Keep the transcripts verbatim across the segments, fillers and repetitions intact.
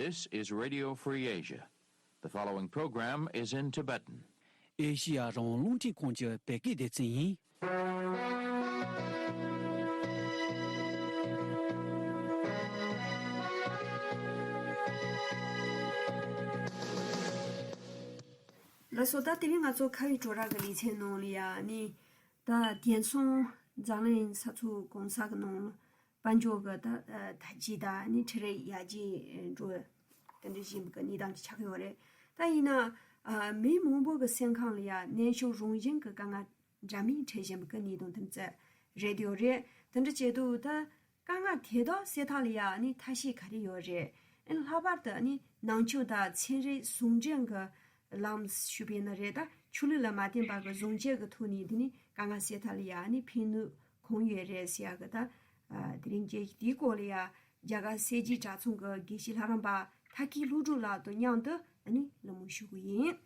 This is Radio Free Asia. The following program is in Tibetan. ཨེ་ཤི་ཡ་རང་དབང་རླུང་འཕྲིན་ཁང་གི་བོད་སྐད་སྡེ་ཚན་ཡིན། ལགས་སོ། ད་དེ་རིང་ང་ཚོ་ཁ་ཡོད་བྲོ་ར་གི་ལེ་ཚན་ནང་ལ་ཡ་ནི། ད་དེང་སང་འཛམ་གླིང་ས་ཕྱོགས་གང་ས་གི་ནང་ལ་དཔལ་འབྱོར་གི་ད་ཨ་དར་རྒྱས་དང་ནི་ཁྲལ་རིག་ཡར་རྒྱས་འགྲོ་དེ་འདྲ་བཞིན་གི་གནས་སྟངས་ཅིག་ཆགས་ཡོད་རེད། ད་ཡིན་ན་ཨ་མི་མང་པོ་གི་སེམས་ཁམས་ལ་ཡ་ནད་གཞི་རང་བཞིན་གི་དཀའ་ངལ་འདྲ་མིན་འཕྲད་བཞིན་པའི་གནས་སྟངས་དེ་ཚོ་རེད་ཡོད་རེད། དེ་འདྲ་བྱས་དུས་ད་དཀའ་ངལ་དེ་དག་སེལ་ཐབས་ལ་ཡ་ནི་ཐབས་ཤེས་ག་རེ་ཡོད་རེད། ཨ་ནི་ལྷག་པར་དུ་ནི་ནང་ཆོས་དང་ཚན་རིག་ཟུང་འབྲེལ་གྱི་ལམ་ཞུས་པ་ཡིན་ན་རེད། ད་ཆོས་ལུགས་ལ་མ་བརྟེན་པ་གི་ཟུང་འབྲེལ་གྱི་ཐོག་ནས་དེ་ནི་དཀའ་ངལ་སེལ་ཐབས་ལ་ཡ་ནི་ཕན་ནུས་གང་ཡོད་རེད་ཟེར་ཡ་གི་ད་ཨ་དེ་རིང་རྒྱལ་དེའི་སྐོར་ལ་ཡ་རྒྱ་གར་སྲིད་སྤྱི་གྲྭ་ཚང་གི་དགེ་བཤེས་ལྷ་རམས་པ་ཐར་ཀི་ཀླུ་སྒྲུབ་ལགས་དང་མཉམ་དུ་ཨ་ནི་གླེང་མོལ་ཞུ་གི་ཡིན།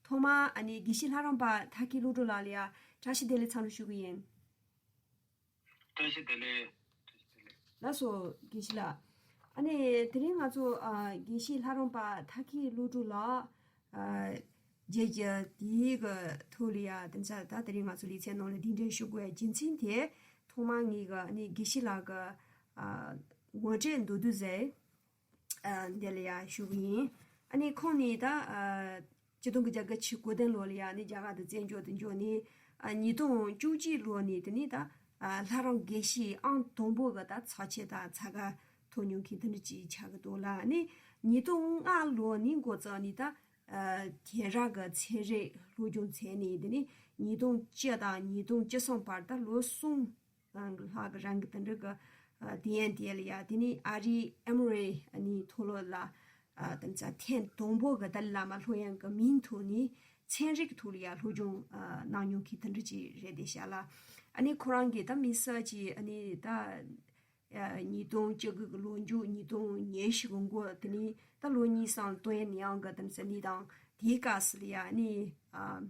ཐོག་མར་ཨ་ནི་དགེ་བཤེས་ལྷ་རམས་པ་ཐར་ཀི་ཀླུ་སྒྲུབ་ལགས་ལ་ཡ་བཀྲ་ཤིས་བདེ་ལེགས་འཚམས་འདྲི་ཞུ་གི་ཡིན། བཀྲ་ཤིས་བདེ་ལེགས། བཀྲ་ཤིས་བདེ་ལེགས། ལགས་སོ་དགེ་བཤེས་ལགས། ཨ་ནི་དེ་རིང་ང་ཚོ་ཨ་དགེ་བཤེས་ལྷ་རམས་པ་ཐར་ཀི་ཀླུ་སྒྲུབ་ལགས་ཨ་རྗེས་ཀྱི་དེའི་གི་ཐོག་ལ་ཡ་དེ་ཚ་ད་དེ་རིང་ང་ཚོ་ལེ་ཚན་ནང་ལ་གདན་འདྲེན་ཞུ་དགོས་རྒྱུ་མཚན་དེ་ཐོག་མར་ངེད་ཀྱི་ཨ་ནི་དགེ་བཤེས་ལགས་ཀྱི་ཨ་ངོ་སྤྲོད་མདོར་བསྡུས་ཟེར། ཨ་འདི་ལ་ཡ་ཞུ་གི་ཡིན། ཨ་ནི་ཁོང་ནི་ད་ཨ་ཆིག་སྟོང་དགུ་བརྒྱ་གྱ་གཅིག་གོ་བདུན་ལོ་ལ་ཡ་ནི་རྒྱ་གར་དུ་བཙན་བྱོལ་དུ་འབྱོར་ནས་ཨ་ཉིས་སྟོང་བཅུ་གཅིག་ལོ་ནས་དེ་ནི་ད་ཨ་ལྷ་རམས་དགེ་བཤེས་ཨང་དང་པོ་གི་ད་ཚབ་བྱེད་དང་ཚབ་བཀའ་ཐོབ་མྱོང་མཁན་དེ་འདྲ་ཅིག་ཆགས་ཀྱི་འདུག་ལ། ཨ་ནི་ཉིས་སྟོང་ལྔ་ལོ་ནས་འགོ་བཙུགས་ནས་ད་ཨ་དེང་རབས་ཀྱི་ཚན་རིག་སློབ་སྦྱོང་བྱས་ནས་དེ་ནི་ཉིས་སྟོང་བཅུ་དང་ཉིས་སྟོང་བཅུ་གསུམ་བར་ད་ལོ་གསུམ། ལྷག་གི་རང་གི་དེ་འདྲ་གི་ཨ་དེ་ཡན་དེ་ལ་ཡ་དེ་ནི་ཨ་རིའི་ཨེ་མོ་རི་ཨ་ནི་མཐོ་སློབ་ལ་ཨ་དེ་ཚ་ཐེངས་དང་པོ་གི་ཏཱ་ལའི་བླ་མ་སློབ་ཡོན་གི་མིང་ཐོག་ནས་ཚན་རིག་ཐོག་ལ་ཡ་སློབ་སྦྱོང་ཨ་གནང་མྱོང་མཁན་དེ་འདྲ་ཅིག་རེད་དེ་ཤག་ལ། ཨ་ནི་ཁོ་རང་གི་ད་མི་སེར་གྱི་ཨ་ནི་ད་ཨ་ཉིས་སྟོང་བཅུ་དགུ་གི་ལོ་མཇུག་ཉིས་སྟོང་ཉེར་བཞི་གི་འགོ་དེ་ནི་ད་ལོ་གཉིས་སང་ཏོག་དབྱིབས་ནད་ཡམས་གི་དེ་ཚ་ནི་དང་དེའི་སྐབས་སུ་ལ་ཡ་ཨ་ནི་ཨ།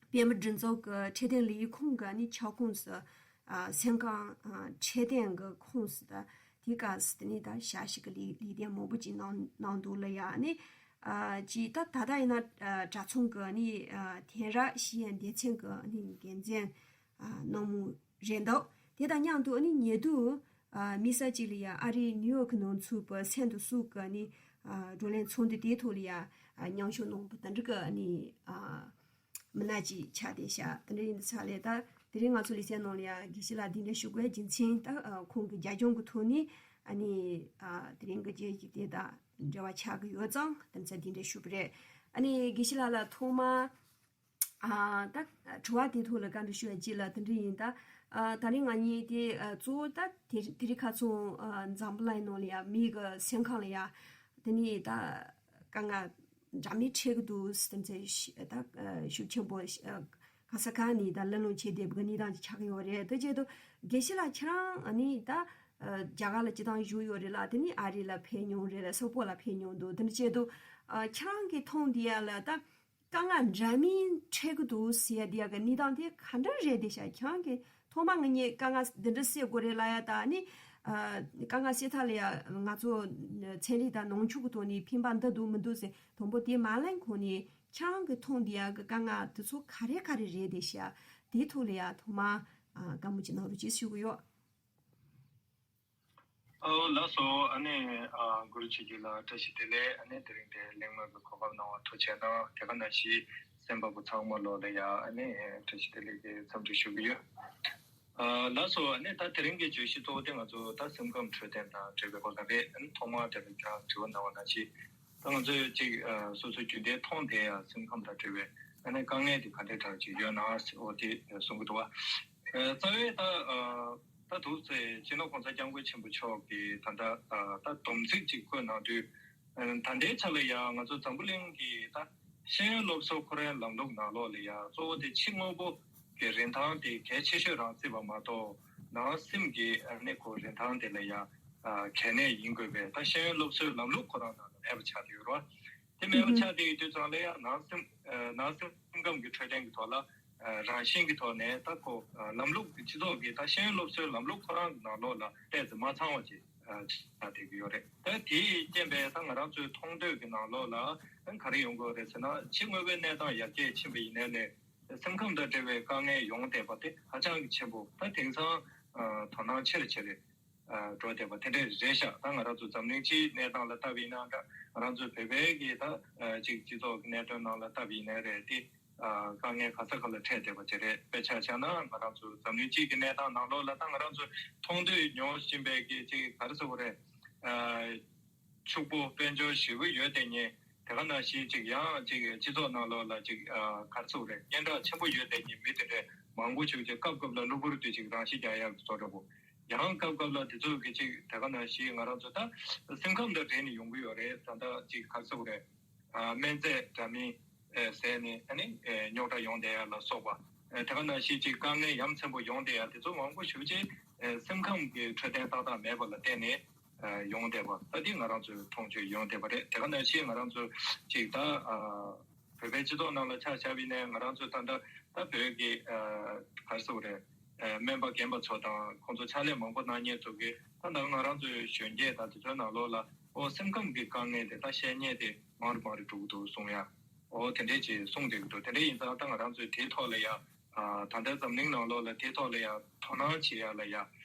པད་མ་སྒྲོན་ཚོགས་ཀྱི་འཕྲོད་བསྟེན་ལས་ཁུངས་ཀྱི་ནི་ཁྱབ་ཁོངས་སུ་ཨ་སེམས་ཁམས་ཨ་འཕྲོད་བསྟེན་གྱི་ཁོངས་སུ་ད་དེའི་སྐབས་སུ་དེ་ནི་ད་ཞག་ཞིག་གི་ལས་ལས་དོན་མང་པོ་ཅིག་གནང་གནང་འདུག་ལ་ཡ་ནི་ཨ་ཅིག་ད་ད་ལྟ་ཡིན་ན་ཨ་གྲྭ་ཚང་གི་ནི་ཨ་དེང་རབས་ཤེས་ཡོན་སྡེ་ཚན་གྱི་ནི་འགན་འཛིན་ཨ་གནང་མུས་རེད་འདུག་དེ་དང་མཉམ་དུ་ཨ་ནི་ཉེ་དུས་ཨ་མི་སེར་ཅིག་ལ་ཡ་ཨ་རིའི་ནིའུ་ཡོག་གི་ནང་ཚུད་པའི་སེམས་དང་གཟུགས་ཀྱི་ནི་ཨ་བགྲོ་གླེང་ཚོགས་འདུ་དེའི་ཐོག་ལ་ཡ་ཨ་མཉམ་ཞུགས་གནང་བ་དེ་འདྲ་གི་ནི་ཨ། མི་སྣ་ཅིག་ཆགས་བསྡད་ཤག་དེ་འདྲ་ཡིན་དུས་ཙང་ལས་ད་དེ་རིང་ང་ཚོ་ལེ་ཚན་ནང་ལ་ཡ་དགེ་བཤེས་ལགས་གདན་འདྲེན་ཞུ་དགོས་རྒྱུ་མཚན་ད་ཨ་ཁོང་གི་རྒྱབ་ལྗོངས་ཀྱི་ཐོག་ནས་ཨ་ནི་ཨ་དེ་རིང་གི་རྗེས་ཀྱི་དེ་དང་འབྲེལ་བ་ཆགས་ཀྱི་ཡོད་ཙང་དེ་ཚ་གདན་འདྲེན་ཞུས་པ་རེད། ཨ་ནི་དགེ་བཤེས་ལགས་ལ་ཐོག་མ་ཨ་ད་དྲི་བ་དེ་ཐོག་ལ་བཀའ་འདྲི་ཞུ་ཡ་གཅིག་ལ་དེ་འདྲ་ཡིན། ད་ཨ་ད་རིང་ང་གཉིས་དེ་ཨ་གཙོ་བོ་ད་དེ་དེ་རིང་ཁ་སང་ཨ་འཛམ་བུ་གླིང་ནང་ལ་ཡ་མི་གི་སེམས་ཁམས་ལ་ཡ་དེ་ནི་ད་དཀའ་ངལ་འདྲ་མིན་འཕྲད་ཀྱི་འདུག་ཟེར་ཏེ་ད་ཤུགས་ཆེན་པོ་ག་ས་ག་ནས་ད་གླེང་སློང་བྱེད་བསྡད་པའི་གནས་སྟངས་ཅིག་ཆགས་ཀྱི་ཡོད་རེད། དེ་བྱས་དུས་དགེ་བཤེས་ལགས་ཁྱེད་རང་ཨ་ནི་ད་རྒྱ་གར་ལ་སྤྱིར་བཏང་བཞུགས་ཡོད་རེད་ལ། དེ་ནི་ཨ་རི་ལ་ཕེབས་མྱོང་རེད་ལ། སོག་པོ་ལ་ཕེབས་མྱོང་འདུག་དེ་འདྲ་བྱས་དུས་ཁྱེད་རང་གིས་མཐོང་བསྡད་ཡ་ལ་ད་དཀའ་ངལ་འདྲ་མིན་འཕྲད་ཀྱི་འདུག་ཟེར་ཡ་དེ་ཡ་གི་གནས་སྟངས་དེ་ག་འདྲ་རེད་དེ་ཤག་ཁྱེད་རང་གིས་ཐོག་མ་ང་གཉིས་དཀའ་ངལ་འདི་འདྲ་སེལ་དགོས་རེད་ལབ་ཡ་ད་ནི་དཀའ་ངལ་སེལ་ཐབས་ལ་ཡ་ང་ཚོ་ཚན་རིག་དང་ནང་ཆོས་ཀྱི་ཐོག་ནས་ཕན་པ་འདི་འདུག་མི་འདུག་ཟེར་དང་པོ་དེ་མ་གླེང་གོང་ནས་ཁྱེད་རང་གིས་མཐོང་བསྡད་ཡ་གི་དཀའ་ངལ་དེ་ཚོ་ག་རེ་ག་རེ་རེད་དེ་ཤག་དེའི་ཐོག་ལ་ཡ་ཐོག་མ་བཀའ་མོལ་ཅིག་གནང་རོགས་ཞེས་ཞུ་གི་ཡོད། ཨོ་ལགས་སོ། ཨ་ནི་ཨ་གུ་རུ་ཆོས་རྒྱལ་ལགས་བཀྲ་ཤིས་བདེ་ལེགས། ཨ་ནི་དེ་རིང་དེ་གླེང་མོལ་གྱི་གོ་སྐབས་གནང་བར་ཐུགས་རྗེ་གནང་། དེ་ག་ནང་བཞིན་གསན་པ་པོ་ཚང་མ་ལོ་ལ་ཡ་ཨ་ནི་བཀྲ་ཤིས་བདེ་ལེགས་ཀྱི་འཚམས་འདྲི་ཞུ་གི་ཡོད། ཨ་ལགས་སོ། ཨ་ནི་ད་དེ་རིང་གི་བརྗོད་གཞི་གཙོ་བོ་དེ་ང་ཚོ་ད་སེམས་ཁམས་འཕྲོད་བསྟེན་དང་འབྲེལ་བའི་སྐོར་ལ་རེད། ཨ་ནི་ཐོག་མར་དེ་ལ་ཁྱེད་རང་དྲི་བ་གནང་བ་ནང་བཞིན་ད་ང་ཚོས་ཅིག་ཨ་སོ་སོའི་རྒྱུན་ལྡན་མཐོང་བསྡད་ཡ་སེམས་ཁམས་དང་འབྲེལ་བའི་ཨ་ནི་དཀའ་ངལ་དེ་ག་འདྲའི་གྲས་ཅིག་ཡོད་ན་ཟེར་འོ་དེ་གསུང་གི་འདུག་བ། ཨ་རྩ་བའི་ད་ཨ་ད་འདུག་ཚེ་སྤྱི་ནོར་གོང་ས་སྐྱབས་མགོན་ཆེན་པོ་མཆོག་གིས་ད་ལྟ་ད་སྡོམ་ཚིག་ཅིག་བཀོད་གནང་དུས། ད་ལྟའི་ཆ་ལ་ཡང་ང་ཚོ་འཛམ་བུ་གླིང་གི་ད་ཤེས་ཡོན་སློབ་གསོ་ཁོ་རའི་ལམ་ལུགས་ནང་ལོགས་ལ་ཡང་གཙོ་བོ་དེ་ཕྱི་དངོས་པོ་གི་རིན་ཐང་དེ་གལ་ཆེ་ཤོས་རང་བརྩིས་པ་མ་གཏོགས་ནང་སེམས་ཀྱི་ཨ་ནི་ཁོ་རིན་ཐང་དེ་ལ་ཡང་གལ་གནད་ཡིན་དགོས་པས། ད་ཤེས་ཡོན་སློབ་གསོའི་ལམ་ལུགས་ཁོ་རང་ནང་ལ་མེད་པ་ཆགས་ཏེ་ཡོད་རེད་བ། དེ་མེད་པ་ཆགས་ཏེ་ཡོད་དུས་ཙང་ལ་ཡང་ནང་སེམས་ནང་སེམས་ཁམས་ཀྱི་འཕྲོད་བསྟེན་གྱི་ཐོག་ལ། རང་བཞིན་གྱི་ཐོག་ནས་ད་ཁོ་ལམ་ལུགས་སྤྱི་ཚོགས་ཀྱི་ད་ཤེས་ཡོན་སློབ་གསོའི་ལམ་ལུགས་ཁོ་རང་གི་ནང་ལོགས་ལ་ཏོག་ཙམ་མ་ཚང་བ་ཅིག་ ཆགས་བསྡད་ཀྱི་ཡོད་རེད། ད་དེའི་རྐྱེན་པས་ད་ང་རང་ཚོའི་མཐོང་ཐོས་ཀྱི་ནང་ལོགས་ལ་ག་རེ་ཡོང་གི་ཡོད་རེད་ཟེར་ན། ཕྱི་དངོས་པོའི་གནས་སྟངས་ཡར་རྒྱས་ཕྱིན་པ་ཡིན་ནའི་ལས་སེམས་ཁམས་དང་འབྲེལ་བའི་དཀའ་ངལ་ཡོང་བསྡད་པ་དེ་ཧ་ཅང་གི་ཆེན་པོ། ད་དེང་སང་དོ་སྣང་ཆེ་རུ་ཆེ་རུ་འགྲོ་བསྡད་པ་དེ་འདྲས་རེད་ཤག་ད་ང་རང་ཚོ་འཛམ་གླིང་སྤྱིའི་གནས་སྟངས་ལ་ལྟ་བ་ཡིན་ན་འདྲ། ང་རང་ཚོ་བོད་པའི་གི་ད་ཅིག་སྤྱི་ཚོགས་ཀྱི་གནད་དོན་ནང་ལ་ལྟ་བ་ཡིན་ནའི་རེད། དེ་དཀའ་ངལ་ག་ས་ག་ལ་འཕྲད་བསྡད་པ་ཅིག་རེད། དཔེ་ཆ་བཞག་ན་ང་རང་ཚོ་འཛམ་གླིང་སྤྱིའི་གི་གནས་སྟངས་ནང་ལོགས་ལ་ད་ང་རང་ཚོ་མཐོང་ཐོས་མྱོང་བཞིན་པའི་གི་ཅིག་ག་རེ་ཟེར་དགོས་རེད། ཕྱུག་པོ་དཔལ་འབྱོར་ཞེ་པོ་ཡོད་བསྡད་མཁན། དེ་ག་ནང་བཞིན་ཅིག་ཡང་ཅིག་སྤྱི་ཚོགས་ནང་ལོགས་ལ་ཅིག་ག་རེ་ཟེར་དགོས་རེད། སྙན་གྲགས་ཆེན་པོ་ཡོད་བསྡད་མཁན་མི་དེ་འདྲས་མང་པོ་ཞིག་ཅིག་སྐབས་སྐབས་ལ་གློ་བུར་དུ་ཅིག་རང་ཤི་རྒྱག་ཡག་གི་བཟོ་འདྲ་པོ། ཡང་སྐབས་སྐབས་ལ་དེ་ཚོ་གི་ཅིག་དེ་ག་ནང་བཞིན་ང་རང་ཚོ་ད་སེམས་ཁམས་དང་འབྲེལ་ནས་ཡོང་གི་ཡོད་རེད། ད་ལྟ་ཅིག་ག་རེ་ཟེར་དགོས་རེད། སྨན་རྫས་འདྲ་མིན་ཟས་ནས་ཨ་ནི་རྙོག་དྲ་ཡོང་བསྡད་ཡ་ལ་སོགས་པ། དེ་ག་ནང་བཞིན་ཅིག་དཀའ་ངལ་ཡ་མཚན་པོ་ཡོང་བསྡད་ཡ་དེ་ཚོ་མང་པོ་ཞེ་པོ་ཅིག་སེམས་ཁམས་ཀྱི་འཕྲོད་བསྟེན་ཏག་ཏག་མེད་པ་ལ་བརྟེན་ནས་ཡོང་བསྡད་པ། ད་འདི་ང་རང་ཚོའི་མཐོང་ཆོས་ཡོང་བསྡད་པ་རེད། དེ་ག་ནང་བཞིན་ང་རང་ཚོ་ཅིག་ད་བོད་པའི་སྤྱི་ཚོགས་ནང་ལ་ཆ་བཞག་པ་ཡིན་ནའི་ང་རང་ཚོ་ད་ལྟ་ད་བོད་ཀྱི་ག་རེ་ཟེར་དགོས་རེད། སྨན་པ་རྒན་པ་ཚོ་དང་ཁོང་ཚོ་ཕྱག་ལས་མང་པོ་གནང་མཁན་ཚོ་གིས་ད་ལྟ་ང་རང་ཚོའི་གཞོན་སྐྱེས་དང་དེ་ཚོའི་ནང་ལོགས་ལ་ཨོ་སེམས་ཁམས་ཀྱི་དཀའ་ངལ་དེ་ད་བཤད་མཁན་དེ་མང་རུ་མང་རུ་འགྲོ་གི་འདུག་གསུང་ཡ། ཨོ་དེ་འདྲས་ཅིག་གསུང་བསྡད་ཀྱི་འདུག་དེ་འདྲས་ཡིན་ཙང་ད་ང་རང་ཚོས་དེའི་ཐོག་ལ་ཡ་ད་ལྟའི་འཛམ་གླིང་ནང་ལོགས་ལ་དེའི་ཐོག་ལ་ཡ་དོ་སྣང་བྱེད་ཡ་ལ་ཡ་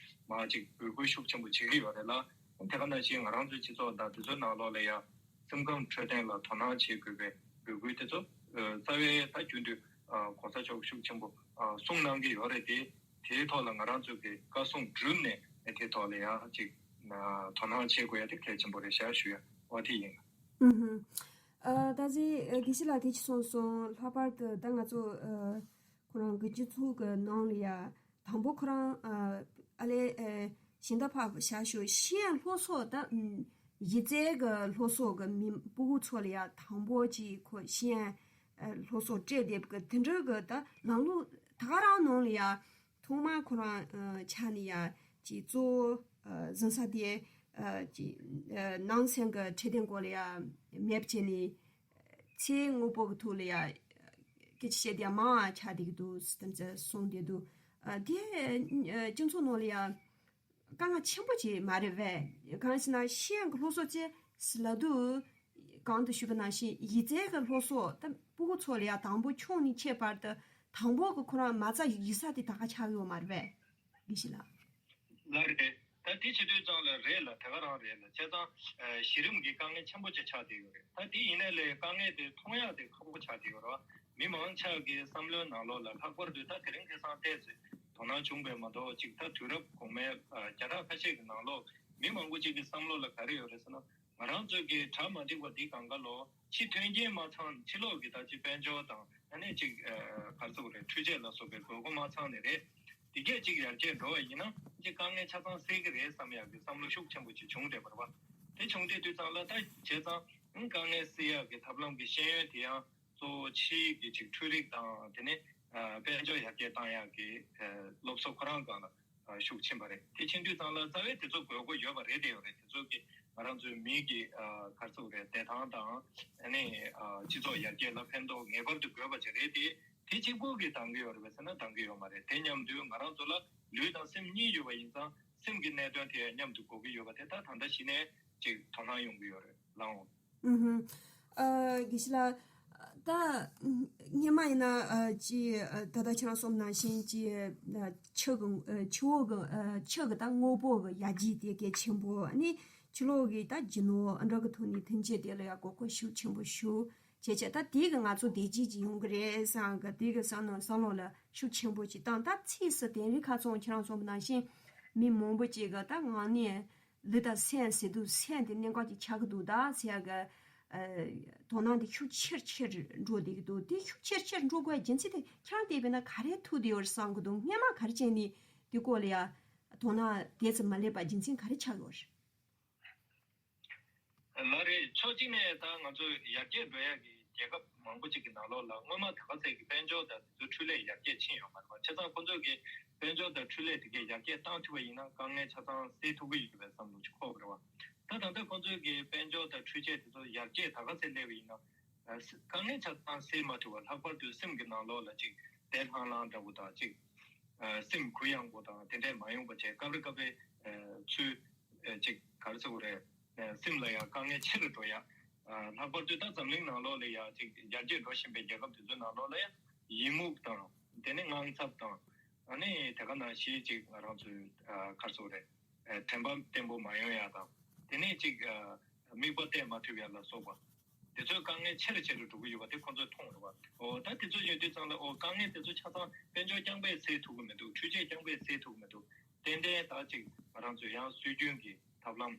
མ་ཅིག་འབོད་སྐུལ་ཤུགས་ཆེན་པོ་བྱེད་ཀྱི་ཡོད་རེད་ལ། དེ་ག་ནང་བཞིན་ང་རང་ཚོའི་སྤྱི་ཚོགས་དང་དེ་ཚོའི་ནང་ལོགས་ལ་ཡ་སེམས་ཁམས་འཕྲོད་བསྟེན་ལ་དོ་སྣང་བྱེད་དགོས་པའི་འབོད་སྐུལ་དེ་ཚོ་རྩ་བའི་ད་རྒྱུན་དུ་༸གོང་ས་མཆོག་ཤུགས་ཆེན་པོ་གསུང་གནང་གི་ཡོད་རེད་དེ། དེའི་ཐོག་ལ་ང་རང་ཚོ་གི་བཀའ་གསུང་བསྒྲུབས་ནས་དེའི་ཐོག་ལ་ཡང་ཅིག་དོ་སྣང་བྱེད་དགོས་ཡ་དེ་གལ་ཆེན་པོ་རེད་ཤག་ཞུ་ཡ་འོ་དེ་ཡིན། ཨུ་ཧུ། ཨ་ད་ཅི་ཨ་དགེ་བཤེས་ལགས་དེ་ཅི་གསུངས་སོང་། ལྷག་པར་དུ་ད་ང་ཚོ་ཨ་ཁོ་རང་གི་སྤྱི་ཚོགས་ཀྱི་ནང་ལ་ཡ་དང་པོ་ཁོ་རང་ཨ་ཨ་ལས་ཨ་གཞན་དག་ཕར་བཞག་ཤོག་ཤེས་ཡོན་སློབ་གསོ་ད་ཨམ་གཞི་རྩའི་གི་སློབ་གསོ་གི་མི་སྤུ་གུ་ཚོ་ལ་ཡ་དང་པོ་ཅིག་ཁོ་ཤེས་ཡོན་ཨ་སློབ་གསོ་སྤྲད་བསྡད་པ་གི་དེ་འདྲ་གི་ད་ནང་ལོགས་ད་ག་རང་ནང་ལ་ཡ་ཐོག་མ་ཁོ་རང་ཨ་ཆ་ནས་ཡ་ཅིག་གཙོ་བོ་ཨ་འཛིན་ས་དེ་ཨ་ཅིག་ཨ་ནང་སེམས་ཀྱི་འཕྲོད་བསྟེན་སྐོར་ལ་ཡ་མེད་བྱས་ནས་ཚེ་དངོས་པོ་གི་ཐོག་ལ་ཡ་སྐད་ཆ་བཤད་དེ་མང་ཆགས་བསྡད་ཀྱི་འདུག་དེ་ཚོ་གསུངས་བསྡད་འདུག་ཨ་དེ་ཨ་སྤྱི་ཚོགས་ནང་ལ་ཡ་དཀའ་ངལ་ཆེན་པོ་ཅིག་མ་རེད་པས། གང་ཡིན་ཟེར་ན་ཤེས་ཡོན་གྱི་སློབ་གསོ་བཅས་ཟེར་ལབ་དུས་གོང་དུ་ཞུས་པ་ནང་བཞིན་གཞི་རྩའི་གི་སློབ་གསོ་ད་སྤུ་གུ་ཚོ་ལ་ཡ་དང་པོ་ཆུང་ནས་ཆེ་བར་དུ་དང་པོ་གི་ཁོ་རང་མ་རྩ་ཡིག་ས་དེ་ད་ག་ཆགས་ཡོད་མ་རེད་པས། དགེ་བཤེས་ལགས། ལགས་རེད། ད་དེ་བྱེད་དུས་ཙང་ལ་རེད་ལ་དེ་ག་རང་རེད་ལ། བྱས་ཙང་གཞི་རིམ་གྱི་དཀའ་ངལ་ཆེན་པོ་ཅིག་ཆགས་བསྡད་ཡོད་རེད། ད་དེ་ཡིན་ནའི་ལས་དཀའ་ངལ་དེ་མཐོང་ཡག་དེ་ཁག་པོ་ཆགས་བསྡད་ཡོད་རེད་བ། མི་མང་ཆ་གི་བསམ་བློའི་ནང་ལོགས་ལ་ལྷག་པར་དུ་ད་དེ་རིང་ཁ་སང་ཏོག་ཙམ་དོ་སྣང་བྱུང་བས་མ་གཏོགས་ཅིག་ད་དུས་རབས་གོང་མའི་བརྒྱ་ཕྲག་ཁ་ཤས་ཀྱི་ནང་ལོགས་མི་མང་པོ་ཅིག་གི་བསམ་བློ་ལ་ག་རེ་ཡོད་རེད་ཟེར་ན། ང་རང་ཚོའི་གི་གྲ་མ་འགྲིག་པ་འདི་གང་ག་ལོ་ཕྱི་མཐུན་རྐྱེན་མ་ཚང་ཕྱི་ལོགས་ཀྱི་ད་ཅི་དཔལ་འབྱོར་དང་ཨ་ནི་ཅིག་ག་རེ་ཟེར་དགོས་རེད། འཕྲུལ་ཆས་ལ་སོགས་པའི་དགོས་མཁོ་མ་ཚང་ནས་རེད། འདི་གས་ཅིག་ཡར་རྒྱས་འགྲོ་བ་ཡིན་ན་ཅིག་དཀའ་ངལ་ཆ་ཚང་སེལ་གི་རེད་བསམ་ཡག་གི་བསམ་བློ་ཤུགས་ཆེན་པོ་ཅིག་བྱུང་བསྡད་པ་རེད་བ། དེ་བྱུང་བསྡད་དུས་ཙང་ལ་ད་བྱས་ཙང་དཀའ་ངལ་སེལ་ཡག་གི་ཐབས་ལམ་གྱི་ཤེས་ཡོན་དེ་ཡང་གཙོ་བོ་ཕྱིའི་གི་ཅིག་འཕྲུལ་རིག་དང་དེ་ནས་དཔལ་འབྱོར་ཡར་རྒྱས་བཏང་ཡག་གི་སློབ་གསོ་ཁོ་རང་སྒང་ལ་ཤུགས་ཕྱིན་པ་རེད། དེ་ཕྱིན་དུས་ཙང་ལ་རྩ་བའི་དེ་ཚོ་དགོས་མཁོ་ཡོད་པ་རེད་དེ་ཡོད་རེད། དེ་ཚོ་གི་ང་རང་ཚོའི་མི་གི་ག་རེ་ཟེར་དགོས་རེད། བདེ་ཐང་དང་ཨ་ནི་སྤྱི་ཚོགས་ཡར་རྒྱས་ལ་ཕན་ཐོགས་ངེས་པར་དུ་དགོས་པ་ཅིག་རེད་དེ། དེ་གཅིག་པུ་གིས་འདང་གི་ཡོད་རེད་པས་ཟེར་ན་འདང་གི་ཡོད་མ་རེད། དེ་མཉམ་དུ་ང་རང་ཚོ་ལ་ལུས་དང་སེམས་གཉིས་ཡོད་པ་ཡིན་ཙང་སེམས་ཀྱི་གནད་དོན་དེ་མཉམ་དུ་དགོས་ཀྱི་ཡོད་པ་དེ་ད་ད་ལྟ་གཞི་ནས་ཅིག་དོ་སྣང་ཡོང་གི་ཡོད་རེད་ལགས་འོང་། ཨུ་ཧུ། ཨ་དགེ་བཤེས་ལགས། ད་སྔོན་མ་ཡིན་ན་ཨ་ཅི་ཨ་ད་ལྟ་ཁྱེད་རང་གསུངས་ནང་བཞིན་ཅི་ཨ་ཆུ་གི་ཨ་ཆུ་བོ་གི་ཨ་ཆུ་གི་ད་དངོས་པོ་གི་ཡར་རྒྱས་དེ་གལ་ཆེན་པོ། ཨ་ནི་ཕྱི་ལོགས་གི་ད་རྒྱུ་ནོར་ཨ་འདྲ་གི་ཐོག་ནས་ཐོན་སྐྱེད་དེ་ལ་ཡང་དགོས་མཁོ་ཤུགས་ཆེན་པོ་ཞུ་བྱས་བྱས། ད་དེ་གི་ང་ཚོ་བདེ་སྐྱིད་ཅིག་ཡོང་གི་རེད་བསམ་གི་དེ་གི་བསམ་བློ་བསམ་བློ་ལ་ཤུགས་ཆེན་པོ་ཅིག་བཏང་། ད་ཕྱིས་སུ་དེང་རིང་ཁ་སང་ཁྱེད་རང་གསུངས་པ་ནང་བཞིན་མི་མང་པོ་ཅིག་གི་ད་ངང་ནས་ལུས་དང་སེམས་ཟེར་དུས་སེམས་དེ་གནད་འགག་ཅིག་ཆགས་ཀྱི་འདུག་ད་ཟེར་ཡ་གི་ཨ་དོ་སྣང་དེ་ཤུགས་ཆེར་ཆེར་འགྲོ་བསྡད་ཀྱི་འདུག་དེ་ཤུགས་ཆེར་ཆེར་འགྲོ་དགོས་རྒྱུ་མཚན་དེ་ཁྱེད་རང་བལྟས་པས་ན་ག་རེ་ཐུག་བསྡད་ཡོད་རེད་བསམ་གྱི་འདུག་སྔོན་མ་ག་རེ་བྱས་ནས་དེ་སྐོར་ལ་ཡ་དོ་སྣང་དེ་ཙམ་མ་སླེབས་པ་རྒྱུ་མཚན་ག་རེ་ཆགས་ཡོད་རེད། ལགས་རེད། ཕྱོགས་གཅིག་ནས་ད་ང་ཚོ་ཡར་རྒྱས་འགྲོ་ཡག་གི་རྒྱལ་ཁབ་མང་པོ་ཅིག་གི་ནང་ལོགས་ལ་སྔོན་མ་ད་ག་ཚད་ཀྱི་དཔལ་འབྱོར་དང་དེ་ཚོའི་འཕྲུལ་ལས་ཡར་རྒྱས་ཕྱིན་ཡོད་མ་རེད་པ། བྱས་ཙང་ཁོ་ཚོས་ཀྱི་དཔལ་འབྱོར་དང་འཕྲུལ་ལས་དེ་གས་ཡར་རྒྱས་བཏང་ཐུབ་པ་ཡིན་ན་དཀའ་ངལ་ཆ་ཚང་སེལ་ཐུབ་ཀྱི་ཡོད་པའི་བསམ་བློ་ཅིག་འཁོར་བ་རེད་པ། ད་ད་ལྟ་ཁོ་ཚོས་ཀྱི་དཔལ་འབྱོར་དང་འཕྲུལ་ཆས་དེ་ཚོ་ཡར་རྒྱས་ད་ག་ཚད་སླེབས་པ་ཡིན་ན། ཨ་དཀའ་ངལ་ཆ་ཚང་སེལ་མ་ཐུབ་པ། ལྷག་པར་དུ་སེམས་ཀྱི་ནང་ལོགས་ལ་ཅིག་བདེ་ལྷང་ལྷང་འདྲ་བོ་དང་ཅིག་ཨ་སེམས་གུ་ཡངས་པོ་དང་དེ་འདྲས་མ་ཡོང་བ་བྱས། སྐབས་རེ་སྐབས་རེ་ཨ་ཚུལ་ ཅིག་ག་རེ་ཟེར་དགོས་རེད། སེམས་ལ་ཡང་དཀའ་ངལ་ཆེ་རུ་འགྲོ་ཡ། ལྷག་པར་དུ་ད་འཛམ་གླིང་ནང་ལོགས་ལ་ཡང་ཅིག་ཡར་རྒྱས་འགྲོ་བཞིན་པའི་རྒྱལ་ཁབ་དེ་ཚོའི་ནང་ལོགས་ལ་ཡང་ཡི་མུག་དང་། དེ་ནས་དངངས་འཚབ་དང་། ཨ་ནི་དེ་ག་ནང་བཞིན་ཅིག་ང་རང་ཚོའི་ག་རེ་ཟེར་དགོས་རེད། དྲན་པ་བརྟན་པོ་མ་ཡོང་ཡ་དང་། དེ་ནས་ཅིག་དམིགས་པ་གཏད་མ་ཐུབ་ཡ་ལ་སོགས་པ། དེ་ཚོའི་དཀའ་ངལ་ཆེ་རུ་ཆེ་རུ་འགྲོ་གི་ཡོད་པ་དེ་ཁོང་ཚོས་མཐོང་རེད་བ། འོ་ད་དེ་ཚོ་ཡོང་དུས་ཙང་ལ་འོ་དཀའ་ངལ་དེ་ཚོ་ཆ་ཚང་དཔལ་འབྱོར་རྐྱང་པས་སེལ་ཐུབ་ཀྱི་མི་འདུག་འཕྲུལ་ཆས་རྐྱང་པས་སེལ་ཐུབ་ཀྱི་མི་འདུག་ཏན་ཏན་ད་ཅིག་ང་རང་ཚོ་ཡང་སྲོལ་རྒྱུན་གྱི་ཐབས་ལམ།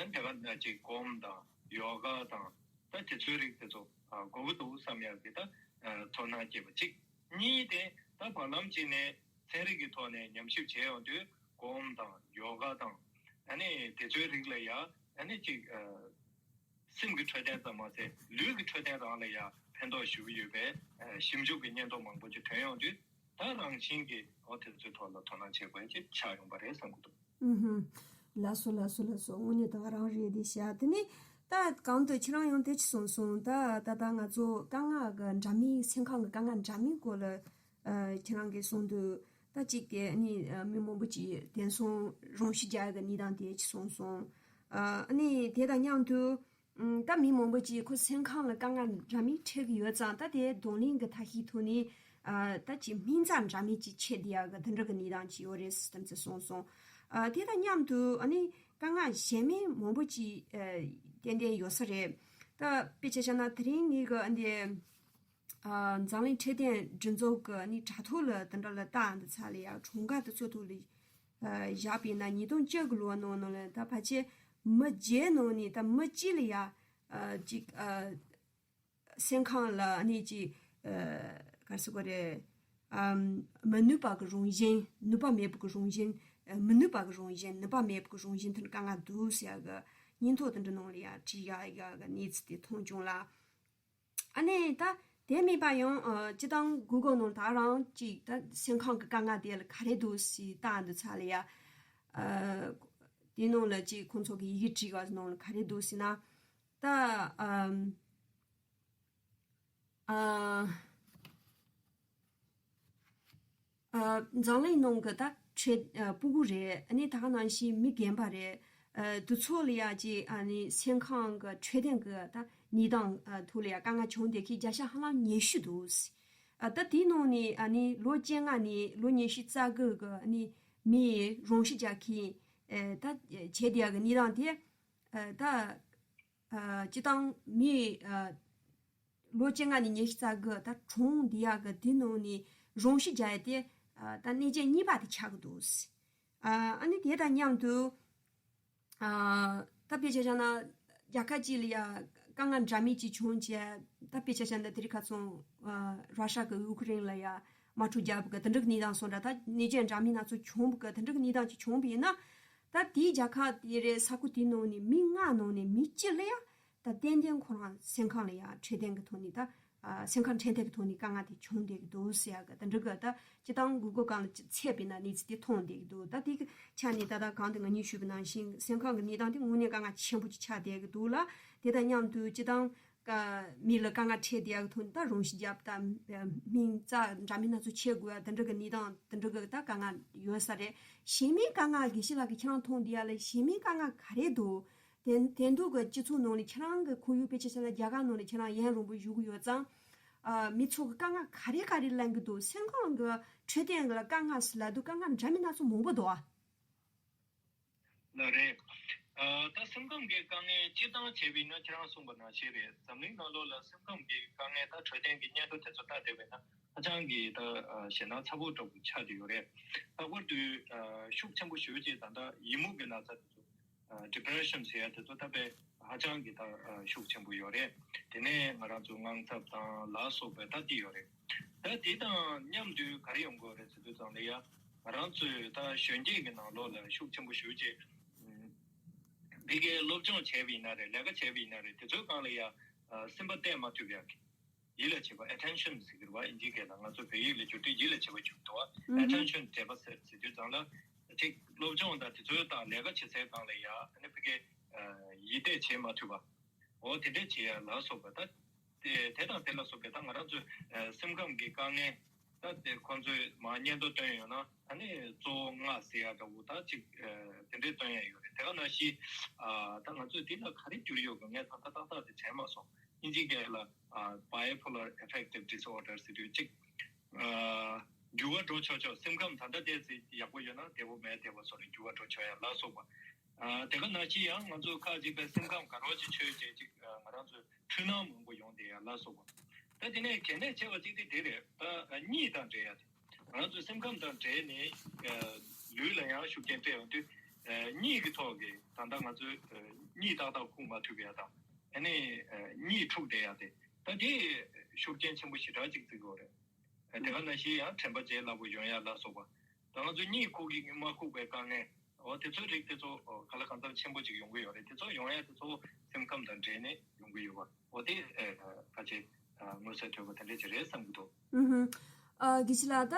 ཡང་དེ་ག་ཅིག་སྒོམ་དང་ཡོ་ག་དང་ད་དེ་ཚོའི་རིགས་དེ་ཚོ་དགོས་ཀྱི་འདུག་བསམ་ཡག་གི་ད་ཚོར་སྣང་སྐྱེས་པ་གཅིག་གཉིས་དེ་ད་བར་ལམ་གཅིག་ནས་ཚན་རིག་གི་ཐོག་ནས་ཉམས་ཞིབ་བྱས་ཡོང་དུས་སྒོམ་དང་ཡོ་ག་དང་ཨ་ནི་དེ་ཚོའི་རིགས་ལ་ཡང་ཨ་ནི་ཅིག་སེམས་ཀྱི་འཕྲོད་བསྟེན་ཙམ་མ་ཟད་ལུས་ཀྱི་འཕྲོད་བསྟེན་རང་ལ་ཡང་ཕན་ཐོགས་ཞེ་པོ་ཡོད་པའི་ཞིབ་འཇུག་གི་སྙན་ཐོ་མང་པོ་ཅིག་ཐོན་ཡོང་དུས་ད་རང་བཞིན་གྱིས་འོ་དེ་ཚོའི་ཐོག་ལ་དོ་སྣང་བྱེད་དགོས་ཅིག་ཆགས་ཡོང་པ་རེད་བསམ་གྱི་འདུག་ཨུ་ཧུམ། ལགས་སོ་ལགས་སོ་ལགས་སོ། དངོས་གནས་ད་ག་རང་རེད་དེ་ཤག་དེ་ནས་ད་གང་དུ་ཁྱེད་རང་ཡང་དེ་ཅི་གསུངས་སོང་། ད་ད་ད་ང་ཚོ་དཀའ་ངལ་གི་འདྲ་མིན་སེམས་ཁམས་གི་དཀའ་ངལ་འདྲ་མིན་སྐོར་ལ་ཁྱེད་རང་གིས་གསུངས་དུས་ད་གཅིག་དེ་ནི་མི་མང་པོ་ཅིག་དེང་སང་རང་ཤི་རྒྱག་ཡ་གི་གནས་སྟངས་དེ་ཅི་གསུངས་སོང་། ཨ་ནི་དེ་དང་མཉམ་དུ། ཨུམ། ད་མི་མང་པོ་ཅིག་ཁོ་སེམས་ཁམས་ལ་དཀའ་ངལ་འདྲ་མིན་འཕྲད་ཀྱི་ཡོད་ཙང་ད་དེ་གདོང་ལེན་གྱི་ཐབས་ཤེས་ཐོག་ནས་ཨ་ད་ཅིག་སྨན་རྩྭ་འདྲ་མིན་ཅིག་མཆེད་བསྡད་ཡག་གི་དེ་འདྲ་གི་གནས་སྟངས་ཅིག་ཡོད་རེད་ཟེར་ཙམ་ཅིག་གསུངས་སོང་། ཨ་དེ་དང་མཉམ་དུ་ཨ་ནི་དཀའ་ངལ་གཞན་མིན་མང་པོ་ཅིག་ཨ་ཏན་ཏན་ཡོད་ས་རེད། ད་དཔེ་ཆ་བཞག་ན་དེ་རིང་ངེད་ཀྱི་ཨ་འདི་ཨ་འཛམ་གླིང་འཕྲོད་བསྟེན་སྒྲིག་འཛུགས་ཀྱི་ཨ་ནི་དྲ་ཐོག་ལ་དེ་འདྲ་ལ་ལྟ་འདི་ཚ་ལ་ཡག་གྲངས་ཀ་དེ་ཚོ་ཐོག་ལ། བཞག་པ་ཡིན་ན་ཉིས་སྟོང་བཅུ་གི་ལོ་ནང་ནང་ལ་ད་ཕལ་ཆེར་མི་བརྒྱའི་ནང་ནས་ད་མི་གཅིག་ལ་ཡ་ཅིག་སེམས་ཁམས་ལ་ཨ་ནི་ཅིག་ག་རེ་ཟེར་དགོས་རེད། མི་ནུས་པ་གི་རང་བཞིན། ནུས་པ་མེད་པ་གི་རང་བཞིན། མི་ནུས་པ་གི་རང་བཞིན། ནུས་པ་མེད་པ་གི་རང་བཞིན་དེ་འདྲ་དཀའ་ངལ་འདུག་ཟེར་ཡ་གི་སྙན་ཐོ་དེ་འདྲ་ནང་ལ་ཡ་བྲིས་ཡ་ཡ་གི་གནས་ཚུལ་དེ་མཐོང་བྱུང་ལ། ཨ་ནི་ད་དེ་མིན་པ་ཡང་ཨ་སྤྱི་བཏང་གུ་གལ་ནང་ད་རང་ཅིག་ད་སེམས་ཁམས་ཀྱི་དཀའ་ངལ་དེ་ལ་ག་རེ་འདུག་ཟེར་ལྟ་འདི་ཚ་ལ་ཡ། ཨ་དེ་ནང་ལ་ཅིག་ཁོང་ཚོ་གི་ཡི་གེ་བྲིས་པ་ནང་ལ་ག་རེ་འདུག་ཟེར་ན། ད་ཨམ་ཨ། ཨ་འཛམ་གླིང་ནང་གི་ད་ཆེ་ཨ་སྤུ་གུ་རེད། ཨ་ནི་ད་ག་ནང་བཞིན་མི་རྒན་པ་རེད། ཨ་དེ་ཚོ་ལ་ཡ་ཅིག་ཨ་ནི་སེམས་ཁམས་གི་འཕྲོད་བསྟེན་གི་ད་གནས་སྟངས་ཨ་ཐོག་ལ་ཡ་དཀའ་ངལ་བྱུང་བསྡད་མཁན་བརྒྱ་ཆ་ཧ་ལམ་ཉི་ཤུ་འདུག་ཨ་ད་དེའི་ནང་ནས་ཨ་ནི་ལོ་བཅོ་ལྔ་ནས་ལོ་ཉི་ཤུ་རྩ་དགུ་གི་ཨ་ནི་མི་རང་ཤི་རྒྱག་མཁན་ཨ་ད་བྱས་བསྡད་ཡ་གི་གནས་སྟངས་དེ་ཨ་ད་ཨ་སྤྱི་བཏང་མི་ཨ་ལོ་བཅོ་ལྔ་ནས་ཉི་ཤུ་རྩ་དགུ་ད་གྲངས་འདི་ཡག་གི་དེ་ནང་ནས་རང་ཤི་རྒྱག་ཡ་དེ་ཨ་ད་གནས་ཆེན་གཉིས་པ་དེ་ཆགས་ཀྱི་འདུག་ཨ་ཨ་ནི་དེ་དང་མཉམ་དུ་ཨ་ད་དཔེ་ཆ་བཞག་ན་རྒྱལ་ཁབ་ཅིག་ལ་ཡ་དཀའ་ངལ་འདྲ་མིན་ཅིག་བྱུང་རྗེས་ད་དཔེ་ཆ་བཞག་ན་དེ་རིང་ཁ་སང་ཨ་ར་ཤ་གི་ཨུ་ཁུ་རེན་ལ་ཡ་དམག་འཁྲུག་རྒྱབ་གི་དེ་འདྲ་གི་གནས་སྟངས་སོང་འདྲ། ད་གནས་ཆེན་འདྲ་མིན་སྣ་ཚོགས་བྱུང་བ་གི་དེ་འདྲ་གི་གནས་སྟངས་ཅིག་བྱུང་བ་ཡིན་ན་ད་དེའི་རྒྱལ་ཁབ་དེ་རེད་ས་ཁུལ་དེའི་ནང་ནས་མི་ལྔ་ནང་ནས་མི་གཅིག་ལ་ཡ། ད་ཏན་ཏན་ཁོ་རང་སེམས་ཁམས་ལ་ཡ་འཕྲོད་བསྟེན་གྱི་ཐོག་ནས་ད་ཨ་སེམས་ཁམས་འཕྲོད་བསྟེན་གྱི་ཐོག་ནས་དཀའ་ངལ་དེ་བྱུང་བསྡད་ཀྱི་འདུག་ཟེར་ཡ་གི་ད་འདྲ་གི་ད་སྤྱི་བཏང་གུ་གལ་སྒང་ལ་ཚད་པས་ན་གནས་ཚུལ་དེ་མཐོང་བསྡད་ཀྱི་འདུག་ད་དེ་གི་ཆ་ནས་ད་ལྟ་གོང་དུ་ང་གཉིས་ཞུས་པ་ནང་བཞིན་སེམས་ཁམས་ཀྱི་གནས་སྟངས་དེ་དངོས་གནས་དཀའ་ངལ་ཆེན་པོ་ཅིག་ཆགས་བསྡད་ཀྱི་འདུག་ལ། དེ་དང་མཉམ་དུ་སྤྱི་བཏང་ཀ་མི་ལ་དཀའ་ངལ་འཕྲད་བསྡད་ཡ་གི་ཐོག་ནས་ད་རང་ཤི་རྒྱབ་ད་སྨན་རྩྭ་འདྲ་མིན་སྣ་ཚོགས་མཆེད་དགོས་ཡ་ད་འདྲ་གི་གནས་སྟངས་ད་འདྲ་གི་ད་དཀའ་ངལ་ཡོད་ས་རེད། གཞན་མིའི་དཀའ་ངལ་དགེ་བཤེས་ལགས་ཀྱིས་ཁྱེད་རང་མཐོང་བསྡད་ཡ་ལ་གཞན་མིའི་དཀའ་ངལ་ག་རེ་འདུག་དེ་དེ་འདུག་གི་སྤྱི་ཚོགས་ནང་ནས་ཁྱེད་རང་གི་ཁོར་ཡུག་དཔེ་ཆ་བཞག་ན་རྒྱ་གར་ནང་ནས་ཁྱེད་རང་ཡུན་རིང་པོ་བཞུགས་ཡོད་ཙང་། ཨ་མི་ཚོ་གི་དཀའ་ངལ་ག་རེ་ག་རེ་ལེན་གི་འདུག་སེམས་ཁམས་གི་འཕྲོད་བསྟེན་གི་ལ་དཀའ་ངལ་ཟེར་ལབ་དུས་དཀའ་ངལ་འདྲ་མིན་སྣ་ཚོགས་མང་པོ་འདུག་ཨ། ལགས་རེད། ཨ་ད་སེམས་ཁམས་ཀྱི་དཀའ་ངལ་སྤྱིར་བཏང་བྱས་པ་ཡིན་ན་ཁྱེད་རང་གསུངས་པ་ནང་བཞིན་རེད། འཛམ་གླིང་ནང་ལོགས་ལ་སེམས་ཁམས་ཀྱི་དཀའ་ངལ་ད་འཕྲོད་བསྟེན་གྱི་སྙན་ཐོ་དེ་ཚོ་ལྟ་བསྡད་པ་ཡིན་ན་ཧ་ཅང་གི་ད་ཨ་ཞེད་སྣང་ཚ་པོ་འདྲ་པོ་ཆགས་བསྡད་ཡོད་རེད། ལྷག་པར་དུ་ཨ་ཤུགས་ཆེན་པོ་ཞེ་པོ་ཅིག་ད་ལྟ་ཡི་མུག་གི་ན་ཚ་དེ་ཚོ། ཨ་depression ཟེར་ཡ་དེ་ཚོ་ད་དཔེ་ཧ་ཅང་གི་ད་ཨ་ཤུགས་ཆེན་པོ་ཡོད་རེད། དེ་ནས་ང་རང་ཚོ་དངངས་འཚབ་དང་ལ་སོགས་པའི་ད་དེ་ཡོད་རེད། ད་དེ་དང་མཉམ་དུ་ག་རེ་ཡོང་གི་ཡོད་རེད་ཟེར་དུས་ཙང་ལ་ཡ་ང་རང་ཚོའི་ད་གཞོན་སྐྱེས་ཀྱི་ནང་ལོགས་ལ་ཤུགས་ཆེན་པོ་ཞེ་པོ་ཅིག་ཕ་གིའི་སློབ་སྦྱོང་བྱས་པ་ཡིན་ན་རེད། ལས་ཀ་བྱས་པ་ཡིན་ན་རེད། དེ་ཚོའི་སྒང་ལ་ཡ་ཨ་སེམས་པ་གཏད་མ་ཐུབ་ཡ་གི་ཡིད་ལ་བྱེད་པ། attention ཟེར་གི་རེད་བ། ཨིན་ཇིའི་སྐད་ལ། ང་ཚོ་བོད་ཡིག་ལ་བསྒྱུར་དུས་ཡིད་ལ་བྱེད་པ་བསྒྱུར་འདུག་བ། ཨུ་ཧུམ། attention སྤྲད་པ་ཟེར་ཟེར་དུས་ཙང་ལ་ཅིག་སློབ་སྦྱོང་དང་དེ་ཚོའི་སྟེང་ལས་ཀ་བྱེད་སའི་སྒང་ལ་ཡ་ཨ་ནི་ཕ་གི་ཡིད་གཏད་བྱེད་མ་ཐུབ་པ། འོ་དེ་འདྲས་བྱེད་ཡ་ལ་སོགས་པ་ད་དེ་དེ་དང་དེ་ལ་སོགས་པའི་ད་ང་རང་ཚོའི་སེམས་ཁམས་ཀྱི་དཀའ་ངལ། ད་དེ་ཁོང་ཚོས་མར་སྙན་ཐོ་བཏོན་ཡོད་ན་ཨ་ནི་གཙོ་བོ་ལྔ་ཟེར་ཡ་འདྲ་བོ་ད་ཅིག་དེ་འདྲས་བཏོན་ཡ་ཡོད་རེད། དེ་ག་ནང་བཞིན་ད་ང་ཚོས་དེ་ལ་ག་རེ་བསྒྱུར་ཡོད་དགོས་ངས་ད་ལྟ་ཏག་ཏག་དེ་དྲན་མ་སོང་། དབྱིན་ཇིའི་སྐད་ལ་bipolar affective disorder ཟེར་དུས་ཅིག་འགྱུར་བ་འགྲོ་ཆོག་ཆོག་སེམས་ཁམས་ད་ལྟ་བལྟས་ཚེ་ཡག་པོ་ཡོད་ན་བདེ་པོ་མེད་བདེ་པོ་སོགས་ལ་འགྱུར་བ་འགྲོ་ཆོག་ཡ་ལ་སོགས་པ། དེ་ག་ནང་བཞིན་ཡང་ང་ཚོ་ཁ་ཅིག་པའི་སེམས་ཁམས་དགའ་རོགས་ཅིག་ཆོས་བྱེད་ཅིག་ང་རང་ཚོའི་འཁྲུལ་སྣང་མང་པོ་ཡོང་བསྡད་ཡ་ལ་སོགས་པ། ད་དེ་ནས་གལ་གནད་ཆེ་བ་གཅིག་དེ་དེ་རེད། ད་གཉིད་དང་འབྲེལ་ཡ་དེ་ང་ཚོའི་སེམས་ཁམས་དང་འབྲེལ་ནས་ལུས་ལ་ཡང་ཤུགས་རྐྱེན་སྤྲད་ཡོང་དུས་གཉིད་ཀྱི་ཐོག་གི་ད་ལྟ་ང་ཚོའི་གཉིད་ཏག་ཏག་ཁུག་མ་ཐུབ་ཡ་དང་ཨ་ནི་གཉིད་འཁྲུག་བསྡད་ཡ་དེ་ད་དེ་ཤུགས་རྐྱེན་ཆེན་པོ་ཞེ་དྲག་ཅིག་བརྩི་དགོས་རེད། དེ་ག་ནང་བཞིན་ཡང་དྲན་པ་བརྗེད་སླ་པོ་ཡོང་ཡ་ལ་སོགས་པ། ད་ང་ཚོ་གཉིད་ཁུག་གི་མ་ཁུག་པའི་དཀའ་ངལ་འོ་དེ་ཚོའི་རིགས་དེ་ཚོ་ག་ལ་གང་འཚམ་ཆེན་པོ་ཅིག་ཡོང་གི་ཡོད་རེད། དེ་ཚོ་ཡོང་ཡ་དེ་ཚོ་སེམས་ཁམས་དང་འབྲེལ་ནས་ཡོང་གི་ཡོད་པ་འོ་དེ་ཕལ་ཆེར་མངོན་གསལ་དོད་པོ་དེ་འདྲས་ཅིག་རེད་བསམ་གྱི་འདུག་ཨུ་ཧུམ། ཨ་དགེ་བཤེས་ལགས་ད་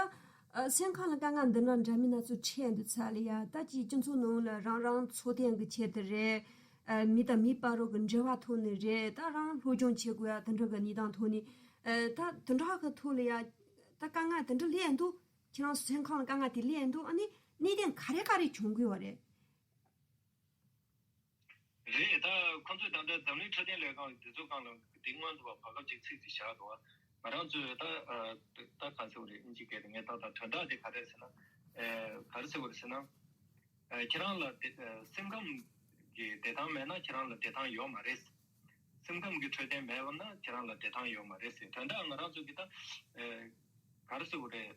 ཨ་སེམས་ཁམས་ལ་དཀའ་ངལ་འདི་འདྲ་འདྲ་མིན་སྣ་ཚོགས་འཕྲད་འདུག་ཚར་ལ་ཡ། ད་ཅིག་སྤྱི་ཚོགས་ནང་ལ་རང་རང་འཚོ་རྟེན་གྱི་ཆེད་དུ་རེད། ཨ་མི་དང་མི་བར་རོགས་ཀྱི་འབྲེལ་བ་ཐོག་ནས་རེད། ད་རང་སློབ་སྦྱོང་བྱེད་དགོས་ཡ་དེ་འདྲ་གི་གནས་སྟངས་ཐོག་ནས་ཨ་ད་དེ་འདྲ་གི་ཐོག་ལ་ཡ་ད་དཀའ་ངལ་དེ་འདྲ་སླེབས་འདུག་ཁྱེད་རང་ཚོ་སེམས་ཁམས་ལ་དཀའ་ངལ་དེ་སླེབས་འདུག་ཨ་ནི་གནད་དོན་ག་རེ་ག་རེ་བྱུང་གི་ཡོད་རེད། རེད། ད་ཁོང་ཚོས་ད་ལྟ་འཛམ་གླིང་འཕྲོད་བསྟེན་ལས་ཁང་འདི་ཚོ་སྒང་ལ་འདི་སྔོན་དུ་བ་བར་སྐབས་ཅིག་ཚིག་ཅིག་བཞག་འདུག་ང་རང་ཚོས་ད་ད་ག་ཟེར་བ་རེད། ཨིན་ཇི་སྐད་དུ་ངས་ད་ད་དོན་དག་དེ་ག་རེ་ཟེར་ན་ག་རེ་ཟེར་བ་རེད་ཟེར་ན། ཁྱེད་རང་ལ་བདེ་སེམས་ཁམས་ཀྱི་བདེ་ཐང་མེད་ན་ཁྱེད་རང་ལ་བདེ་ཐང་ཡོད་མ་རེད། སེམས་ཁམས་ཀྱི་འཕྲོད་བསྟེན་མེད་པ་ན་ཁྱེད་རང་ལ་བདེ་ཐང་ཡོད་མ་རེད་ཟེར། དོན་དག་ང་རང་ཚོ་གི་ད་ག་རེ་ཟེར་བ་རེད།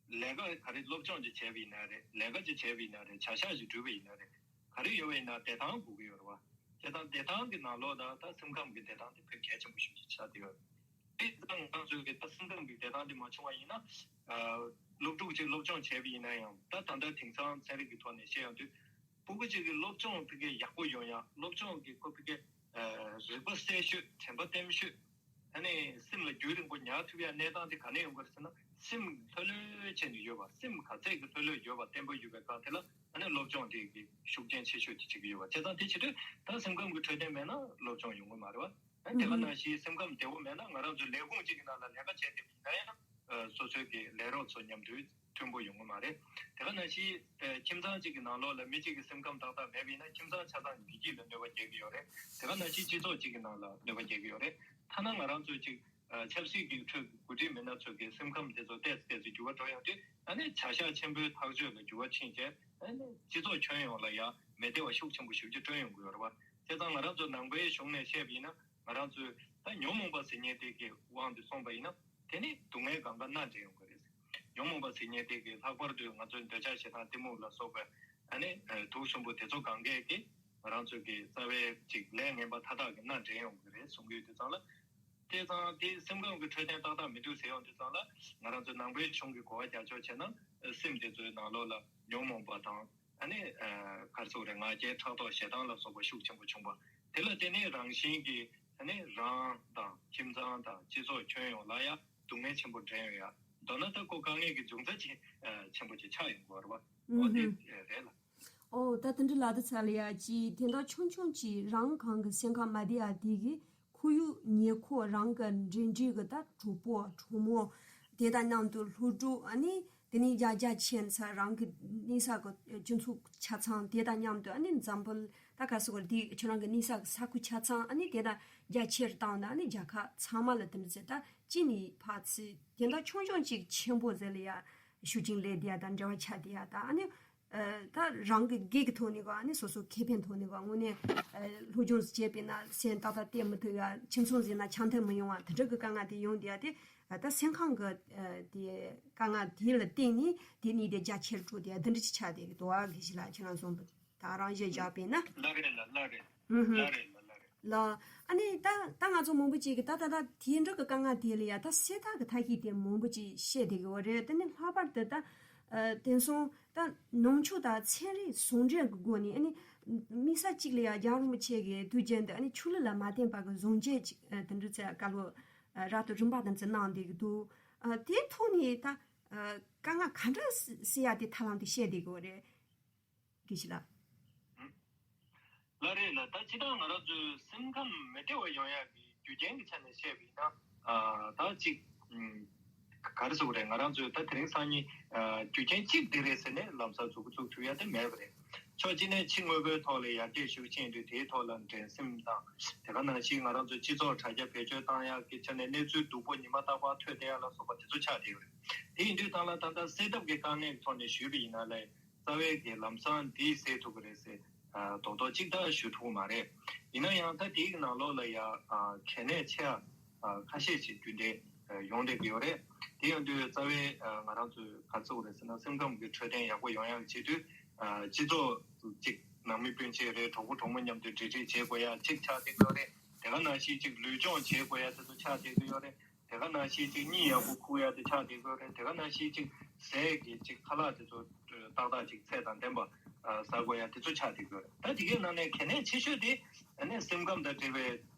ལས་ཀ་ག་རེ་སློབ་སྦྱོང་ཅིག་བྱས་པ་ཡིན་ན་རེད། ལས་ཀ་ཅིག་བྱས་པ་ཡིན་ན་རེད། བྱ་གཞག་ཅིག་བསྒྲུབས་པ་ཡིན་ན་རེད། ག་རེ་ཡོད་པ་ཡིན་ན་བདེ་ཐང་དགོས་ཀྱི་ཡོད་རེད་བ། བྱས་ཙང་བདེ་ཐང་གི་ནང་ལོགས་ལ་ད་སེམས་ཁམས་ཀྱི་བདེ་ཐང་དེ་དཔེ་གལ་ཆེན་པོ་ཞིག་ཆགས་བསྡད་ཡོད་རེད། དེ་ཙང་ང་ཚོས་ཀྱི་ད་སེམས་ཁམས་ཀྱི་བདེ་ཐང་དེ་མ་བྱུང་བ་ཡིན་ན། སློབ་ཕྲུག་ཅིག་སློབ་སྦྱོང་བྱས་པ་ཡིན་ན་ཡང་ད་ད་ལྟ་དེང་སང་ཚན་རིག་གི་ཐོག་ནས་བཤད་ཡོང་དུས། སྤུ་གུ་གཅིག་གི་སློབ་སྦྱོང་ཕ་གི་ཡག་པོ་ཡོང་ཡ། སློབ་སྦྱོང་གི་ཁོ་ཕ་གི་རིག་པ་གསལ་ཤོས། དྲན་པ་བརྟན་ཤོས། ཨ་ནི་སེམས་ལ་རྒྱུན་རིང་པོ་ཉར་ཐུབ་ཡ་གནས་སྟངས་དེ་ག་ནས་ཡོང་གི་རེད་ཟེར་ན། སེམས་ལྷོད་ལྷོད་བྱས་ནས་ཡོད་པ། སེམས་ག་ཚད་ཀྱི་ལྷོད་ལྷོད་ཡོད་པ་བརྟན་པོ་ཡོད་པའི་སྐབས་དེ་ལ་ཨ་ནི་སློབ་སྦྱོང་དེ་གི་ཤུགས་རྐྱེན་ཆེ་ཤོས་དེ་བྱེད་ཀྱི་ཡོད་པ། བྱས་ཙང་དེ་བྱེད་དུས་ད་སེམས་ཁམས་ཀྱི་འཕྲོད་བསྟེན་མེད་ན་སློབ་སྦྱོང་ཡོང་གི་མ་རེད་བ། ཨ་དེ་ག་ནང་བཞིན་སེམས་ཁམས་བདེ་བོ་མེད་ན་ང་རང་ཚོ་ལས་ཁུངས་གཅིག་གི་ནང་ལ་ལས་ཀ་བྱས་བསྡད་པ་ཡིན་ན་ཡང་། སོ་སོའི་གི་ལས་རོགས་ཚོ་མཉམ་དུ་མཐུན་པོ་ཡོང་གི་མ་རེད། དེ་ག་ནང་བཞིན་ཁྱིམ་ཚང་གཅིག་གི་ནང་ལོགས་ལ་མི་གཅིག་གི་སེམས་ཁམས་ཏག་ཏག་མེད་པ་ཡིན་ན་ཁྱིམ་ཚང་ཆ་ཚང་བདེ་སྐྱིད་ལ་གནོད་པ་སྐྱེལ་གི་ཡོད་རེད། དེ་ག་ནང་བཞིན་སྤྱི་ཚོགས་གཅིག་གི་ནང་ལ་གནོད་པ་སྐྱེལ་གི་ཡོད་རེད། ཐ་ན་ང་རང་ཚོ་གཅིག་ཆབ་སྲིད་ཀྱི་ཁྲོད་ཀྱི་འགོ་ཁྲིད་མི་སྣ་ཚོ་གི་སེམས་ཁམས་དེ་ཚོ་ཏོག་ཙམ་ཏོག་ཙམ་འགྱུར་བ་འགྲོ་ཡོང་དུས་ཨ་ནི་བྱ་གཞག་ཆེན་པོའི་ཐག་གཅོད་ལ་འགྱུར་བ་ཕྱིན་བྱས་ཨ་ནི་སྤྱི་ཚོགས་ཁྱོན་ཡོངས་ལ་ཡང་མི་བདེ་བ་ཤུགས་ཆེན་པོ་ཞེ་པོ་ཅིག་བསྐྲུན་ཡོང་གི་ཡོད་རེད་བ། བྱས་ཙང་ང་རང་ཚོ་ནང་པའི་གཞུང་ནས་བཤད་པ་ཡིན་ན། ང་རང་ཚོས་ད་ཉོན་མོངས་པ་ཟེར་མཁན་དེ་གི་དབང་དུ་སོང་བ་ཡིན་ན། དེ་ནི་སྡུག་བསྔལ་གང་ག་སྣ་འདྲེན་ཡོང་གི་རེད། ཉོན་མོངས་པ་ཟེར་མཁན་དེ་གི་ལྷག་པར་དུ་ང་ཚོའི་འདོད་ཆགས་ཞེ་སྡང་གཏི་མུག་ལ་སོགས་པའི་ཨ་ནི་དུག་གསུམ་པོ་དེ་ཚོ་གང་གས་ཀྱིས་ང་རང་ཚོ་གི་རྩ་བའི་ཅིག་ལས་ངན་པ་མཐའ་དག་གི་སྣ་འདྲེན་ཡོང་གི་རེད་གསུང་གི་ཡོད་དུས་ཙང་ལ། དེ་ཙང་དེ་སེམས་ཁམས་ཀྱི་འཕྲོད་བསྟེན་ཏག་ཏག་མི་འདུག་ཟེར་ཡོང་དུས་ཙང་ལ་ང་རང་ཚོ་ནང་པའི་གཞུང་གི་གོ་བ་རྒྱག་ཕྱོགས་བྱས་ན་སེམས་དེ་ཚོའི་ནང་ལོགས་ལ་ཉོན་མོངས་པ་དང་། ཨ་ནི་གར་སོགས་རེ་ང་རྒྱལ་ཕྲག་དོག་ཞེ་སྡང་ལ་སོགས་པ་ཤུགས་ཆེན་པོ་བྱུང་བ། དེ་ལ་བརྟེན་ནས་རང་བཞིན་གྱིས་ཨ་ནི་རང་དང་ཁྱིམ་ཚང་དང་སྤྱི་ཚོགས་ཁྱོན་ཡོངས་ལ་ཡང་སྡུག་བསྔལ་ཆེན་པོ་འདྲེན་ཡོང་ཡ། མདོར་ན་ད་ཁོ་དཀའ་ངལ་གྱི་འབྱུང་རྩ་ཆེ་ཆེན་པོ་ཅིག་ཆགས་ཡོང་གི་ཡོད་རེད་བ། འོ་དེ་རེད་ལ། ཨོ་ད་དེ་འདྲ་ལབ་དུས་ཙ་ལ་ཡ་ཅིག་དོན་དག་ཆུང་ཆུང་ཅིག་རང་གང་གི་སེམས་ཁམས་མ་བདེ་ཡ་དེ་གི་ཁོར་ཡུག་ཉེ་འཁོར་རང་གི་འབྲེལ་འདྲིས་ཀྱི་ད་གྲོགས་པོ་གྲོགས་མོ་དེ་དང་མཉམ་དུ་སློབ་ཕྲུག་ཨ་ནི་དེ་ནས་རྒྱ་རྒྱ་ཆེ་ཚ་རང་གི་གནས་ས་གི་སྤྱི་ཚོགས་ཆ་ཚང་དེ་དང་མཉམ་དུ་ཨ་ནི་འཛམ་བུ་ད་ག་ཟེར་དགོས་རེད། དེ་ཁྱོད་རང་གི་གནས་ས་གི་ས་ཁུལ་ཆ་ཚང་ཨ་ནི་དེ་དང་རྒྱ་ཆེར་བཏང་ན་ཨ་ནི་རྒྱལ་ཁབ་ཚང་མ་ལ་དེ་འདྲ་ཟེར་ད་གཅིག་ནས་ཕར་ཚུར་དེ་འདྲ་ཆུང་ཆུང་ཅིག་ཆེན་པོ་ཟེར་ལ་ཡ་ཤུགས་རྐྱེན་སླེབས་བསྡད་ཡ་དང་འབྲེལ་བ་ཆགས་བསྡད་ཡ་དང་ཨ་ནི། ད་རང་གི་སྒེར་གྱི་ཐོག་ནས་གོ་ཨ་ནི་སོ་སོ་ཁེ་ཕན་ཐོག་ནས་གོ་དངོས་གནས་སློབ་སྦྱོང་བྱས་པས་ན་སེམས་ཏག་ཏག་བསྡད་མི་ཐུབ་ཡ། ཁྱིམ་ཚང་ཟིན་ན་འཆམ་མཐུན་མི་ཡོང་བ་དེ་འདྲ་གི་དཀའ་ངལ་དེ་ཡོང་བསྡད་ཡ་དེ་ད་སེམས་ཁམས་ཀྱི་དེ་དཀའ་ངལ་དེ་ལ་བརྟེན་ནས་དེ་ནི་དེ་རྒྱ་ཆེར་འགྲོ་བསྡད་ཡ་འདི་འདྲ་ཅིག་ཆགས་བསྡད་ཀྱི་འདུག་ཨ། དགེ་བཤེས་ལགས་ཁྱེད་རང་གསུངས་པ་ད་རང་བཞིན་བཞག་པས་ན། ལགས་རེད་ལགས་རེད། ལགས་རེད་ལགས་རེད། ལ། ཨ་ནི་ད་ད་ང་ཚོ་མང་པོ་ཅིག་གིས་ད་ད་ད་དེ་འདྲ་གི་དཀའ་ངལ་དེ་ལ་ཡ་ད་སེལ་ཐབས་ཀྱི་ཐབས་ཤེས་དེ་མང་པོ་ཅིག་བཤད་བསྡད་ཀྱི་ཡོད་རེད། དེ་ནི་ལྷག་པར་དུ་ད་དེང་སང་ད་ནང་ཆོས་དང་ཚན་རིག་ཟུང་འབྲེལ་གྱི་སྒོ་ནས་ཨ་ནི་དམིགས་བསལ་གཅིག་ལ་ཡ་རྒྱལ་བ་རིན་པོ་ཆེ་གིས་དུས་རྒྱུན་དུ་ཨ་ནི་ཆོས་ལུགས་ལ་མ་བརྟེན་པ་གི་ཟུང་འབྲེལ་ཅིག་དེ་འདྲ་ཚེ་བཀའ་སློབ་རབ་ཏུ་རིམ་པ་དང་ཚེ་གནང་བསྡད་ཀྱི་འདུག་དེའི་ཐོག་ནས་ད་དཀའ་ངལ་ག་འདྲ་སེལ་ཡ་དེ་ཐབས་ལམ་དེ་བཤད་བསྡད་ཀྱི་ཡོད་རེད། དགེ་བཤེས་ལགས། ལགས་རེད་ལགས། ད་སྤྱིར་བཏང་ང་རང་ཚོའི་སེམས་ཁམས་མི་བདེ་བ་ཡོང་ཡག་གི་རྒྱུ་རྐྱེན་གྱི་ཆ་ནས་བཤད་པ་ཡིན་ན། ད་གཅིག་ག་རེ་ཟེར་དགོས་རེད། ང་རང་ཚོས་ད་དེ་རིང་སང་ཉིན་ཨ་རྒྱུ་རྐྱེན་གཅིག་འདི་རེད་ཟེར་ནས་ལམ་སང་མཛུབ་གུ་བཙུགས་ཐུབ་ཡ་དེ་མེད་པ་རེད། ཕྱོགས་གཅིག་ནས་ཕྱི་དངོས་པོའི་ཐོག་ལ་ཡར་རྒྱས་ཤུགས་ཆེན་དུས་དེའི་ཐོག་ལ་འགྲན་སེམས་དང་། དེ་ག་ནང་བཞིན་ང་རང་ཚོའི་སྤྱི་ཚོགས་དྲ་རྒྱ་བེད་སྤྱོད་བཏང་ཡག་གི་ཆ་ནས་གནས་ཚུལ་སྡུག་པོ་ཉི་མ་རྟག་པར་ཐོས་བསྡད་ཡག་ལ་སོགས་པ་དེ་ཚོ་ཆགས་བསྡད་ཡོད་རེད། དེ་ཡིན་དུས་ད་ལ་ད་ལྟ་སེལ་ཐབས་ཀྱི་དཀའ་ངལ་གྱི་ཐོག་ནས་ཞུས་པ་ཡིན་ན་ལས། རྩ་བའི་གི་ལམ་སང་འདིས་སེལ་ཐུབ་ཀྱི་རེད་ཟེར་ཨ་རྡོག་རྡོག་གཅིག་ད་ཞུ་ཐུབ་མ་རེད། ཡིན་ན་ཡང་ད་དེའི་ནང་ལོགས་ལ་ཡ་ཨ་གལ་གནད་ཆེ་ཨ་ཁ་ཤས་ཤིག་རྒྱུན་ལྡན་ཨ་ཡོང་བསྡད་ཀྱི་ཡོད་རེད། དེ་ཡོང་དུས་རྩ་བའི་ཨ་ང་རང་ཚོས་ག་རེ་ཟེར་དགོས་རེད་ཟེར་ན། སེམས་ཁམས་ཀྱི་འཕྲོད་བསྟེན་ཡག་པོ་ཡོང་ཡག་བྱེད་དུས་ཨ་སྤྱི་ཚོགས་གཅིག་ནང་མི་སྤུན་མཆེད་རེད། གྲོགས་པོ་གྲོགས་མོ་མཉམ་དུ་འབྲེལ་འདྲིས་བྱེད་དགོས་ཡ་གཅིག་ཆགས་བསྡད་ཀྱི་ཡོད་རེད། དེ་ག་ནང་བཞིན་གཅིག་ལུས་སྦྱོང་བྱེད་དགོས་ཡ་དེ་ཚོ་ཆགས་བསྡད་ཀྱི་ཡོད་རེད། དེ་ག་ནང་བཞིན་གཅིག་གཉིད་ཡག་པོ་ཁུག་ཡ་དེ་ཆགས་བསྡད་ཀྱི་ཡོད་རེད། དེ་ག་ནང་བཞིན་གཅིག་ཟས་ཀྱི་གཅིག་ཁ་ལག་དེ་ཚོ་ཏག་ཏག་ཅིག་ཚད་དང་ལྡན་པ་ཨ་ཟ་དགོས་ཡ་དེ་ཚོ་ཆགས་བསྡད་ཀྱི་ཡོད་རེད། ད་དེ་གའི་ནང་ནས་གལ་གནད་ཆེ་ཤོས་དེ་ཨ་ནི་སེམས་ཁམས་དང་འབྲེལ་བའི་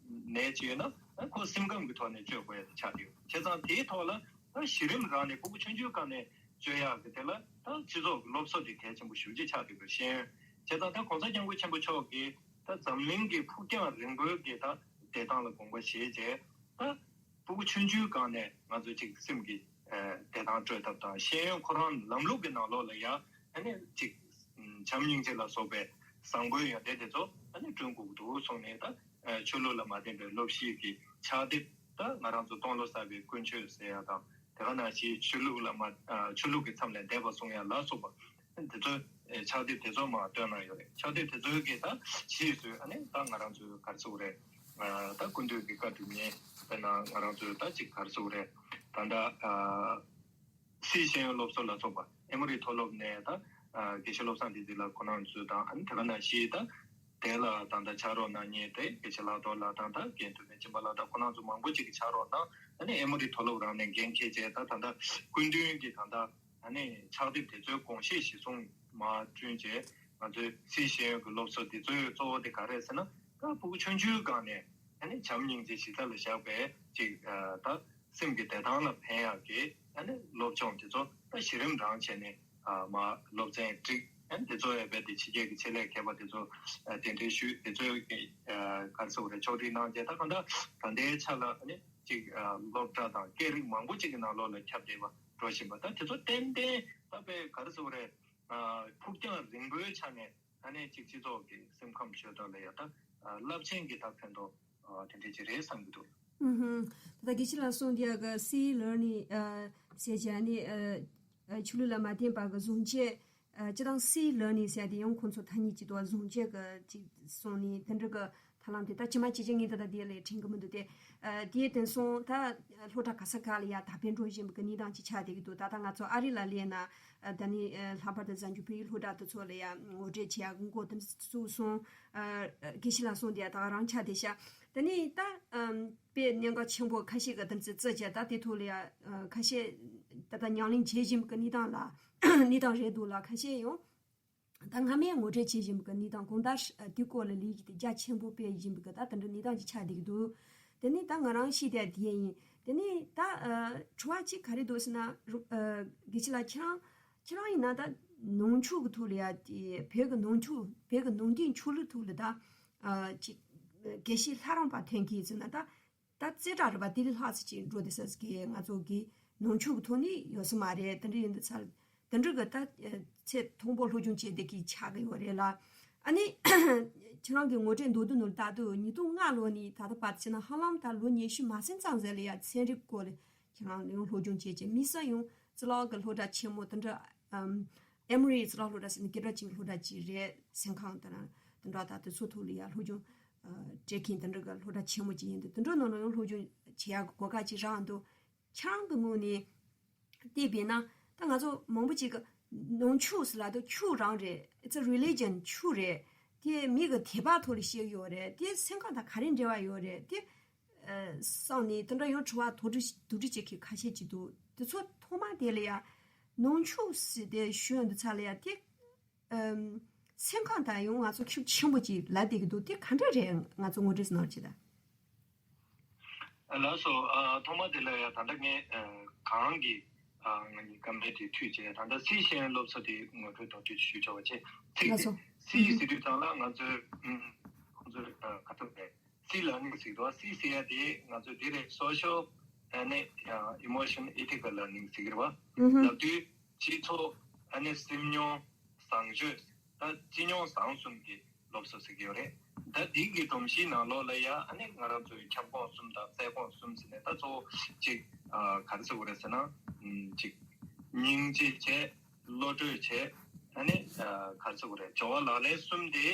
ནད་ཅིག་ཡོད་ན་ཨ་ཁོ་སེམས་ཁམས་ཀྱི་ཐོག་ནས་བཅོས་དགོས་ཡ་དེ་ཆགས་བསྡད་ཡོད། བྱས་ཙང་དེའི་ཐོག་ལ་ད་གཞི་རིམ་རང་ནས་ཕྲུ་གུ་ཆུང་ཆུང་སྒང་ནས་བཅོས་ཡག་གི་དེ་ལ་ད་སྤྱི་ཚོགས་ཀྱི་སློབ་གསོ་དེ་གལ་ཆེན་པོ་ཞེ་པོ་ཅིག་ཆགས་བསྡད་ཡོད། ཤེས་ཡོན། བྱས་ཙང་ད་༸གོང་ས་༸སྐྱབས་མགོན་ཆེན་པོ་མཆོག་གིས་ད་འཛམ་གླིང་གི་ཕུགས་རྒྱང་རིང་པོའི་གི་ད་བདེ་ཐང་ལ་དགོངས་པ་བཞེས་བྱས། ད་ཕྲུ་གུ་ཆུང་ཆུང་སྒང་ནས་ང་ཚོ་ཅིག་སེམས་ཀྱི་ཨ་བདེ་ཐང་སྤྲོད་ཐབས་དང་། ཤེས་ཡོན་ཁོ་རང་ལམ་ལུགས་ཀྱི་ནང་ལོགས་ལ་ཡ་ཨ་ནི་ཅིག་བྱམས་སྙིང་རྗེ་ལ་སོགས་པའི་བཟང་པོའི་ཡོན་ཏན་དེ་ཚོ་ཨ་ནི་བསྐྲུན་དགོས་ཀྱི་འདུག་གསུངས་ནས། ད་ཆོས་ལུགས་ལ་མ་བརྟེན་པའི་སློབ་གཞིའི་གི་ཕྱག་དེབ། ད་ང་རང་ཚོ་སྟོང་ལོ་གསར་པའི་ཀུན་སྤྱོད་ཟེར་ཡ་དང་། དེ་ག་ནང་བཞིན་ཆོས་ལུགས་ལ་མ་ཨ་ཆོས་ལུགས་ཀྱི་མཚམས་ལས་འདས་པ་གསུང་ཡ་ལ་སོགས་པ་དེ་ཚོའི་ཕྱག་དེབ་དེ་ཚོ་མར་བཏོན་གནང་ཡོད་རེད། ཕྱག་དེབ་དེ་ཚོའི་གི་ད་རྗེས་སུ་ཨ་ནི་ད་ང་རང་ཚོའི་ག་རེ་ཟེར་དགོས་རེད། ཨ་ད་སྐུ་མདུན་གྱི་བཀའ་སྒྲུབ་མཁན། དཔེར་ན་ང་རང་ཚོའི་ད་ཅིག་ག་རེ་ཟེར་དགོས་རེད། ད་ལྟ་ཨ་སིའི་ཤེས་ཡོན་སློབ་གསོ་ལ་སོགས་པ་ཨེ་མོ་རི་མཐོ་སློབ་ནས་ད་ཨ་དགེ་བཤེས་བློ་བཟང་བསྟན་འཛིན་ལགས་ཁོ་རང་ཚོ་དང་། ཨ་ནི་དེ་ག་ནང་བཞིན་ད་དེ་ལ་ད་ལྟ་ཕྱག་རོགས་གནང་མཁན་དེ་དགེ་བཤེས་ལྷག་རྡོར་ལགས་དང་། ད་རྒན་དོན་གཉེར་སྦྱིན་པ་ལགས་དང་། ཁོ་རང་ཚོ་མང་པོ་ཅིག་གིས་ཕྱག་རོགས་གནང་། ཨ་ནི་ཨེ་མོ་རི་མཐོ་སློབ་རང་ནས་འགན་འཁྱེར་བྱས། ད་ད་ལྟ་སྐུ་མདུན་གྱི་ད་ལྟ་ཨ་ནི་ཕྱག་དེབ་དེ་ཚོའི་དགོངས་བཞེད་གཞིར་བཟུང་མར་བསྐྲུན་བྱས། ང་ཚོའི་སིའི་ཤེས་ཡོན་གྱི་སློབ་གསོ་འདི་ཚོའི་གཙོ་བོ་དེ་ག་རེ་རེད་ཟེར་ན། ད་ཕྲུ་གུ་ཆུང་ཆུང་སྒང་ནས་ཨ་ནི་བྱམས་སྙིང་རྗེ་གཞི་རྩ་ལ་བཞག་པའི་ཅིག་ཨ་ད་སེམས་ཀྱི་བདེ་ཐང་ལ་ཕན་ཡག་གི་ཨ་ནི་སློབ་སྦྱོང་དེ་ཚོ་ད་གཞི་རིམ་རང་བྱས་ནས་ཨ་མར་སློབ་ཚན་སྒྲིག་ཨ་ནི་དེ་ཚོ་ཡང་རྦད་དེ་ཕྱི་རྒྱལ་གྱི་ཆེད་ལས་མཁས་པ་དེ་ཚོ་ཨ་གདན་འདྲེན་ཞུས། དེ་ཚོའི་གི་ཨ་ག་རེ་ཟེར་དགོས་རེད། ཕྱོགས་སྒྲིག་གནང་བྱས། ད་གང་ལྟར་ད་ལྟའི་ཆ་ལ་ཨ་ནི་ཅིག་ཨ་སློབ་གྲྭ་དང་སྐད་རིགས་མང་པོ་ཅིག་གི་ནང་ལོགས་ལ་ཁྱབ་བསྡད་པ་འགྲོ་བཞིན་པ། ད་དེ་ཚོ་ཏན་ཏན་ད་དཔེ་ག་རེ་ཟེར་དགོས་རེད། ཨ་ཕུགས་རྒྱང་རིང་པོའི་ཆ་ནས་ད་ནས་ཅིག་སྤྱི་ཚོགས་ཀྱི་སེམས་ཁམས་ཆོས་ཐོག་ལ་ཡ་ད་ཨ་རླབས་ཆེན་གྱི་ད་ཕན་ཐོགས་ཨ་དེ་འདྲ་ཅིག་རེད་བསམ་གྱི་འདུག། ཨུ་ཧུམ། ད་ལྟ་དགེ་བཤེས་ལགས་གསུངས་དེ་ཡ་གི་སི་ལར་ནིང་ཨ་ཟེར་བྱས་ནས་ཨ་ཨ་ཆོས་ལུགས་ལ་མ་བརྟེན་པ་གི་བཟང་སྤྱོད། ཨ་སྤྱིར་བཏང་སི་ལར་ནིང་ཟེར་ཡ་དེ་ཡང་ཁོང་ཚོ་ཐ་སྙད་ཅིག་འདུག་བཟང་སྤྱོད་གི་ཅིག་གསུངས་ནས། དེ་འདྲ་གི་ཐབས་ལམ་དེ་ད་ཇི་མ་ཇི་བཞིན་ངས་ད་ལྟ་དེ་ལས་དྲན་གི་མི་འདུག་སྟེ། ཨ་དེ་དེང་སང་ད་སློབ་གྲྭ་ག་ས་ག་ལ་ཡ་དར་སྤེལ་འགྲོ་བཞིན་པ་གི་གནས་སྟངས་ཅིག་ཆགས་བསྡད་ཀྱི་འདུག། ད་ལྟ་ང་ཚོ་ཨ་རི་ལ་སླེབས་ན་ཨ་ད་ནི་ཨ་ལྷག་པར་དུ་གཟའ་མཇུག་བོད་ཡིག་སློབ་གྲྭ་དེ་ཚོ་ལ་ཡ་ངོ་སྤྲོད་བྱེད་ཡ་གི་འགོ་དེ་ཚུགས་སོང་། ཨ་དགེ་བཤེས་ལགས་གསུངས་དེ་ཡ་ད་ག་རང་ཆགས་བསྡད་ཤག། ད་ནི་ད་ཨམ་དཔེ་གནད་འགག་ཆེན་པོ་ཁ་ཤས་ཀྱི་དེ་ཚོ་བརྩི་བྱས། ད་དེ་ཐོག་ལ་ཡ་ཨ་ཁ་ཤས་ད་ལྟ་ཉམས་ལེན་བྱེད་བཞིན་པ་གི་གནས་སྟངས་ལ་གནས་སྟངས་རེད་འདུག་ལ། ཁ་ཤས་ཡང་ད་སྔ་མའི་ངོ་སྤྲོད་བྱེད་བཞིན་པའི་གནས་སྟངས་གང་ལྟར་ཨ་དེའི་སྐོར་ལ་ལས་ཀྱི་དེ་རྒྱ་ཆེན་པོ་སྤེལ་བཞིན་པའི་ད་དེ་འདྲ་གནས་སྟངས་ཅིག་ཆགས་བསྡད་ཀྱི་འདུག། དེ་ནས་ད་ང་རང་ཤེས་བསྡད་དེ་ཡིན། དེ་ནས་ད་ཨ་དྲི་བ་གཅིག་ག་རེ་འདུག་ཟེར་ན། རུ་ཨ་དགེ་བཤེས་ལགས་ཁྱེད་རང་ཁྱེད་རང་ཡིན་ན་ད་ནང་ཆོས་ཀྱི་ཐོག་ལ་ཡ་དེ་བོད་ཀྱི་ནང་ཆོས་བོད་ཀྱི་ནང་བསྟན་ཆོས་ལུགས་ཐོག་ལ་ད་ཨ་ཅིག་དགེ་བཤེས་ལྷ་རམས་པ་ཐོན་གྱི་ཡིན་ཟེར་ན། ད་ད་རྩེ་གྲས་རེད་པ། དེ་ལས་ལྷག་ཙམ་ཅིག་འགྲོ་བསྡད་ས་ཟིག་གི་ང་ཚོ་གི་ནང་ཆོས་ཀྱི་ཐོག་ནས་ཡོད་ས་མ་རེད། དེ་འདྲ་ཡིན་དུས་ཚར་དེ་འདྲ་གི་ད་ཨ་ཚེ་ཐོག་མར་སློབ་སྦྱོང་བྱས་བསྡད་ཀྱི་ཆགས་ཀྱི་ཡོད་རེད་ལ། ཨ་ནི་ཁྱེད་རང་གི་ངོ་སྤྲོད་མདོར་བསྡུས་ནང་ལ་ད་དུང་ཉིས་སྟོང་ལྔ་ལོ་ནས་ད་ལྟ་བར་བྱས་ན་ཧ་ལམ་ད་ལོ་ཉི་ཤུ་མ་ཟིན་ཙམ་ཟིག་ལ་ཡ་ཚན་རིག་སྐོར་ལ་ཁྱེད་རང་ཡང་སློབ་སྦྱོང་བྱས་བྱས། དམིགས་བསལ་ཡང་ཙི་ལའོ་གི་སློབ་གྲྭ་ཆེན་མོ་དེ་འདྲ་ཨམ་ཨེ་མོ་རི་ཙི་ལའོ་སློབ་གྲྭ་ཟེར་ནས་སྐད་གྲགས་ཅན་གྱི་སློབ་གྲྭ་ཅིག་རེད། སེམས་ཁམས་དང་དེ་འདྲ་ད་དེ་ཚོ་ཐོག་ལ་ཡ་སློབ་སྦྱོང་ཨ་སྤྲད་མཁན་དེ་འདྲ་གི་སློབ་གྲྭ་ཆེན་མོ་ཅིག་ཡིན་དུས། དེ་འདྲ་ནང་ལ་ཡང་སློབ་སྦྱོང་བྱེད་ཡག་གི་གོ་སྐབས་ཅིག་རག་འདུག། ཁྱེད་རང་གི་ངོས་ནས་བལྟས་པས་ན། ད་ང་ཚོ་མང་པོ་ཅིག་གི་ནང་ཆོས་ཟེར་ལབ་དུས་ཆོས་རང་རེད། It's a religion. ཆོས་རེད། དེ་མི་གི་དད་པ་ཐོག་ལ་བཤད་ཡོད་རེད། དེ་སེམས་ཁམས་དང་ག་རེ་འབྲེལ་བ་ཡོད་རེད། དེ་ཨ་བསམ་ནས་དེ་འདྲ་ཡང་དྲི་བ་དོགས་འདྲི་དོགས་འདྲི་བྱེད་མཁན་ཁ་ཤས་ཅིག་འདུག། དེ་ཚོ་ཐོག་མ་དེ་ལ་ཡ་ནང་ཆོས་ཟེར་དེ་ཞུ་ཡོང་དུས་ཚར་ལ་ཡ་དེ་ཨམ་སེམས་ཁམས་དང་ཡང་ང་ཚོ་ཤུགས་ཆེན་པོ་ཅིག་ལབ་བསྡད་ཀྱི་འདུག། དེ་ག་འདྲ་རེད། ང་ཚོ་ངོ་སྤྲོད་གནང་རོགས་བྱེད་དང་། ལགས་སོ། ཨ་ཐོག་མ་དེ་ལ་ཡ་ད་ལྟ་ངས་ཨ་གང་གི་ཨ་ང་གཉིས་ཀ་མེད་དེ་མཐུད་བྱས། ད་ལྟ་སིའི་ཤེས་ཡོན་སློབ་གསོ་དེ་ངོ་སྤྲོད་དོགས་འདྲི་ཞུས་ཆོག་པ་བྱས། ཚིག་ལགས་དེ་སོ། སིའི་ཟེར་དུས་ཙང་ལ་ང་ཚོས་ཨུམ་ཁོང་ཚོས་ཨ་ག་ཐུབ་རེད། སི་ལར་ནིང་ཟེར་འདུག། སི་ཟེར་ཡ་དེ་ང་ཚོ་འདི་རེད། སོ་ཤལ་ ཨ་ནི་emotion ethical learning ཟེར་གྱི་རེད་བ། ལབ་དུས་སྤྱི་ཚོགས། ཨ་ནི་སེམས་མྱོང་། བཟང་སྤྱོད། ད་སྤྱི་མྱོང་བཟང་གསུམ་གྱི་སློབ་གསོ་ཟེར་གྱི་ཡོད་རེད། ད་འདི་གི་སྒྲོམ་གཞིའི་ནང་ལོགས་ལ་ཡ་ཨ་ནི་ང་རང་ཚོའི་ཁྱབ་ཁོངས་གསུམ་དང་རྩལ་ཁོངས་གསུམ་ཟེར་ནས་ད་གཙོ་བོ་གཅིག་ཨ་ག་རེ་ཟེར་དགོས་རེད་ཟེར་ན། ཨམ་གཅིག་སྙིང་རྗེ་བྱས། བློ་གྲོས་བྱས། ཨ་ནི་ཨ་ག་རེ་ཟེར་དགོས་རེད། སྦྱོར་བ་ལག་ལེན་གསུམ་དེ་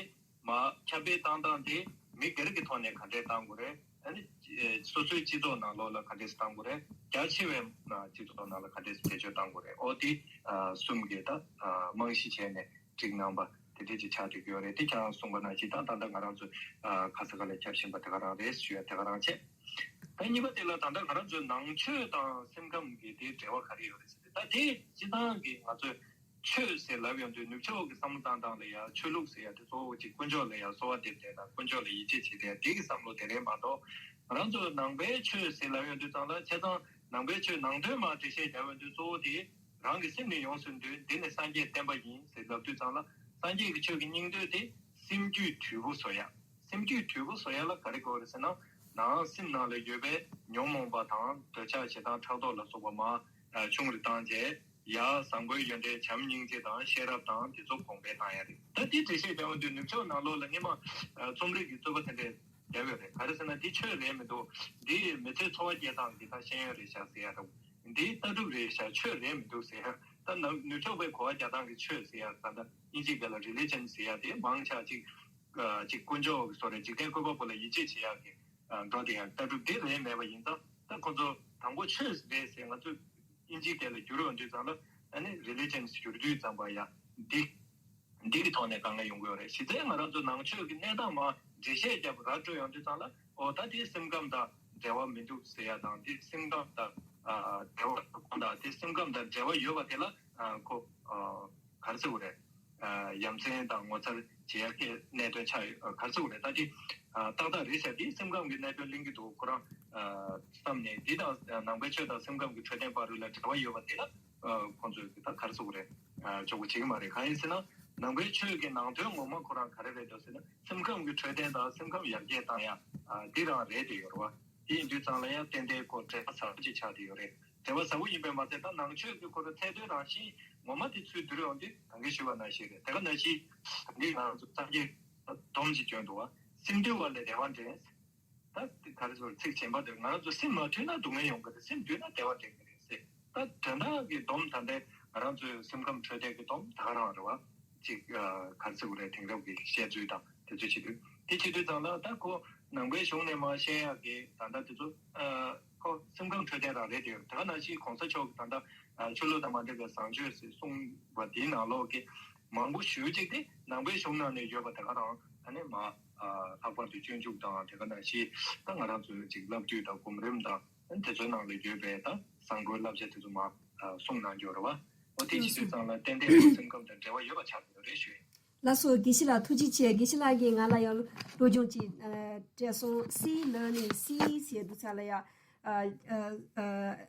མ་ཁྱབ་སྤེལ་བཏང་སྟངས་དེ་མི་སྒེར་གྱི་ཐོག་ནས་ག་འདྲས་བཏང་དགོས་རེད། ཨ་ནི་ཨ་སོ་སོའི་སྤྱི་ཚོགས་ནང་ལོགས་ལ་ག་འདྲས་བཏང་དགོས་རེད། རྒྱ་ཆེ་བའི་ཨ་སྤྱི་ཚོགས་ནང་ལ་ག་འདྲས་བེད་སྤྱོད་བཏང་དགོས་རེད། ཨོ་དེ་ཨ་གསུམ་གྱི་ད་ཨ་རྨང་གཞི་བྱས་ནས་བསྒྲིགས་གནང་པ་དེ་འདྲས་ཅིག་ཆགས་བསྡད་ཀྱི་ཡོད་རེད། དེ་ཁྱེད་རང་གསུངས་པ་ནང་བཞིན་ད་ད་ལྟ་ང་རང་ཚོ་ཨ་ག་ས་ག་ལ་ཁྱབ་བཞིན་པ་དེ་ག་རང་རེད་ཞུ་ཡ་དེ་ག་རང་བྱས། ད་གཉིས་པ་དེ་ལ་ད་ལྟ་ང་རང་ཚོའི་ནང་ཆོས་དང་སེམས་ཁམས་ཀྱི་དེའི་འབྲེལ་བ་ག་རེ་ཡོད་རེད་ཟེར་ཏེ། ད་དེ་སྤྱི་བཏང་གི་ང་ཚོས་ཆོས་ཟེར་ལབ་ཡོང་དུས་ནུབ་ཕྱོགས་ཀྱི་བསམ་བློ་བཏང་སྟངས་ལ་ཡང་ཆོས་ལུགས་ཟེར་ཡ་དེ་གཙོ་བོ་གཅིག་དཀོན་མཆོག་ལ་ཡང་གསོལ་བ་འདེབས་བསྡད་དང་དཀོན་མཆོག་ལ་ཡིད་ཆེས་བྱེད་བསྡད་དེ་གི་བསམ་བློ་དེ་རེད་མ་གཏོགས། ང་རང་ཚོ་ནང་པའི་ཆོས་ཟེར་ལབ་ཡོང་དུས་ཙང་ལ་བྱས་ཙང་ནང་པའི་ཆོས་ནང་དོན་མར་འགྲེལ་བཤད་རྒྱག་ཡོང་དུས་གཙོ་བོ་དེ་རང་གི་སེམས་ནས་ཡོངས་སུ་འདུལ། འདི་ནི་སངས་རྒྱས་བསྟན་པ་ཡིན་ཟེར་ལབ་དུས་ཙང་ལ་སངས་རྒྱས་ཀྱི་ཆོས་ཀྱི་སྙིང་དོན་དེ་སེམས་རྒྱུད་དྲིལ་བུ་བཟོ་ཡ། སེམས་རྒྱུད་དྲིལ་བུ་བཟོ་ཡ་ལ་ག་རེ་དགོས་རེད་ཟེར་ན། ནང་སེམས་ནང་ལ་ཡོད་པའི་ཉོན་མོངས་པ་དང་འདོད་ཆགས་ཞེ་སྡང་ཕྲག་དོག་ལ་སོགས་པ་མར་ཆུང་རུ་བཏང་རྗེས། ཡར་བཟང་པོའི་ཡོན་ཏན་བྱམས་སྙིང་རྗེ་དང་ཤེས་རབ་དང་དེ་ཚོ་གོང་འཕེལ་བཏང་ཡ་རེད། ད་དེ་འགྲེལ་བཤད་རྒྱག་ཡོང་དུས་ནུབ་ཕྱོགས་ནང་ལོགས་ལ་སྔོན་མ་རྩོམ་རིག་གི་རྩོད་པ་དེ་འདྲས་བརྒྱབ་ཡོད་རེད། ག་རེ་ཟེར་ན་འདི་ཆོས་རེད་མི་འདུག་འདི་མི་ཚེ་འཚོ་བ་སྐྱེལ་སྟངས་ཀྱི་ད་ཤེས་ཡོན་རེད་ཤག་ཟེར་ཡ་དང་། འདི་ལྟ་གྲུབ་རེད་ཤག་ཆོས་རེད་མི་འདུག་ཟེར་ཡ། ད་ནུབ་ཕྱོགས་པའི་གོ་བ་རྒྱག་སྟངས་ཀྱི་ཆོས་ཟེར་ཡ་ད་ལྟ་དབྱིན་ཇིའི་སྐད་ལ་religion ཟེར་ཡ་དེ་མང་ཆེ་ཅིག་ཅིག་དཀོན་མཆོག་གི་བཟོ་རེད། འཇིག་རྟེན་བཀོད་པ་པོ་ལ་ཡིད་ཆེས་བྱེད་ཡག་གི་འགྲོ་བསྡད་ཡག་ལྟ་གྲུབ་དེ་རེད་མེད་པ་ཡིན་ཙང་། ད་ཁོ་ཚོ་དང་པོ་ཆོས་རེད་ཟེར་ང་ཚོས་དབྱིན་ཇིའི་སྐད་ལ་བསྒྱུར་ཡོང་དུས་ཙང་ལ་ཨ་ནི་religion བསྒྱུར་དུས་ཙམ་པ་ཡ་འདི་འདི་གི་ཐོག་ནས་དཀའ་ངལ་ཡོང་གི་ཡོད་རེད། གཞི་རྩའི་ང་རང་ཚོ་ནང་ཆོས་ཀྱི་གནས་སྟངས་མར་འགྲེལ་བཤད་རྒྱབ་ར་སྤྲོད་ཡོང་དུས་ཙང་ལ་ཨོ་ད་དེ་སེམས་ཁམས་དང་འབྲེལ་བ་མི་འདུག་ཟེར་ཡ་དང་། དེ་སེམས་ཁམས་དང་འབྲེལ་བ་དང་དེ་སེམས་ཁམས་དང་འབྲེལ་བ་ཡོད་པ་དེ་ལ་ཁོ་ག་རེ་ཟེར་དགོས་རེད། ཡ་མཚན་དང་ངོ་མཚར་བྱེད་ཡ་གི་གནད་དོན་ཆགས་ཡོད། ག་རེ་ཟེར་དགོས་རེད། ད་དེ་ཏག་ཏག་རེད་ཤག་དེ་སེམས་ཁམས་ཀྱི་གནད་དོན་གླེང་གི་འདུག་ཁོ་རང་བསམ་ནས། དེ་དང་ནང་པའི་ཆོས་དང་སེམས་ཁམས་ཀྱི་འཕྲོད་བསྟེན་བར་ལ་འབྲེལ་བ་ཡོད་པ་དེ་ལ་ཁོང་ཚོས་ད་ག་རེ་ཟེར་དགོས་རེད། ཆོག་གི་བྱེད་ཀྱི་མ་རེད། གང་ཡིན་ཟེར་ན་ནང་པའི་ཆོས་ཀྱི་ནང་དོན་ངོ་མ་ཁོ་རང་ག་རེ་རེད་འདུག་ཟེར་ན་སེམས་ཁམས་ཀྱི་འཕྲོད་བསྟེན་དང་སེམས་ཁམས་ཡར་རྒྱས་བཏང་ཡ་འདི་རང་རེད་དེ་ཡོད་རེད་བ། དེ་ཡིན་དུས་ཙང་ལ་ཡང་ཏན་ཏན་ཁོ་འབྲེལ་བ་ཟབ་པོ་ཅིག་ཆགས་བསྡད་ཡོད་རེད། འབྲེལ་བ་ཟབ་པོ་ཡིན་པས་མ་ཚད་ད་ནང་ཆོས་ཀྱི་ཁོ་རང་ཚད་མཐོའི་རང་བཞིན་ངོ་མ་དེ་ཚུར་བསྡུར་ཡོང་དུས་ད་གིན་ཞུས་པ་ནང་བཞིན་རེད། དེ་ག་ནང་བཞིན་འདི་ང་རང་ཚོ་སངས་རྒྱས་སྡོམ་ཅིག་བསྐྱོན་འདུག་བ། སེམས་འདུལ་བ་ལས་བདེ་བ་འདྲེན། ད་ག་རེ་ཟེར། ཚིག་གཞན་པ་དེ་ང་རང་ཚོ་སེམས་མ་འདུལ་ན་སྡུག་བསྔལ་ཡོང་གི་རེད། སེམས་འདུལ་ན་བདེ་བ་འདྲེན་གི་རེད་ཟེར། ད་དོན་དག་གི་སྡོམ་ད་ལྟའི་ང་རང་ཚོའི་སེམས་ཁམས་འཕྲོད་བསྟེན་གྱི་སྡོམ་ད་ག་རང་རེད་བ། ཅིག་ག་རེ་ཟེར་དགོས་རེད། དེང་རབས་ཀྱི་བཤད་ཚུལ་དང་དེ་ཚོ་བྱེད་དུས་དེ་བྱེད་དུས་ཙང་ལ་ད་ཁོ་ནང་པའི་གཞུང་ནས་མར་བཤད་ཡག་གི་ད་ལྟ་དེ་ཚོ་ཁོ་སེམས་ཁམས་འཕྲོད་བསྟེན་རང་རེད་དེ། ད་ག་ནང་བཞིན་གོང་ས་མཆོག་གི་ད་ལྟ་ཆོས་ལུགས་དང་མ་འབྲེལ་བའི་བཟང་སྤྱོད་ཟེར་གསུངས་པ་དེའི་ནང་ལོགས་ཀྱི་མང་པོ་ཞེ་ཅིག་དེ་ནང་པའི་གཞུང་ནང་ནས་ཡོད་པ་དེ་ག་རང་ཨ་ནི་མར་ལྷག་པར་དུ་སྤྱོད་འཇུག་དང་དེ་ག་ནང་བཞིན་ད་ང་རང་ཚོའི་ཅིག་བསླབ་བཏུས་དང་སྒོམ་རིམ་དང་དེ་ཚོའི་ནང་ལ་ཡོད་པའི་ད་བཟང་པོའི་བསླབ་བྱ་དེ་ཚོ་མར་གསུངས་གནང་ཡོད་རེད་བ། འོ་དེ་བྱེད་དུས་ཙང་ལ་ཏན་ཏན་སེམས་ཁམས་དང་འབྲེལ་བ་ཡོད་པ་ཆགས་ཡོད་རེད་ཞུ་ཡིན། ལགས་སོ། དགེ་བཤེས་ལགས་ཐུགས་རྗེ་ཆེ། དགེ་བཤེས་ལགས་ཀྱིས་ང་ལ་ཡང་སློབ་སྦྱོང་ཅིག་ཨ་སྤྲད་སོང་། སི་ལར་ནིང་སི་ཟེར་དུས་ཙ་ལ་ཡ་ཨ་ཨ་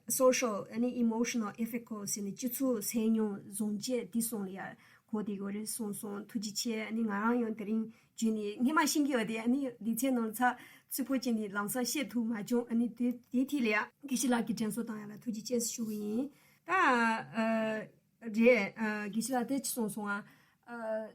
ཨ་social ཨ་ནི་emotional ethical ཟེར་ནས་སྤྱི་ཚོགས་སེམས་མྱོང་བཟང་སྤྱོད་འདི་གསུམ་ལ་ཡ་གོ་བསྡད་ཡོད་རེད་གསུངས་སོང་། ཐུགས་རྗེ་ཆེ། ཨ་ནི་ང་རང་ཡང་དེ་རིང་བརྒྱུད་ནས་སྔན་མ་ཤེས་ཀྱི་ཡོད་དེ། ཨ་ནི་ལེ་ཚན་ནང་ཚགས་ཚུད་པོ་བྱས་ནས་ལམ་སང་བཤད་ཐུབ་མ་བྱུང་། ཨ་ནི་དེ་དེའི་ཐད་ལ་ཡ་དགེ་བཤེས་ལགས་ཀྱིས་དྲན་གསོ་བཏང་ཡ་ལ་ཐུགས་རྗེ་ཆེ་ཞུ་གི་ཡིན། ད་ཨ་རེད། ཨ་དགེ་བཤེས་ལགས་དེ་ཅི་གསུངས་སོང་ཨ། ཨ་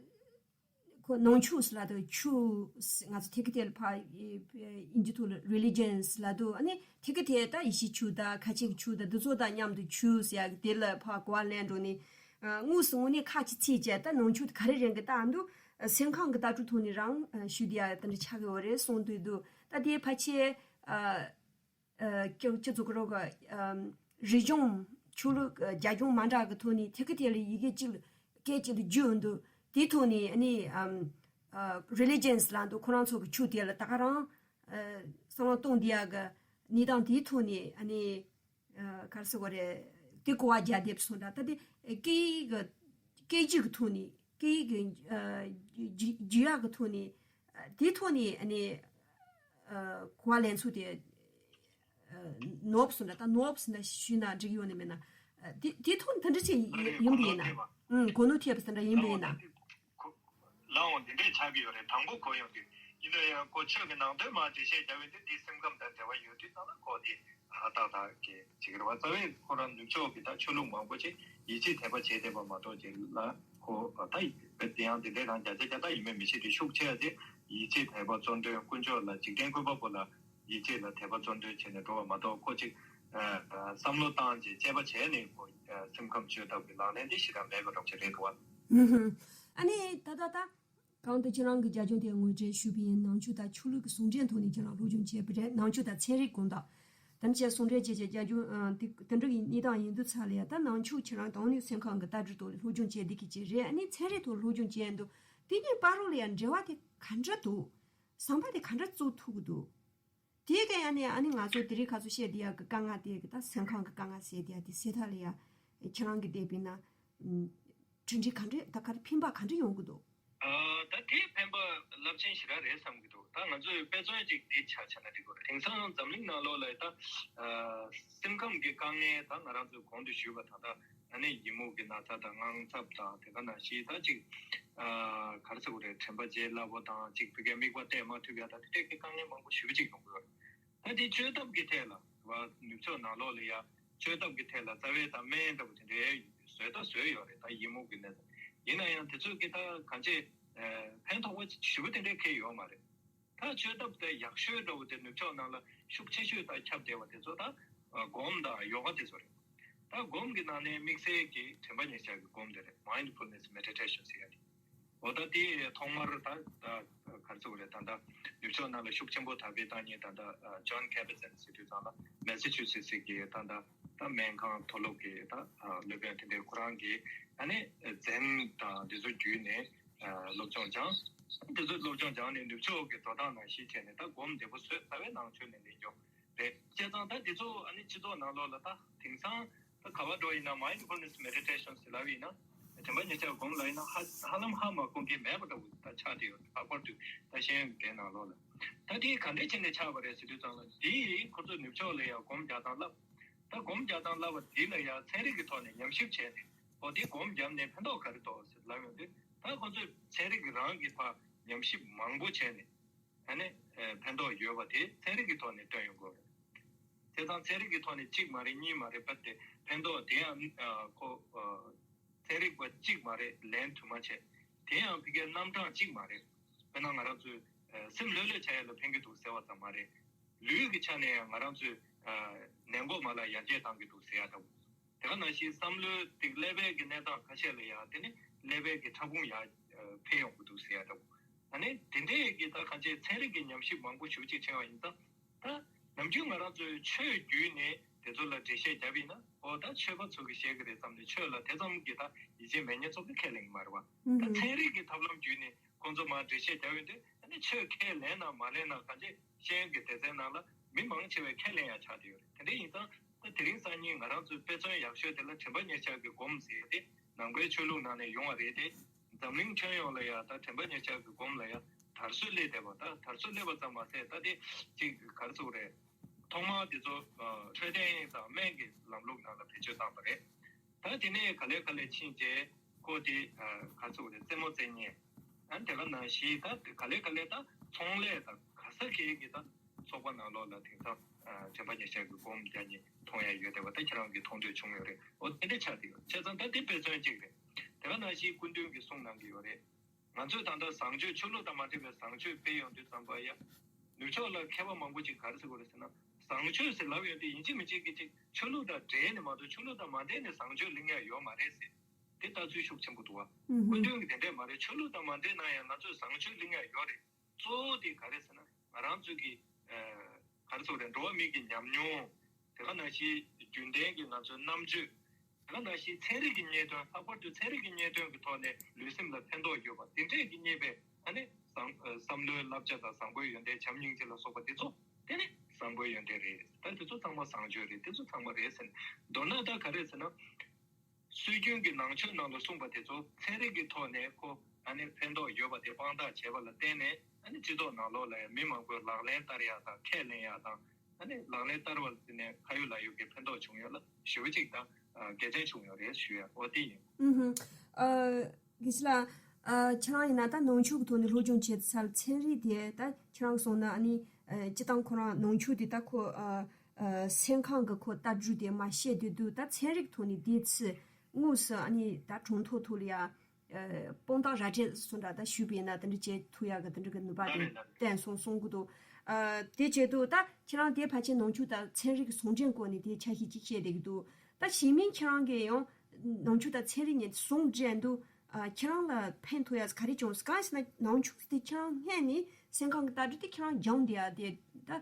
ཁོ་ནང་ཆོས་ལབ་དུས་ཆོས་ང་ཚོ་ཐད་ཀའི་ཐད་ལ་ཕར་དབྱིན་ཇི་ཐོག་ལ་religions ལབ་དུས། ཨ་ནི་ཐད་ཀའི་ཐད་ད་ཡེ་ཤུའི་ཆོས་དང་ཁ་ཆེ་གི་ཆོས་དང་འདི་ཚོ་དང་མཉམ་དུ་ཆོས་ཟེར་ཡག་དེ་ལ་ཕར་གོ་བ་ལེན་འགྲོ་ནས། ཨ་དངོས་སུ་དངོས་གནས་ཁ་ཅིག་ཚིག་བཅད་ད་ནང་ཆོས་དེ་ག་རེ་རེད་གི་ལྟ་འདུག་སེམས་ཁམས་ཀྱི་ལྟ་གྲུབ་ཐོག་ནས་རང་ཞུ་བསྡད་ཡ་དེ་འདྲ་ཆགས་ཀྱི་ཡོད་རེད་གསུངས་འདུག་འདུག་ད་དེ་ཕལ་ཆེར་ཨ། ཨ་ཅོ་ཅོ་ཙུ་ཀ་རོ་ག་ཨམ་རིག་གཞུང་ཆོས་ལུགས་ཨ་རྒྱ་གཞུང་མ་འདྲ་གི་ཐོག་ནས་ཐད་ཀའི་ཐད་ལ་ཡི་གེ་གཅིག་ལ་སྐད་གཅིག་ལ་བསྒྱུར་འདུག་དེའི་ཐོག་ནས་ཨ་ནི་ཨམ་ཨ་religions ལབ་འདུག་ཁོ་རང་ཚོ་གི་ཆོས་དེ་ལ་ད་ག་རང་ཨ་བསམ་བློ་གཏོང་བསྡད་ཡག་གི་གནས་སྟངས་དེའི་ཐོག་ནས་ཨ་ནི་ཨ་ག་རེ་ཟེར་དགོས་རེད། དེ་གོ་བ་རྒྱག་བསྡད་སོང་། ད་ད་དེ་སྐད་ཡིག་གི་སྐད་ཡིག་གི་ཐོག་ནས་སྐད་ཡིག་གི་ཨ་བསྒྱུར་བསྒྱུར་ཡག་གི་ཐོག་ནས་ཨ་དེའི་ཐོག་ནས་ཨ་ནི་ཨ་གོ་བ་ལེན་ཚུལ་དེ་ཨ་ནོར་སོང་ན། ད་ནོར་སོང་ན་ཞུས་ན་འགྲིག་ཡོད་ནི་མེད་ན། ཨ་དེ་དེ་ཐོག་ནས་ད་འདྲ་ཅིག་ཡིན་པ་ཡིན་ན། ཨང་གོ་ནོར་ཐེབས་པ་དེ་འདྲ་ཡིན་པ་ཡིན་ན། ལའང་འདི་འདྲས་ཆགས་ཀྱི་ཡོད་རེད། དང་པོ་གོ་ཡོང་དུས་ཡིན་ན་ཡང་ཁོ་ཆོས་ཀྱི་ནང་དོན་མར་འགྲེལ་བཤད་རྒྱག་ཡོང་དུས་འདི་སེམས་ཁམས་དང་འབྲེལ་བ་ཡོད་དུས་ཙང་ལ་ཁོ་དེ་ ཧ་ཏག་ཏག་གི་ཅིག་རེད་བ། རྩ་བའི་ཁོ་རང་ནུབ་ཕྱོགས་ཀྱི་ད་ཆོས་ལུགས་མང་པོ་ཅིག་ཡིད་ཆེས་དད་པ་བྱས་བསྡད་པ་མ་གཏོགས་ཅིག་ལ་ཁོ་ད་དེ་ཡང་དེ་འདྲའི་རང་བརྒྱ་ཆ་བརྒྱ་ཐག་ཡིན་མིན་མི་ཤེས་དུས་ཤུགས་ཆེ་བ་དེ་ཡིད་ཆེས་དད་པ་གཙོ་འདོན། དཀོན་མཆོག་ལ་འཇིག་རྟེན་བཀོད་པ་པོ་ལ་ཡིད་ཆེས་ལ་དད་པ་གཙོ་འདོན་བྱས་ནས་འགྲོ་བ་མ་གཏོགས་ཁོ་ཅིག་བསམ་བློ་བཏང་རྗེས་དཔྱད་པ་བྱས་ནས་ཁོ་སེམས་ཁམས་བཅོས་ཐབས་ཀྱི་ལག་ལེན་དེ་ཞེ་དྲག་མེད་པ་འདྲ་ཅིག་རེད་འདུག་བ། ཨུ་ཧུམ། ཨ་ནི་ད་ད་ད། གང་ལྟར་ཁྱེད་རང་གི་རྒྱ་ཁྱོན་དེ་ངོས་འཛིན་ཞུས་པ་ཡིན། ནང་ཆོས་དང་ཆོས་ལུགས་ཀྱི་ཟུང་འབྲེལ་ཐོག་ནས་ཁྱེད་རང་སློབ་སྦྱོང་བྱས་པ་རེད། ནང་ཆོས་དང་ཚན་རིག་དགོངས་དག་དམ་བཅའ་ཟུང་འབྲེལ་བྱས་བྱས་རྒྱ་ཁྱོན་ཨ་དེ་དེ་འདྲ་གི་གནས་སྟངས་ཡིན་དུས་ཚར་ལ་ཡ། ད་ནང་ཆོས་ཁྱེད་རང་དང་ནི་སེམས་ཁམས་ཀྱི་ལྟ་གྲུབ་ཐོག་ནས་སློབ་སྦྱོང་བྱས་འདི་གི་ཅིག་རེད། ཨ་ནི་ཚན་རིག་ཐོག་སློབ་སྦྱོང་བྱས་འདུག་དེ་གཉིས་བར་རོ་ལ་ཡ་འབྲེལ་བ་དེ་ག་འདྲ་འདུག་ཟམ་པ་དེ་ག་འདྲ་བཙུགས་ཐུབ་ཀྱི་འདུག་དེ་ག་ཡང་ནས་ཨ་ནི་ང་ཚོ་དེ་རིང་ཁ་སོ་བཤད་དེ་ཡ་གི་དཀའ་ངལ་དེ་གི་ད་སེམས་ཁམས་ཀྱི་དཀའ་ངལ་ཟེར་དེ་ཡ་དེ་སེལ་ཐབས་ལ་ཡ་ཁྱེད་རང་གི་འདས་པའི་ན་གྲུབ་འབྲས་ག་འདྲ་ད་ག་རེ་ཕན་པ་ག་འདྲ་ཡོང་གི་འདུག་ཨ། ད་དེ་ཕན་པ་རླབས་ཆེན་ཞེ་དྲག་རེད་བསམ་གྱི་འདུག་ད་ང་ཚོས་དཔེ་མཚོན་ཅིག་འདི་ཆ་བཞག་ན་འགྲིག་གི་རེད། དེང་སང་འཛམ་གླིང་ནང་ལོགས་ལ་ད་ཨ་སེམས་ཁམས་ཀྱི་དཀའ་ངལ་ད་ང་རང་ཚོས་གོང་དུ་ཞུས་པ་ད་ལྟ་ཨ་ནི་ཡི་མུག་གི་ན་ཚ་དང་དངངས་འཚབ་དང་དེ་ག་ནང་བཞིན་ད་ཅིག་ཨ་ག་རེ་ཟེར་དགོས་རེད། དྲན་པ་བརྗེད་སླ་པོ་དང་ཅིག་ཕ་གིར་དམིགས་པ་གཏད་མ་ཐུབ་ཡ་ད་དེ་འདྲའི་དཀའ་ངལ་མང་པོ་ཞེ་པོ་ཅིག་ཡོང་གི་ཡོད་རེད། ད་དེ་བཅོས་ཐབས་ཀྱི་ཐད་ལ་བ་ནུབ་ཕྱོགས་ནང་ལོགས་ལ་ཡ་བཅོས་ཐབས་ཀྱི་ཐད་ལ་རྩ་བའི་ད་སྨན་འདྲ་པོ་དེ་འདྲའི་བཟོས་ད་བཟོས་ཡོད་རེད། ད་ཡི་མུག་གི་ནད་ཡིན་ན་ཡང་དེ་ཚོས་ཀྱི་ད་གང་ཅི་ཕན་ཐོགས་པ་ཞེ་པོ་དེ་འདྲའི་ཁེལ་ཡོད་མ་རེད། ད་བཅོས་ཐབས་དེ་ཡག་ཤོས་འདྲ་པོ་དེ་ནུབ་ཕྱོགས་ནང་ལ་ཤུགས་ཆེ་ཤོས་ད་ཁྱབ་བསྡད་པ་དེ་ཚོ་ད་སྒོམ་དང་ཡོ་ག་དེ་ཚོ་རེད། ད་སྒོམ་གྱི་ནང་ནས་དམིགས་བསལ་གྱི་དྲན་པ་ཉེར་བཞག་གི་སྒོམ་དེ་རེད། Mindfulness Meditation ཟེར་ཡ་དེ། འོ་ད་དེ་ཐོག་མར་ད་ད་ག་རེ་ཟེར་དགོས་རེད། ད་ལྟ་ནུབ་ཕྱོགས་ནང་ལ་ཤུགས་ཆེན་པོ་དར་བའི་ད་ཉིན་ད་ལྟ་John Kabat-Zinn ཟེར་དུས་ཙང་ལ་མེ་སི་ཆུ་སེ་སི་གི་ད་ལྟ་ད་སྨན་ཁང་མཐོ་སློབ་ཀྱི་ད་སློབ་དཔོན་དེ་འདྲའི་ཁོ་རང་གིས་ཨ་ནི་ཛེན་དང་འདི་ཚོ་བརྒྱུད་ནས་སློབ་སྦྱོང་སྦྱངས། འདི་ཚོ་སློབ་སྦྱོང་སྦྱངས་ནས་ནུབ་ཕྱོགས་ཀྱི་འགྲོ་སྟངས་ནང་བཞིན་བྱས་ནས་ད་སྒོམ་བདེ་པོ་བཟོས། རྩ་བའི་ནང་ཆོས་ནས་ལེན་རྒྱུ་རེད། བྱས་ཙང་ད་འདི་ཚོ་ཨ་ནི་སྤྱི་ཚོགས་ནང་ལོགས་ལ་ད་དེང་སང་ད་ག་བ་འགྲོ་ཡིན་ན་Mindfulness Meditation ཟེར་ལབ་ཡིན་ན་དྲན་པ་ཉེར་བཞག་སྒོམ་ལབ་ཡིན་ན་ཧ་ཧ་ལམ་ཧ་མ་གོ་མཁན་མེད་པ་འདྲ་བོ་ད་ཆགས་བསྡད་ཡོད། ལྷག་པར་དུ་ད་ཤེས་ཡོན་གྱི་ནང་ལོགས་ལ་ད་དེ་ག་འདྲས་བྱས་ནས་ཆགས་པ་རེད་ཟེར་དུས་ཙང་ལ་དེ་ཁོ་ཚོ་ནུབ་ཕྱོགས་ལ་ཡང་སྒོམ་རྒྱག་སྟངས་བསླབ། ད་སྒོམ་རྒྱག་སྟངས་བསླབ་པ་དེ་ལ་ཡང་ཚན་རིག་གི་ཐོག་ནས་ཉམས་ཞིབ་བྱས་ནས་འོ་དེ་སྒོམ་བརྒྱབ་ནས་ཕན་ཐོགས་ག་རེ་ཐོགས་ཟེར་ལབ་ཡོང་དུས་ད་ཁོ་ཚོས་ཚན་རིག་གི་རང་གི་ཕར་ཉམས་ཞིབ་མང་པོ་བྱས་ནས། ཨ་ནི་ཕན་ཐོགས་ཡོད་པ་དེ་ཚན་རིག་གི་ཐོག་ནས་སྟོན་ཡོང་དགོས་རེད། བྱས་ཙང་ཚན་རིག་གི་ཐོག་ནས་གཅིག་མ་རེད་གཉིས་མ་རེད་པ་དེ་ཕན་ཐོགས་དེ་ཡང་ཁོ་ཚན་རིག་པ་གཅིག་མ་རེད་ལན་དུ་མ་བྱས། དེ་ཡང་ཕ་གིའི་རྣམ་གྲངས་གཅིག་མ་རེད། དཔེར་ན་ང་རང་ཚོས་སེམས་ལྷོད་ལྷོད་བྱ་ཡ་ལ་ཕན་གྱི་འདུག་ཟེར་བ་ཙམ་མ་རེད། ལུས་ཀྱི་ཆ་ནས་ཡང་ང་རང་ཚོས་ནད་འགོག་མ་ལག་ཡར་རྒྱས་གཏང་གི་འདུག་ཟེར་ཡ་འདྲ་བོ། དེ་ག་ནང་བཞིན་བསམ་བློའི་ཏིག་ཀླད་པའི་གི་གནས་སྟངས་ཁ་ཤས་ལ་ཡང་དེ་ནི་ཀླད་པའི་གི་ཕྲ་ཕུང་ཡང་འཕེལ་ཡོང་གི་འདུག་ཟེར་ཡ་འདྲ་བོ། ཨ་ནི་དེ་འདྲའི་གི་ད་གང་ཅི་ཚན་རིག་གི་ཉམས་ཞིབ་མང་པོ་ཞེ་པོ་ཅིག་བྱས་པ་ཡིན་ཙང་ད་ནམ་རྒྱུན་ང་རང་ཚོའི་ཆོས་བརྒྱུད་ནས་དེ་ཚོ་ལ་འགྲེལ་བཤད་བརྒྱབ་ཡིན་ན་འོ་ད་ཆོས་པ་ཚོ་གི་བཤད་གི་རེད་བསམ་ནས་ཆོས་ལ་དེ་ཙམ་གི་ད་ཡིད་ཆེས་མེད་མཁན་ཚོ་གི་ཁས་ལེན་གི་མ་རེད་བ། ད་ཚན་རིག་གི་ཐབས་ལམ་བརྒྱུད་ནས་ཁོང་ཚོ་མར་འགྲེལ་བཤད་བརྒྱབ་ཡོང་དུས་ཨ་ནི་ཆོས་ཁས་ལེན་ན་མ་ལེན་ན་གང་ཅི་ཤེས་ཡོན་གྱི་སྡེ་ཚན་ནང་ལ་མི་མང་ཆེ་བས་ཁས་ལེན་ཡ་ཆགས་བསྡད་ཡོད་རེད། དེ་འདྲ་ཡིན་ཙང་ད་དེ་རིང་སང་ཉིན་ང་རང་ཚོའི་དཔེ་མཚོན་ཡག་ཤོས་དེ་ལ་དྲན་པ་ཉེར་བཞག་གི་སྒོམ་ཟེར་ཏེ་ནང་པའི་ཆོས་ལུགས་ནང་ནས་ཡོང་བ་རེད་དེ། འཛམ་གླིང་ཁྱོན་ཡོངས་ལ་ཡ་ད་དྲན་པ་ཉེར་བཞག་གི་སྒོམ་ལ་ཡ་དར་སྲོལ་སླེབས་བསྡད་པ། ད་དར་སྲོལ་སླེབས་པ་ཙམ་མ་ཟད་ད་དེ་ཅིག་ག་རེ་ཟེར་དགོས་རེད། ཐོག་མར་དེ་ཚོ་འཕྲོད་བསྟེན་དང་སྨན་གྱི་ལམ་ལུགས་ནང་ལ་བེད་སྤྱོད་བཏང་པ་རེད། ད་དེ་ནས་ག་ལེ་ག་ལེ་ཕྱིན་རྗེས་ཁོ་དེ་ག་རེ་ཟེར་དགོས་རེད། རྩེད་མོ་རྩེ་མཁན། ཨ་ནི་དེ་ག་ནང་བཞིན་ད་ག་ལེ་ག་ལེ་ད་ཚོང་ལས་དང་ག་ས་གའི་གི་ད་ཚོགས་པ་ནང་ལོགས་ལ་དེང་སང་དྲན་པ་ཉེར་བཞག་གི་སྒོམ་རྒྱག་མཁན་མཐོང་ཡ་ཡོད་བསྡད་པ་ད་ཁྱེད་རང་གིས་མཐོང་ཐོས་བྱུང་ཡོད་རེད། འོ་དེ་འདྲ་ཆགས་བསྡད་ཡོད། བྱས་ཙང་ད་དེ་དཔེ་མཚོན་གཅིག་རེད། དེ་ག་ནང་བཞིན་སྐུ་མདུན་གྱིས་གསུངས་གནང་གི་ཡོད་རེད། ང་ཚོས་ད་ལྟ་བཟང་སྤྱོད་ཆོས་ལུགས་དང་མ་འབྲེལ་བའི་བཟང་སྤྱོད་སྤེལ་ཡོང་དུས་ཙམ་པ་ཡ། ནུབ་ཕྱོགས་ལ་མཁས་པ་མང་པོ་ཅིག་ག་རེ་ཟེར་དགོས་རེད་ཟེར་ན་བཟང་སྤྱོད་ཟེར་ལབ་ཡོང་དུས་ཡིན་གཅིག་མིན་གཅིག་གི་ཅིག་ཆོས་ལུགས་དང་འབྲེལ་ནས་མ་གཏོགས་ཆོས་ལུགས་དང་མ་འབྲེལ་ནས་བཟང་སྤྱོད་གླེང་ཡ་ཡོད་མ་རེད་ཟེར། དེ་ལྟ་ཚུལ་ཤུགས་ཆེན་པོ་འདུག་བ། ཨུ་ཧུམ། སྐུ་མདུན་གྱིས་དེ་འདྲས་མ་རེད། ཆོས་ལུགས་དང་མ་འབྲེལ་ན་ཡང་ང་ཚོས་བཟང་སྤྱོད་གླེང་ཡ་ཡོད་རེད། གཙོ་བོ་དེ་ག་རེ་ཟེར་ན་ང་རང་ཚོ་གི་ཨ་ག་རེ་ཟེར་དགོས་རེད། འགྲོ་བ་མིའི་གི་ཉམས་མྱོང་། དེ་ག་ནང་བཞིན་རྒྱུན་ལྡན་གྱི་ང་ཚོའི་རྣམ་དཔྱོད། དེ་ག་ནང་བཞིན་ཚན་རིག་གི་རྙེད་དོན། ལྷག་པར་དུ་ཚན་རིག་གི་རྙེད་དོན་གྱི་ཐོག་ནས་ལུས་སེམས་ལ་ཕན་ཐོགས་ཡོད་པ་དེ་འདྲས་ཀྱིས་རྙེད་པའི་ཨ་ནི་བཟང་ཨ་བསམ་བློའི་བསླབ་བྱ་དང་བཟང་པོའི་ཡོན་ཏན། བྱམས་སྙིང་རྗེ་ལ་སོགས་པ་དེ་ཚོ་དེ་ནི་བཟང་པོའི་ཡོན་ཏན་རེད། ད་དེ་ཚོ་ཚང་མ་བཟང་སྤྱོད་རེད། དེ་ཚོ་ཚང་མ་རེད་ཟེར་ནས། མདོར་ན་ད་ག་རེ་ཟེར་ན། སྲོལ་རྒྱུན་གྱི་ནང་ཆོས་ནང་ལ་གསུངས་པ་དེ་ཚོ་ཚན་རིག་གི་ཐོག་ནས་ཁོ་ཨ་ནི་ཕན་ཐོགས་ཡོད་པ་དེ་དཔང་རྟགས་བྱས་པ་ལ་བརྟེན་ནས་ཨ་ནི་སྤྱི་ཚོགས་ནང་ལོགས་ལ་ཡང་མི་མང་པོས་ལག་ལེན་བསྟར་ཡག་དང་ཁས་ལེན་ཡག་དང་། ཨ་ནི་ལག་ལེན་བསྟར་བ་ནས་ཁ་ཡོད་ལག་ཡོད་ཀྱི་ཕན་ཐོགས་བྱུང་ཡོད་ལ་ཞེ་པོ་ཅིག་དང་དགེ་མཚན་བྱུང་ཡོད་རེད་ཞུ་ཡ་འོ་དེ་ཡིན། ཨུ་ཧུམ། ཨ། དགེ་བཤེས་ལགས། ཨ། ཁྱེད་རང་ཡིན་ན་ད་ནང་ཆོས་ཀྱི་ཐོག་ནས་སློབ་སྦྱོང་བྱས་ཚར། ཚན་རིག་དེ་ད་ཁྱེད་རང་གསུངས་ན་ཨ་ནི་ཨ་སྤྱི་བཏང་ཁོ་རང་ནང་ཆོས་དེ་ད་ཁོ་ཨ་ ཨ་སེམས་ཁམས་ཀྱི་ཁོ་ལྟ་གྲུབ་དེ་མར་བཤད་དུས་དུས་ད་ཚན་རིག་ཐོག་ནས་དེ་ཚོ་དངོས་སུ་ཨ་ནི་ད་གྲངས་ཐོ་ཐོག་ལ་ཡ་ཨ་དཔང་རྟགས་ར་སྤྲོད་སོགས་འདྲ་ད་ཞུས་པ་ཡིན་ན་དེ་འདྲ་བྱེད་ཐུབ་ཡག་གི་དེ་འདྲ་གི་ནུས་པ་དེ་ལགས་རེད་ལགས་རེད། བསྟན་སོང་གསུང་གི་འདུག་ཨ་དེ་བྱེད་དུས་ད་ཁྱེད་རང་དེ་ཕལ་ཆེར་ནང་ཆོས་དང་ཚན་རིག་གི་ཟུང་འབྲེལ་སྐོར་ནས་དེ་ཆ་ཤས་ཅིག་བཤད་བསྡད་ཀྱི་འདུག་ད་གཞན་མིན་ཁྱེད་རང་གིས་ཡང་ནང་ཆོས་དང་ཚན་རིག་གཉིས་ཟུང་འབྲེལ་དུས་ཨ་ཁྱེད་རང་ལ་ཕན་ཐོགས་ཡག་ག་རེ་བྱུང་སོང་། གང་ཡིན་ཟེར་ན་ནང་ཆོས་དེ་ཁྱེད་རང་སྔོན་ནས་སེམས་ཁམས་ཀྱི་ལྟ་གྲུབ་དེ་ཁྱེད་རང་སྦྱངས་བསྡད་ཡག་དེ་ད།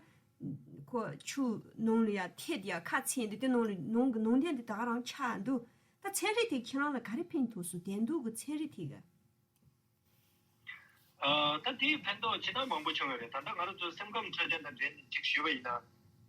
ཁོ་ཆུ་ནང་ལ་ཡ་ཐེད་ཡ་ཁ་ཚན་འདི་དེ་ནང་ལ་ནང་གི་ནང་དོན་འདི་ད་ག་རང་ཆགས་འདུག་ད་ཚན་རིག་དེ་ཁྱེད་རང་ལ་ག་རེ་ཕན་ཐོགས་སོང་། དེང་དུས་ཀྱི་ཚན་རིག་དེ་ག་ཨ་ད་དེའི་ཕན་ཐོགས་ཇི་ལྟར་མང་པོ་བྱུང་ཡོད་རེད། ད་ལྟ་ང་རང་ཚོ་སེམས་ཁམས་འཕྲོད་བསྟེན་དང་འབྲེལ་ནས་ཅིག་ཞུས་པ་ཡིན་ན།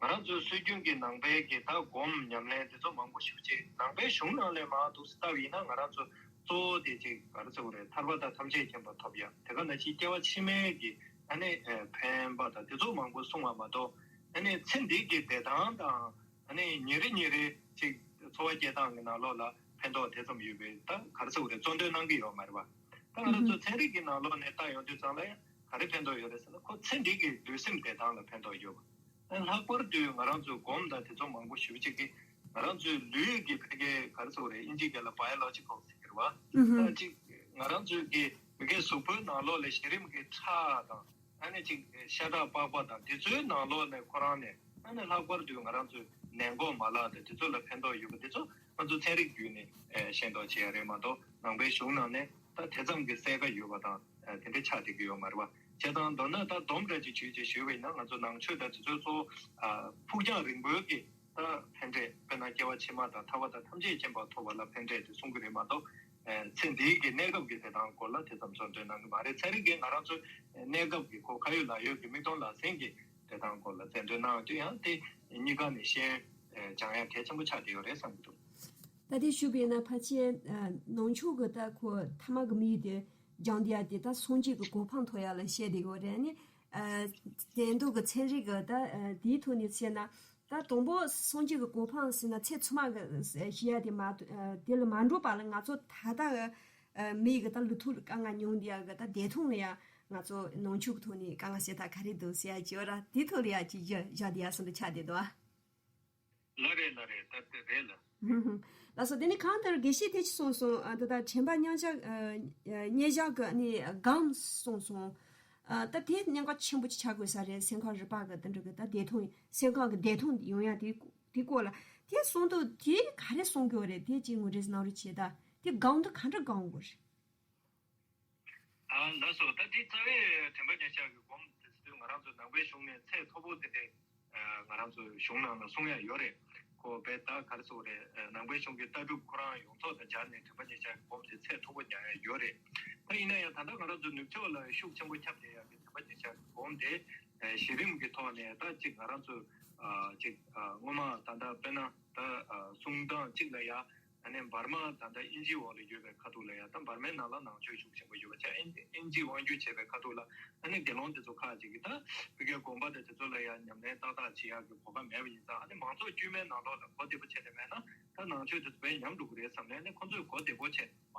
ང་རང་ཚོའི་སྲོལ་རྒྱུན་གྱི་ནང་པའི་གི་ད་སྒོམ་ཉམས་ལེན་དེ་ཚོ་མང་པོ་ཞེ་པོ་ཅིག་ནང་པའི་གཞུང་ནང་ལ་མར་འདུག་སེ་བལྟས་པ་ཡིན་ན་ང་རང་ཚོ་གཙོ་བོ་དེ་ཅིག་ག་རེ་ཟེར་དགོས་རེད། ཐར་པ་དང་ཐམས་ཅད་མཁྱེན་པ་ཐོབ་ཡ་དེ་ག་ནང་བཞིན་སྐྱེ་བ་ཕྱི་མའི་གི་ཨ་ནི་ཕན་པ་དང་དེ་ཚོ་མང་པོ་གསུངས་པ་མ་གཏོགས། ཨ་ནི་ཚེ་འདི་གི་བདེ་ཐང་དང་ཨ་ནི་ཉིན་རེ་ཉིན་རེ་ཅིག་འཚོ་བ་སྐྱེལ་སྟངས་ཀྱི་ནང་ལོགས་ལ་ཕན་ཐོགས་དེ་ཙམ་ཡོད་པའི་ད་ག་རེ་ཟེར་དགོས་རེད། གཙོ་འདོན་གནང་གི་ཡོད་མ་རེད་པ། ད་ང་རང་ཚོ་ཚན་རིག་གི་ནང་ལོགས་ནས་ལྟ་ཡོང་དུས་ཙམ་ལ་ཡང་ག་རེ་ཕན་ཐོགས་ཡོད་རེད་ཟེར་ན། ཁོ་ཚེ་འདི་གི་ལུས་སེམས་བདེ་ཐང་ལ་ཕན་ཐོགས་ཡོད་པ། ལྷག་པར་དུ་ང་རང་ཚོའི་སྒོམ་དང་དེ་ཚོ་མང་པོ་ཞེ་པོ་ཅིག་གིས་ང་རང་ཚོའི་ལུས་ཀྱི་ཕ་གིའི་ག་རེ་ཟེར་དགོས་རེད། ཨིན་ཇིའི་སྐད་ལ་བྷ་ཡོ་ལོ་ཇི་ཀལ་ཟེར་གྱི་རེད་བ། ཨུ་ཧུ། ད་ཅིག་ང་རང་ཚོའི་གི་མི་གའི་གཟུགས་པོའི་ནང་ལོགས་ལ་གཞི་རིམ་གྱི་ཁྲག་དང་ཨ་ནི་ཅིག་ཤ་ཁྲག་པགས་པ་དང་དེ་ཚོའི་ནང་ལོགས་ནས་ཁོ་རང་ནས་ཨ་ནི་ལྷག་པར་དུ་ང་རང་ཚོའི་ནད་འགོག་མ་ལག་དང་དེ་ཚོ་ལ་ཕན་ཐོགས་ཡོད་པ་དེ་ཚོ་ང་ཚོ་ཚན་རིག་བརྒྱུད་ནས་ཤེས་རྟོགས་བྱེད་ཡ་རེད་མ་གཏོགས། ནང་པའི་གཞུང་ནང་ནས་ད་དེ་ཙམ་གྱི་གསལ་ཁ་ཡོད་པ་དང་དེ་འདྲ་ཆགས་བསྡད་ཀྱི་ཡོད་མ་རེད་བ། བྱས་ཙང་མདོར་ན་ད་སྡོམ་འདྲ་ཅིག་ཞུས་ཅིག་ཞུས་པ་ཡིན་ན། ང་ཚོ་ནང་ཆོས་དང་དེ་ཚོའི་གཙོ་བོ་ཕུགས་རྒྱང་རིང་པོའི་གི་ད་ཕན་འབྲས། དཔེར་ན་སྐྱེ་བ་ཕྱི་མ་དང་ཐར་པ་དང་ཐམས་ཅད་མཁྱེན་པ་ཐོབ་པ་ལ་ཕན་འབྲས་དེ་གསུང་གི་རེད་མ་གཏོགས། ཚེ་འདིའི་གི་གནས་སྐབས་ཀྱི་བདེ་ཐང་སྐོར་ལ་དེ་ཙམ་གཙོ་འདོན་གནང་གི་མ་རེད། ཚན་རིག་གིས་ང་རང་ཚོའི་གནས་སྐབས་ཀྱི་ཁོ་ཁ་ཡོད་ལག་ཡོད་ཀྱི་མིག་མཐོང་ལག་ཟིན་གྱི་བདེ་ཐང་སྐོར་ལ་རྩལ་འདོན་གནང་དུས་ཡང་དེ་གཉིས་ཀ་ནས་ཤེས་ཡོན་སྦྱང་ཡ་གལ་ཆེན་པོ་ཆགས་བསྡད་ཡོད་རེད་བསམ་གྱི་འདུག་ད་དེ་ཞུས་པས་ན་ཕལ་ཆེར་ནང་ཆོས་ཀྱི་ད་ཁོ་ཐ་མ་གི་དམིགས་ཡུལ་དེ་སྦྱང་བསྡད་ཡ་དེ་ད་སངས་རྒྱས་ཀྱི་གོ་འཕང་ཐོབ་ཡ་ལ་བཤད་བསྡད་ཡོད་རེད། ཨ་ནི་དེང་དུས་ཀྱི་ཚན་རིག་གི་ད་དེའི་ཐོག་ནས་བཤད་ན། ད་དང་པོ་སངས་རྒྱས་ཀྱི་གོ་འཕང་ཟེར་ན་ཚེ་ཕྱི་མ་གི་ཞུ་ཡ་དེ་མ་དེ་ལ་མ་འགྲོ་བ་ལ་ང་ཚོ་ད་ལྟ་གི་མི་ཡི་གི་ད་ལུས་ཐོག་ལ་དཀའ་ངལ་མྱོང་བསྡད་ཡ་གི་ད་བདེ་ཐང་ལ་ཡ་ང་ཚོ་ནང་ཆོས་ཀྱི་ཐོག་ནས་དཀའ་ངལ་སེལ་ཐབས་ག་རེ་འདུག་ཟེར་ཡ་ཅིག་ཡོད་ར། དེའི་ཐོག་ལ་ཡ་ཅིག་བཞག་བཞག་བསྡད་ཡ་བཟོ་འདྲ་ཆགས་བསྡད་འདུག་ཨ། ལགས་རེད་ལགས་རེད། ད་དེ་རེད་ལ། ལགས་སོ། དེ་ནས་གང་ལྟར་དགེ་བཤེས་དེ་ཅི་གསུངས་སོང་། ཨ་ད་ལྟ་དྲན་པ་མཉམ་བཞག་ཨ་མཉམ་བཞག་གི་ནི་སྒོམ་གསུངས་སོང་། ཨ་ད་དེ་གནད་འགག་ཆེན་པོ་ཅིག་ཆགས་དགོས་ས་རེད། སེམས་ཁམས་རིག་པ་གི་དེ་འདྲ་གི་ད་བདེ་ཐང་སེམས་ཁམས་ཀྱི་བདེ་ཐང་ཡོང་ཡ་དེ་དེ་སྐོར་ལ་དེ་གསུང་དུས་དེ་ག་རེ་གསུང་གི་ཡོད་རེད། དེ་ཅིག་ངོ་སྤྲོད་གནང་རོགས་བྱེད་ད། དེ་སྒོམ་དུས་ག་འདྲ་སྒོམ་དགོས་རེད། ཨ་ལགས་སོ། ད་དེ་རྩ་བའི་དྲན་པ་ཉེར་བཞག་གི་སྒོམ་དེ་ཚོ་ང་རང་ཚོ་ནང་པའི་གཞུང་ནས་ཚད་མཐོ་པོ་དེ་འདྲས་ང་རང་ཚོ་གཞུང་ནང་ལ་གསུང་ཡ་ཡོད་རེད། ཁོ་བས་ད་ག་རེ་ཟེར་དགོས་རེད། ནང་པའི་གཞུང་གི་ལྟ་གྲུབ་ཁོ་རང་ཡོངས་རྫོགས་དང་སྦྱར་ནས་དྲན་པ་ཉེར་བཞག་གི་སྒོམ་དེ་ཚད་མཐོ་པོ་རྒྱག་ཡ་ཡོད་རེད། ད་ཡིན་ན་ཡང་ད་ལྟ་ང་རང་ཚོ་ནུབ་ཕྱོགས་ལ་ཤུགས་ཆེན་པོ་ཁྱབ་བསྡད་ཡ་གི་དྲན་པ་ཉེར་བཞག་གི་སྒོམ་དེ་གཞི་རིམ་གྱི་ཐོག་ནས་ད་ཅིག་ང་རང་ཚོ་ཅིག་སྔོན་མ་ད་ལྟ་དཔེར་ན་ད་གསུང་སྟངས་གཅིག་ལ་ཡ། ཨ་ནི་འབར་མ་ད་ལྟ་ཨིན་ཇིའི་འོག་ལ་ཡོད་པའི་ཁ་ཐུག་ལ་ཡ། ད་འབར་མའི་ནང་ལ་ནང་ཆོས་ཤུགས་ཆེན་པོ་ཡོད་པ་བྱས། ཨིན་ཨིན་ཇིའི་དབང་སྒྱུར་བྱས་པའི་ཁ་ཐུག་ལ་ཨ་ནི་དགེ་སློང་དེ་ཚོ་ཁག་ཅིག་གིས་ད་ཕ་གིའི་དགོན་པ་དང་དེ་ཚོ་ལ་ཡ་ཉམས་ལེན་ཏག་ཏག་བྱེད་ཡག་གི་གོ་སྐབས་མེད་པ་ཡིན་ཙང་། ཨ་ནི་མང་ཚོགས་དཀྱུས་མའི་ནང་ལོགས་ལ་གོ་བདེ་པོ་བྱས་ནས་མེད་ན་ད་ནང་ཆོས་དེ་ཚོ་དཔེ་ཉམས་འགྲོ་གི་རེད་བསམ་ནས། ཨ་ནི་ཁོ་ཚོས་གོ་བདེ་པོ་བྱས་མ་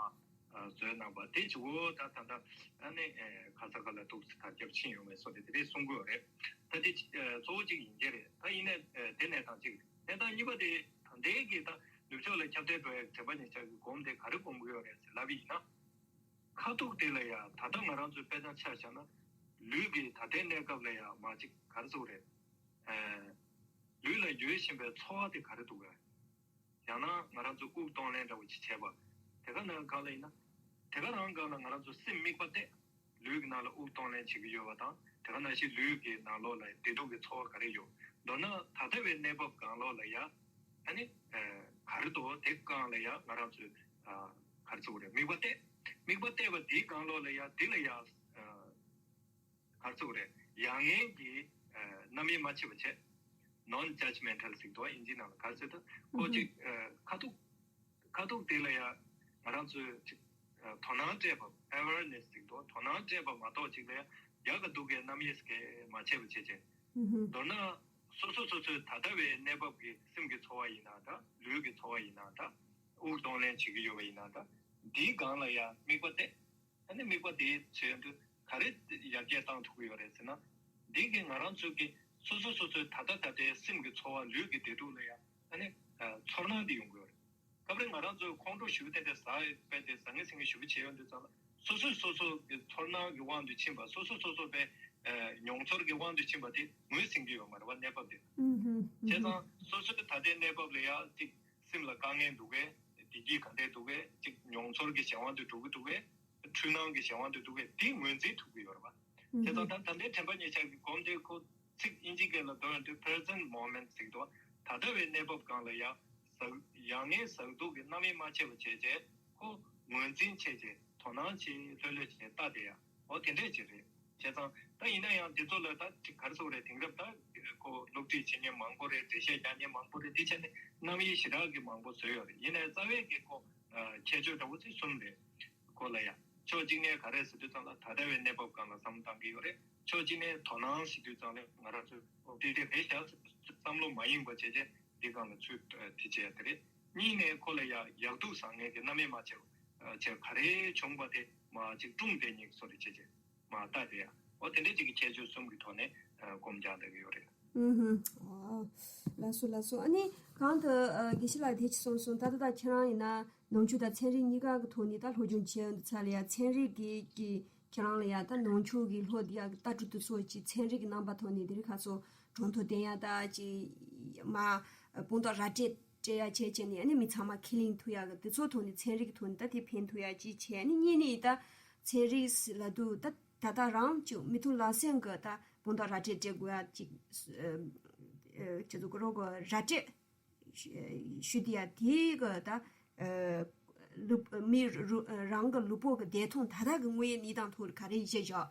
བཟོས་གནང་པ་དེ་བྱེད་དགོས། ད་ད་ལྟ་ཨ་ནི་ག་ས་ག་ལ་འདུག་སེ་དར་ཁྱབ་ཕྱིན་ཡོང་བའི་བཟོ་འདྲ་དེ་འདྲས་གསུང་གི་ཡོད་རེད། ད་དེ་གཙོ་བོ་གཅིག་ཡིན་གྱི་རེད། ད་ཡིན་ནའི་དེ་གནས་སྟངས་གཅིག་རེད། གནས་སྟངས་གཉིས་པ་དེ་ད་ལྟའི་གི་ད་ནུབ་ཕྱོགས་ལ་ཁྱབ་གདལ་འགྲོ་ཡ་དྲན་པ་ཉེར་བཞག་གི་སྒོམ་དེ་ག་རེ་སྒོམ་གི་ཡོད་རེད་ཟེར་ལབ་པ་ཡིན་ན། ཁ་ཐུག་དེ་ལ་ཡ་ད་ལྟ་ང་རང་ཚོའི་དཔེ་ཆ་ཆ་བཞག་ན་ལུས་ཀྱི་ད་ལྟའི་གནས་སྐབས་ལ་ཡ་མ་གཅིག་ག་རེ་ཟེར་དགོས་རེད། ཨ་ལུས་ལ་ཡོད་བཞིན་པའི་ཚོར་བ་དེ་ག་རེ་འདུག་གས། ཡང་ན་ང་རང་ཚོ་དབུགས་གཏོང་ལེན་འདྲ་བོ་ཅིག་བྱས་པ། དེ་ག་ནང་གང་ལ་ཡིན་ན། དེ་ག་རང་གང་ལ་ང་རང་ཚོ་སེམས་དམིགས་པ་གཏད། ལུས་ཀྱི་ནང་ལ་དབུགས་གཏོང་ལེན་བྱེད་ཀྱི་ཡོད་པ་དང་། དེ་ག་ནང་བཞིན་ལུས་ཀྱི་ནང་ལོགས་ལ་བདེ་སྡུག་གི་ཚོར་བ་ག་རེ་ཡོད། མདོར་ན་ད་ལྟ་བའི་གནས་བབ་གང་ལོགས་ལ་ཡ། ཨ་ནི། ག་རེ་འདུག་དེ་གང་ལ་ཡ་ང་རང་ཚོས། ག་རེ་ཟེར་དགོས་རེད། དམིགས་པ་གཏད། དམིགས་པ་གཏད་པ་དེའི་གང་ལོགས་ལ་ཡ་དེ་ལ་ཡ། ག་རེ་ཟེར་དགོས་རེད། ཡ་ངའི་གི་རྣམ་དབྱེ་མ་ཕྱེ་བ་བྱས། non-judgmental་ཟེར་འདུག་ཨིན་ཇི་ནང་ལ་ག་རེ་ཟེར་ད། ཁོ་ཅིག་ཁ་ཐུག་ཁ་ཐུག་དེ་ལ་ཡ་ང་རང་ཚོས་ཅིག་དོ་སྣང་སྤྲད་པ། awareness་ཟེར་འདུག་དོ་སྣང་སྤྲད་པ་མ་གཏོགས་ཅིག་ལ་ཡ་ཡག་ག་སྡུག་གའི་རྣམ་དབྱེ་ཟེར་གི་མ་ཕྱེ་བ་བྱས་བྱས། མདོར་ན་སོ་སོ་སོ་སོའི་ད་ལྟ་བའི་གནས་བབ་ཀྱི་སེམས་ཀྱི་ཚོར་བ་ཡིན་ན་ད། ལུས་ཀྱི་ཚོར་བ་ཡིན་ན་ད། དབུགས་གཏོང་ལེན་བྱེད་ཀྱི་ཡོད་པ་ཡིན་ན་ད། འདིའི་སྒང་ལ་ཡ་དམིགས་པ་གཏད། ཨ་ནི་དམིགས་པ་དེའི་ཚོད་དུ་ག་རེ་ཡར་རྒྱས་བཏང་ཐུབ་ཀྱི་ཡོད་རེད་ཟེར་ན། འདི་གི་ང་རང་ཚོ་གི་ སོ་སོ་སོ་སོའི་ད་ལྟ་ད་ལྟའི་སེམས་ཀྱི་ཚོར་བ་ལུས་ཀྱི་བདེ་སྡུག་ལ་ཡང་ཨ་ནི་ཚོར་སྣང་དེ་ཡོང་གི་ཡོད་རེད། སྐབས་རེ་ང་རང་ཚོས་ཁོང་ཁྲོ་ཞེ་པོ་ཏན་ཏན་ཟ་བས་ཏེ་ཟ་ངེ་ཟིང་ངེ་ཞེ་པོ་བྱས་ཡོང་དུས་ཙམ་ལ་སོ་སོས་སོ་སོ་གི་ཚོར་སྣང་གི་དབང་དུ་ཕྱིན་པ། སོ་སོ་སོ་སོ་པའི་མྱོང་ཚོར་གྱི་དབང་དུ་ཕྱིན་པ་དེ་ངོས་ཟིན་གྱི་ཡོད་མ་རེད་བ། གནས་བབ་དེ། བྱས་ཙང་སོ་སོའི་ད་ལྟའི་གནས་བབ་ལ་ཡང་ཅིག་སེམས་ལ་དཀའ་ངལ་འདུག་གས། བདེ་སྐྱིད་ག་འདྲས་འདུག་གས། ཅིག་མྱོང་ཚོར་གྱི་གཞན་དབང་དུ་འགྲོ་གི་འདུག་གས། འཁྲུལ་སྣང་གི་གཞན་དབང་དུ་འདུག་གས། དེ་ངོས་འཛིན་ཐུབ་ཀྱི་ཡོད་རེད་བ། བྱས་ཙང་ད་ད་ལྟའི་དྲན་པ་ཉེར་བཞག་གི་སྒོམ་དེ་ཁོ་ཚིག་དབྱིན་ཇིའི་སྐད་ལ་འདོན་ཡོང་དུས་present moment ཟེར་གྱི་འདུག་ད་ལྟ་བའི་གནས་བབ་སྒང་ལ་ཡང་ཟག་ཡང་ངེས་ཟག་སྡུག་གི་རྣམ་དབྱེ་མ་ཕྱེ་བ་བྱས་རྗེས་ཁོ་ངོས་འཛིན་བྱས་རྗེས་དོ་སྣང་བྱས་ལྷོད་ལྷོད་བྱས་ལྟ་བསྡད་ཡ། འོ་དེ་འདྲས་ཅིག་རེད། བྱས་ཙང་ད་ཡིན་ན་ཡང་འདི་ཚོ་ལ་ད་ག་རེ་ཟེར་དགོས་རེད། དེང་རབས་ད་ཁོ་སློབ་ཁྲིད་བྱེད་མཁན་མང་པོ་རེད། འགྲེལ་བཤད་རྒྱག་མཁན་མང་པོ་རེད། འདི་བྱས་ནས་རྣམ་དབྱེ་ཞེ་དྲག་གི་མང་པོ་བཟོས་ཡོད་རེད། ཡིན་ནའི་རྩ་བའི་གི་ཁོ་ཁྱད་ཆོས་འདྲ་བོ་ཚིག་གསུམ་རེད། ཁོ་ལ་ཡང་ཕྱོགས་གཅིག་ནས་ག་རེ་ཟེར་དུས་ཙམ་ལ་ད་ལྟ་བའི་གནས་བབ་སྒང་ལ་བསམ་བློ་བཏང་གི་ཡོད་རེད། ཕྱོགས་གཅིག་ནས་དོ་སྣང་བྱེད་དུས་ཙམ་ལ་ང་རང་ཚོས་འོ་དེ་དེ་རེད་ཤག་བསམ་བློ་མ་ཡེངས་པ་བྱས་རྗེས་འདི་སྒང་ལ་ཚུར་དེ་བྱས་ཡ་དེ་རེད། གཉིས་ནས་ཁོ་ལ་ཡང་ཡག་སྡུག་བཟང་ངན་གྱི་རྣམ་དབྱེ་མ་ཕྱེ་བ་བྱས་ག་རེ་བྱུང་བ་དེ་མ་ཅིག་སྒྲུང་དེ་ཉིད་བཟོ་རེ་བྱས་རྗེས་མ་ལྟ་དེ་ཡང་འོ་དེ་འདྲའི་ཅིག་གི་ཁྱད་ཆོས་གསུམ་གྱི་ཐོག་ནས་སྒོམ་རྒྱག་བསྡད་ཀྱི་ཡོད་རེད། ཨུ་ཧུམ། ཨོ། ལགས་སོ་ལགས་སོ། ཨ་ནི་གང་དུ་ཨ་དགེ་བཤེས་ལགས་དེ་ཅི་གསུངས་སོང་། ད་ལྟ་ད་ཁྱེད་རང་ཡིན་ན་ནང་ཆོས་དང་ཚན་རིག་གཉིས་ཀ་གི་ཐོག་ནས་ད་སློབ་སྦྱོང་བྱས་ཡོང་དུས་ཙམ་ལ་ཡ་ཚན་རིག་གི་གི་ཁྱེད་རང་ལ་ཡ་ད་ནང་ཆོས་ཀྱི་སློབ་དེ་ཡ་གི་ལྟ་གྲུབ་དེ་ཚོ་ཅིག་ཚན་རིག་གི་རྣམ་པ་ཐོག་ནས་དེ་རིང་ཁ་སང་གྲོང་ཐོ་བསྟན་ཡ་ད་ཅིག་མ་དཔང་རྟགས་ར་སྤྲོད་སྤྲད་ཡ་བྱས་བྱས་ནས་ཨ་ནི་མི་ཚང་མ་ཁས་ལེན་ཐུབ་ཡ་གི་དེ་ཚོ་ཐོག་ནས་ཚན་རིག་གི་ཐོག་ནས་ད་དེ་ཕན་ཐོགས་ཡ་ཅིག་བྱས། ཨ་ནི་གཉིས་ནས་ད་ཚན་རིག་ལབ་དུས་ད་ད་ལྟ་རང་ཅིག་མི་ཐུབ་ལ་སེང་གི་ད་དཔང་རྟགས་ར་སྤྲོད་སྤྲད་དགོས་ཡ་ཅིག་ཨ་ཨ་ཅི་ཚོ་གི་རོགས་གི་ར་སྤྲོད་ཞུ་དེ་ཡ་དེ་གི་ད་ཨ་ལུས་མི་རུ་རང་གི་ལུས་པོ་གི་བདེ་ཐང་ད་ལྟ་གི་དངོས་ཡོད་གནས་སྟངས་ཐོག་ལ་ག་རེ་བཤད་བཞག་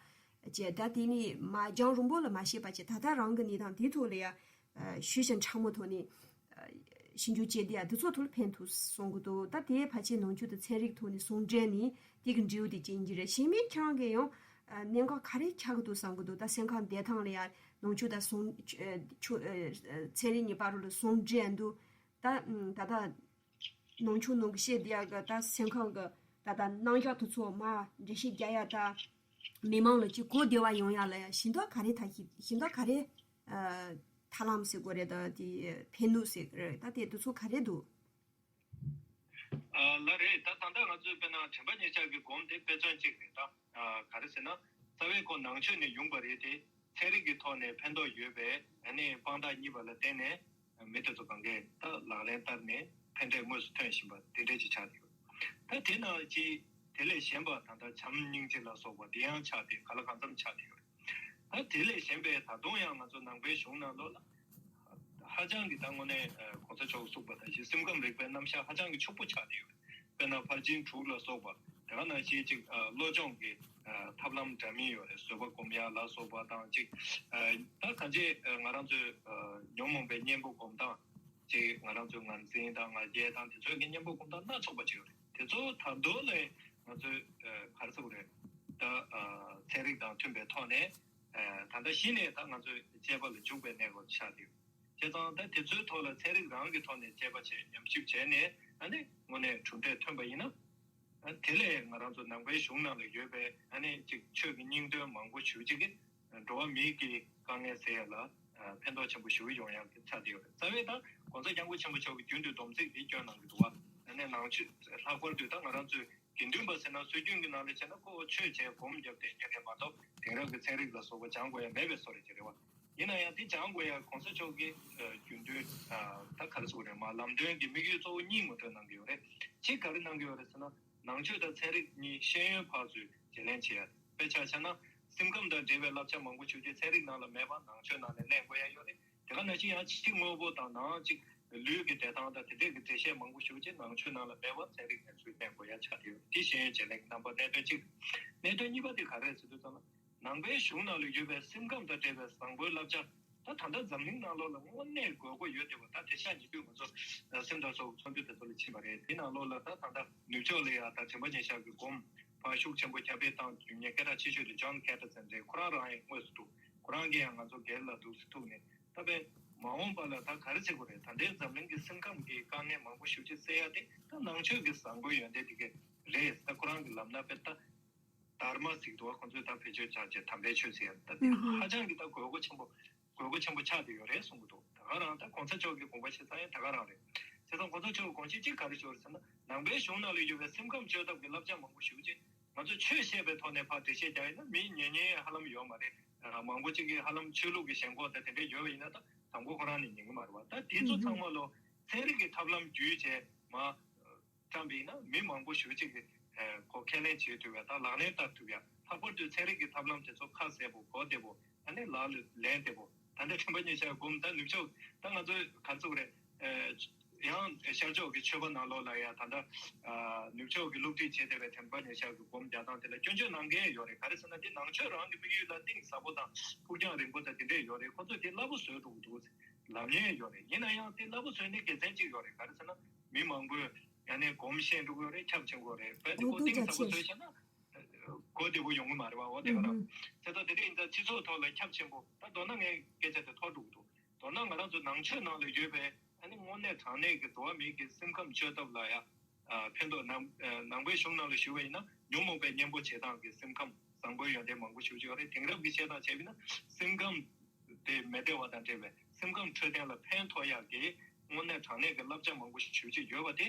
ཅེས་ད་དེ་ནི་མ་རྒྱང་རིང་པོ་ལ་མ་བཤད་པ་བྱས་ད་ལྟ་རང་གི་གནས་སྟངས་དེ་ཐོག་ལ་ཡ་ཨ་ཞུ་ཞིང་ཕྲ་མོ་ཐོག་ནས་ཨ་ཞིབ་འཇུག་བྱས་དེ་ཡ་དེ་ཚོ་ཐོག་ལ་ཕན་ཐོགས་གསུང་གི་འདུག་ད་དེའི་ཕལ་ཆེར་ནང་ཆོས་དང་ཚན་རིག་ཐོག་ནས་ཟུང་འབྲེལ་ནས་དེ་གི་འབྲས་བུ་དེ་ཅན་གྱི་རེད། གཞན་མི་ཁྱེད་རང་གིས་ཡང་ཨ་གནད་འགག་ག་རེ་ཆགས་ཀྱི་འདུག་བསམ་གྱི་འདུག་ད་སེམས་ཁམས་བདེ་ཐང་ལ་ཡ་ནང་ཆོས་དང་ཟུང་ཨ་ཆོས་ཨ་ཚན་རིག་གཉིས་བར་ལ་ཟུང་འབྲེལ་འདུག་ད་ད་ལྟ་ནང་ཆོས་ནང་གི་བཤད་བསྡད་ཡག་གི་ད་སེམས་ཁམས་གི་ད་ལྟ་རྣམ་གཞག་དེ་ཚོ་མར་འགྲེལ་བཤད་རྒྱག་ཡ་ད་མི་མང་ལ་ཅིག་གོ་བདེ་བ་ཡོང་ཡ་ལ་ཡ་ཞིང་ཐོག་ག་རེ་ད་ཞིང་ཐོག་ག་རེ་ཨ་ཐབས་ལམ་ཟེར་དགོས་རེད། ད་དེ་ཕན་ནུས་ཟེར་དགོས་རེད། ད་དེ་དེ་ཚོ་ག་རེ་འདུག་ཨ་ལ་རེད། ད་ད་ལྟ་ང་ཚོས་དཔེར་ན་དྲན་པ་ཉེར་བཞག་གི་སྒོམ་དེ་དཔེ་མཚོན་གཅིག་རེད། ད་ཨ་ག་རེ་ཟེར་ན་རྩ་བའི་ཁོ་ནང་ཆོས་ནས་ཡོང་པ་རེད་དེ། ཚན་རིག་གི་ཐོག་ནས་ཕན་ཐོགས་ཡོད་པའི་ཨ་ནི་དཔང་རྟགས་རྙེད་པ་ལ་བརྟེན་ནས་མི་དེ་ཚོ་གང་གས་ད་ལག་ལེན་བསྟར་ནས་ཕན་འབྲས་དངོས་སུ་ཐོན་བཞིན་པ་དེ་འདྲས་ཅིག་ཆགས་ཡོད། ད་དེ་ནང་གི་དེ་ལས་གཞན་པ་ད་ལྟ་བྱམས་སྙིང་རྗེ་ལ་སོགས་པ་དེ་ཡང་ཆགས་ཏེ་ག་ལ་གང་འཚམ་ཆགས་ཏེ་ཡོད། ད་དེ་ལས་གཞན་པའི་ད་དུང་ཡང་ང་ཚོ་ནང་པའི་གཞུང་ནང་ལོགས་ལ་ཧ་ཅང་གི་ད་དངོས་གནས་གོང་ས་མཆོག་གསུངས་པ་ད་བཞིན་སེམས་ཁམས་རིག་པའི་རྣམ་གཞག་ཧ་ཅང་གི་ཕྱུག་པོ་ཆགས་ཏེ་ཡོད། དཔེར་ན་ཕར་ཕྱིན་དྲུག་ལ་སོགས་པ་དེ་ག་ནང་བཞིན་ཅིག་བློ་སྦྱོང་གི་ཐབས་ལམ་འདྲ་མིན་ཡོད་རེད། བཟོད་པ་སྒོམ་ཡ་ལ་སོགས་པ་དང་ཅིག་ད་གང་ཅི་ང་རང་ཚོའི་ཉོན་མོངས་པའི་གཉེན་པོ་སྒོམ་སྟངས་ཅིག་ང་རང་ཚོའི་ངར་འཛིན་དང་ང་རྒྱལ་དང་དེ་ཚོའི་གི་གཉེན་པོ་སྒོམ་སྟངས་སྣ་ཚོགས་པ་ཅིག་ཡོད་རེད། དེ་ཚོ་ད་དུང་ལས་ང་ཚོས་ག་རེ་ཟེར་དགོས་རེད། ད་ཚན་རིག་དང་མཐུན་པའི་ཐོག་ནས་ད་ལྟ་གཞི་ནས་ད་ང་ཚོས་དཔྱད་པ་ལ་འཇུག་པའི་གནས་སྐབས་ཆགས་ཡོད། བྱས་ཙང་ད་དེ་ཚོའི་ཐོག་ལ་ཚན་རིག་རང་གི་ཐོག་ནས་དཔྱད་པ་བྱས་ཉམས་ཞིབ་བྱས་ནས་ཨ་ནི་དངོས་གནས་གྲུབ་འབྲས་ཐོན་པ་ཡིན་ན། དེ་ལས་ང་རང་ཚོ་ནང་པའི་གཞུང་ནང་ལ་ཡོད་པའི་ཨ་ནི་ཅིག་ཆོས་ཀྱི་སྙིང་དོན་མང་པོ་ཞེ་པོ་ཅིག་གིས་འགྲོ་བ་མིའི་གི་དཀའ་ངལ་སེལ་ཡ་ལ་ཕན་ཐོགས་ཆེན་པོ་ཞེ་པོ་ཡོང་ཡ་གི་ཆགས་བསྡད་ཡོད་རེད། རྩ་བའི་ད་༸གོང་ས་༸སྐྱབས་མགོན་ཆེན་པོ་མཆོག་གིས་རྒྱུན་དུ་སྡོམ་ཚིག་འདི་བསྐྱོན་གནང་གི་འདུག་བ། ཨ་ནི་ནང་ཆོས་ལྷག་པར་དུ་ད་ང་རང་ཚོའི་དགེ་འདུན་པ་ཟེར་ན་སྲོལ་རྒྱུན་གྱི་ནང་ལ་བྱས་ན་ཁོ་ཆོས་བྱས་སྒོམ་བརྒྱབ་བསྡད་མཁན་རེད་མ་གཏོགས་དེང་རབས་ཀྱི་ཚན་རིག་ལ་སོགས་པ་སྦྱང་དགོས་ཡ་མེད་པའི་བཟོ་འདྲ་ཅིག་རེད་བ། ཡིན་ན་ཡང་དེ་སྦྱང་དགོས་ཡ་༸གོང་ས་མཆོག་གིས་རྒྱུན་དུ་ད་ག་རེ་ཟེར་དགོས་རེད། མ་ལམ་སྟོན་གྱི་དམིགས་ཡུལ་གཙོ་བོ་གཉིས་ངོ་སྤྲོད་གནང་གི་ཡོད་རེད། གཅིག་ག་རེ་གནང་གི་ཡོད་རེད་ཟེར་ན་ནང་ཆོས་དང་ཚན་རིག་གཉིས་ཤེས་ཡོན་ཕར་ཚུར་བརྗེ་ལེན་བྱེད་ཡ། དཔེ་ཆ་བཞག་ན་སེམས་ཁམས་དང་འབྲེལ་བའི་བསླབ་བྱ་མང་པོ་ཞིག་དེ་ཚན་རིག་ནང་ལ་མེད་པ་ནང་ཆོས་ནང་ནས་ལེན་དགོས་ཡ་ཡོད་རེད། དེ་ག་ནང་བཞིན་ཡང་ཕྱི་དངོས་པོ་དང་ནང་གཅིག་ལུས་ཀྱི་བདེ་ཐང་དང་དེ་འདྲས་ཀྱི་འགྲེལ་བཤད་མང་པོ་ཞིག་ཅིག་ནང་ཆོས་ནང་ལ་མེད་པ་ཚན་རིག་ནས་ཚུར་ལེན་དགོས་ཡ་ཆགས་ཡོད། དེ་ཤེས་ཡོན་བརྗེ་ལེན་གྱི་རྣམ་པ་གནད་དོན་གཅིག་གནད་དོན་གཉིས་པ་དེ་ག་རེ་རེད་ཟེར་དུས་ཙམ་ལ་ནང་པའི་གཞུང་ནང་ལ་ཡོད་པའི་སེམས་ཁམས་དང་འབྲེལ་བའི་བཟང་པོའི་བསླབ་བྱ་ད་ད་ལྟ་འཛམ་གླིང་ནང་ལོགས་ལ་དངོས་གནས་དགོས་མཁོ་ཡོད་བསྡད་པ། ད་དེ་ཤག་ཉེ་དུས་ང་ཚོ་སེམས་དང་ཚོགས་ཚོགས་འདུ་དེ་ཚོ་ལ་ཕྱིན་པ་རེད། དེ་ནང་ལོགས་ལ་ད་ད་ལྟ་ནུབ་ཕྱོགས་ལ་ཡ་ད་དྲན་པ་ཉེར་བཞག་གི་སྒོམ་ཕར་ཤུགས་ཆེན་པོ་ཁྱབ་སྤེལ་བཏང་རྒྱུ་མཁན་སྐད་གྲགས་ཆེ་ཤོས་དེ་ཇོན་ཁེ་ཏེར་སན་རེད། ཁོ་རང་རང་ཡང་དངོས་སུ་ཐུག་ཁོ་རང་གིས་ཡང་ང་ཚོ་སྒེར་ལ་འདུག་སེ་ཐུག་ནས་ད་དཔེ་མ་འོངས་པ་ལ་ད་ག་རེ་བྱེད་དགོས་རེད། ད་ལྟའི་འཛམ་གླིང་གི་སེམས་ཁམས་ཀྱི་དཀའ་ངལ་མང་པོ་ཞེ་པོ་ཅིག་སེལ་ཡ་དེ་ད་ནང་ཆོས་ཀྱི་བཟང་པོའི་ཡོན་ཏན་དེ་གས་རེད། ད་ཁོ་རང་གི་ལབ་ན་དཔེ་ད་དྷརྨ་ཟེར་གྱི་འདུག་བ། ཁོ་ཚོས་ད་བེད་སྤྱོད་བྱ་བྱེད་དམ་པའི་ཆོས་ཟེར་ཡ་ད་དེ་ཧ་ཅང་གི་ད་དགོས་མཁོ་ཆེན་པོ། དགོས་མཁོ་ཆེན་པོ་ཆགས་བསྡད་ཡོད་རེད་གསུང་གི་འདུག་ད་ག་རང་ད་གོང་ས་མཆོག་གི་དགོངས་པ་བཞེས་ས་ཡང་ད་ག་རང་རེད། བྱས་ཙང་གོང་ས་མཆོག་གི་དགོངས་གཞི་གཅིག་ག་རེ་ཞུ་རེད་ཟེར་ན། ནང་པའི་གཞུང་ནང་ལ་ཡོད་པའི་སེམས་ཁམས་བཅོས་ཐབས་ཀྱི་བསླབ་བྱ་མང་པོ་ཞེ་པོ་ཅིག་ང་ཚོས་ཆོས་བཤད་པའི་ཐོག་ནས་ཕར་འགྲེལ་བཤད་རྒྱག་ཡིན་ན་མིས་ཉན་མཁན་ཧ་ལམ་ཡོད་མ་རེད། མང་པོ་ཅིག་གིས་ཧ་ལམ་ཆོས་ལུགས་ཀྱི་ཞེན་ཁོག་དང་དེ་འདྲ་ཡོད་པ་ཡིན་ན་ད་དང་པོ་ཁོ་རང་ནས་ཉན་གི་མ་རེད་བ། ད་དེ་ཚོ་ཚང་མ་ལོ་ཚན་རིག་གི་ཐབས་ལམ་བརྒྱུད་བྱས་མ་བཀྲམ་པ་ཡིན་ན་མི་མང་པོ་ཞེ་པོ་ཅིག་གིས་ཁོ་ཁས་ལེན་བྱེད་ཐུབ་ཡ་དང་ལག་ལེན་བསྟར་ཐུབ་ཡ། ལྷག་པར་དུ་ཚན་རིག་གི་ཐབས་ལམ་དེ་ཚོ་ཁ་གསལ་པོ་གོ་བདེ་པོ་ཨ་ནི་ལག་ལ་ལེན་བདེ་པོ། ད་ལྟ་དྲན་པ་ཉེར་བཞག་སྒོམ་ད་ནུབ་ཕྱོགས་ད་ང་ཚོ་ག་ཚོད་རེད། ཡང་ཤར་ཕྱོགས་ཀྱི་ཆོས་པ་ནང་ལོགས་ལ་ཡང་ད་ལྟ་ནུབ་ཕྱོགས་ཀྱི་སློབ་ཁྲིད་བྱེད་བསྡད་པའི་དྲན་པ་ཉེར་བཞག་གི་སྒོམ་རྒྱག་སྟངས་དེ་ལ་སྐྱོན་བརྗོད་གནང་མཁན་ཡོད་རེད། ག་རེ་ཟེར་ན་དེ་ནང་ཆོས་རང་གི་དམིགས་ཡུལ་ལ་གཏིང་ཟབ་པོ་དང་ཕུགས་རྒྱང་རིང་པོ་དང་དེ་འདྲས་ཡོད་རེད། ཁོ་ཚོས་དེ་སླ་པོ་བཟོས་འགྲོ་གི་འདུག་ལབ་མཁན་ཡོད་རེད། ཡིན་ན་ཡང་དེ་སླ་པོ་བཟོས་ནས་དགེ་མཚན་གཅིག་ཡོད་རེད། ག་རེ་ཟེར་ན་མི་མང་པོས་ཡང་ནས་སྒོམ་ཤེས་འགྲོ་གི་ཡོད་རེད། ཁྱབ་ཆེན་པོ་རེད། བས་དེ་ཁོ་གཏིང་ཟབ་པོ་བཟོས་བྱས་ན་གོ་བདེ་པོ་ཡོང་གི་མ་རེད་བ། འོ་དེ་ག་རང་། དེ་ལྟ་དེ་འདྲ་ཡིན་ཙང་སྤྱི་ཚོགས་ཐོག་ལ་ཁྱབ་ཆེན་པོ་ད་མདོར་ན་ངའི་སྐད་ཆ་དེ་ཐོག་འགྲོ་གི་འདུག་མདོར་ན་ང་རང་ཚོ་ནང་ཆོས་ནང་ལ་ཡོད་པའི་ཨ་ནི་དངོས་གནས་དྲང་གནས་ཀྱི་འགྲོ་བ་མིའི་གི་སེམས་ཁམས་བཅོས་ཐབས་ལ་ཡ་ཕན་ཐོགས་ནང་ནང་པའི་གཞུང་ནང་ལ་ཞུ་བ་ཡིན་ན་ཉོན་མོངས་པའི་གཉེན་པོ་བྱེད་སྟངས་ཀྱི་སེམས་ཁམས་བཟང་པོའི་ཡོན་ཏན་མང་པོ་ཞེ་པོ་ཅིག་ཡོད་རེད། དེང་རབས་ཀྱི་བཤད་སྟངས་བྱས་པ་ཡིན་ན་སེམས་ཁམས་དེ་མི་བདེ་བ་དང་འབྲེལ་བའི་སེམས་ཁམས་འཕྲོད་བསྟེན་ལ་ཕན་ཐོགས་ཡག་གི་དངོས་གནས་དྲང་གནས་ཀྱི་བསླབ་བྱ་མང་པོ་ཞེ་པོ་ཅིག་ཡོད་པ་དེ།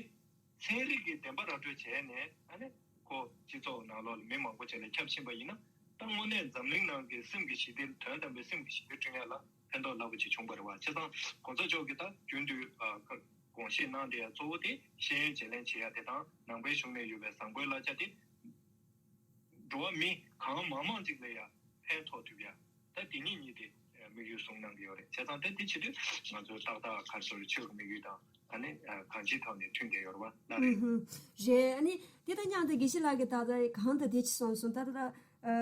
ཚན་རིག་གི་བདེན་པ་ར་སྤྲོད་བྱས་ནས་ཨ་ནི་ཁོ་སྤྱི་ཚོགས་ནང་ལོགས་ལ་མི་མང་པོ་ཅིག་ལ་ཁྱབ་ཕྱིན་པ་ཡིན་ན་ད་དངོས་གནས་འཛམ་གླིང་ནང་གི་སེམས་ཀྱི་ཞི་བདེ། དོན་དམ་པའི་སེམས་ཀྱི་ཞི་བདེ་བསྐྲུན་ཡ་ལ་ཕན་ཐོགས་རླབས་པོ་ཆེ་བྱུང་བ་རེད་བ། བྱས་ཙང་གོང་ས་མཆོག་གིས་ད་རྒྱུན་དུ་དགོངས་བཞེས་གནང་བསྡད་ཡ་གཙོ་བོ་དེ་ཤེས་ཡོན་བརྗེ་ལེན་བྱེད་ཡ་དེ་དང་ནང་པའི་གཞུང་ནས་ཡོད་པའི་བཟང་པོའི་བསླབ་བྱ་དེ། འགྲོ་བ་མི་གང་མང་མང་ཅིག་ལ་ཡང་ཕན་ཐོགས་ཐུབ་ཡ། ད་དེ་ཉིད་ཉིད་དེ་དམིགས་ཡུལ་བཟུང་གནང་གི་ཡོད་རེད། བྱས་ཙང་ད་དེ་བྱེད་དུས་ང་ཚོས་ཏག་ཏག་ག་རེ་ཟེར་ཆོས་ཀྱི་དམིགས་ཡུལ་དང་ཨ་ནི་གང་ཅིའི་ཐོག་ནས་མཐུན་བསྡད་ཡོད་རེད་བ། ལགས་རེད། ཧུམ་ཧུམ། རེད། ཨ་ནི་དེ་དང་མཉམ་དུ་དགེ་བཤེས་ལགས་ཀྱིས་ད་ལྟ་གང་དང་དེ་ཅི་གསུངས་སོང་། ད་ལྟ་ཨ་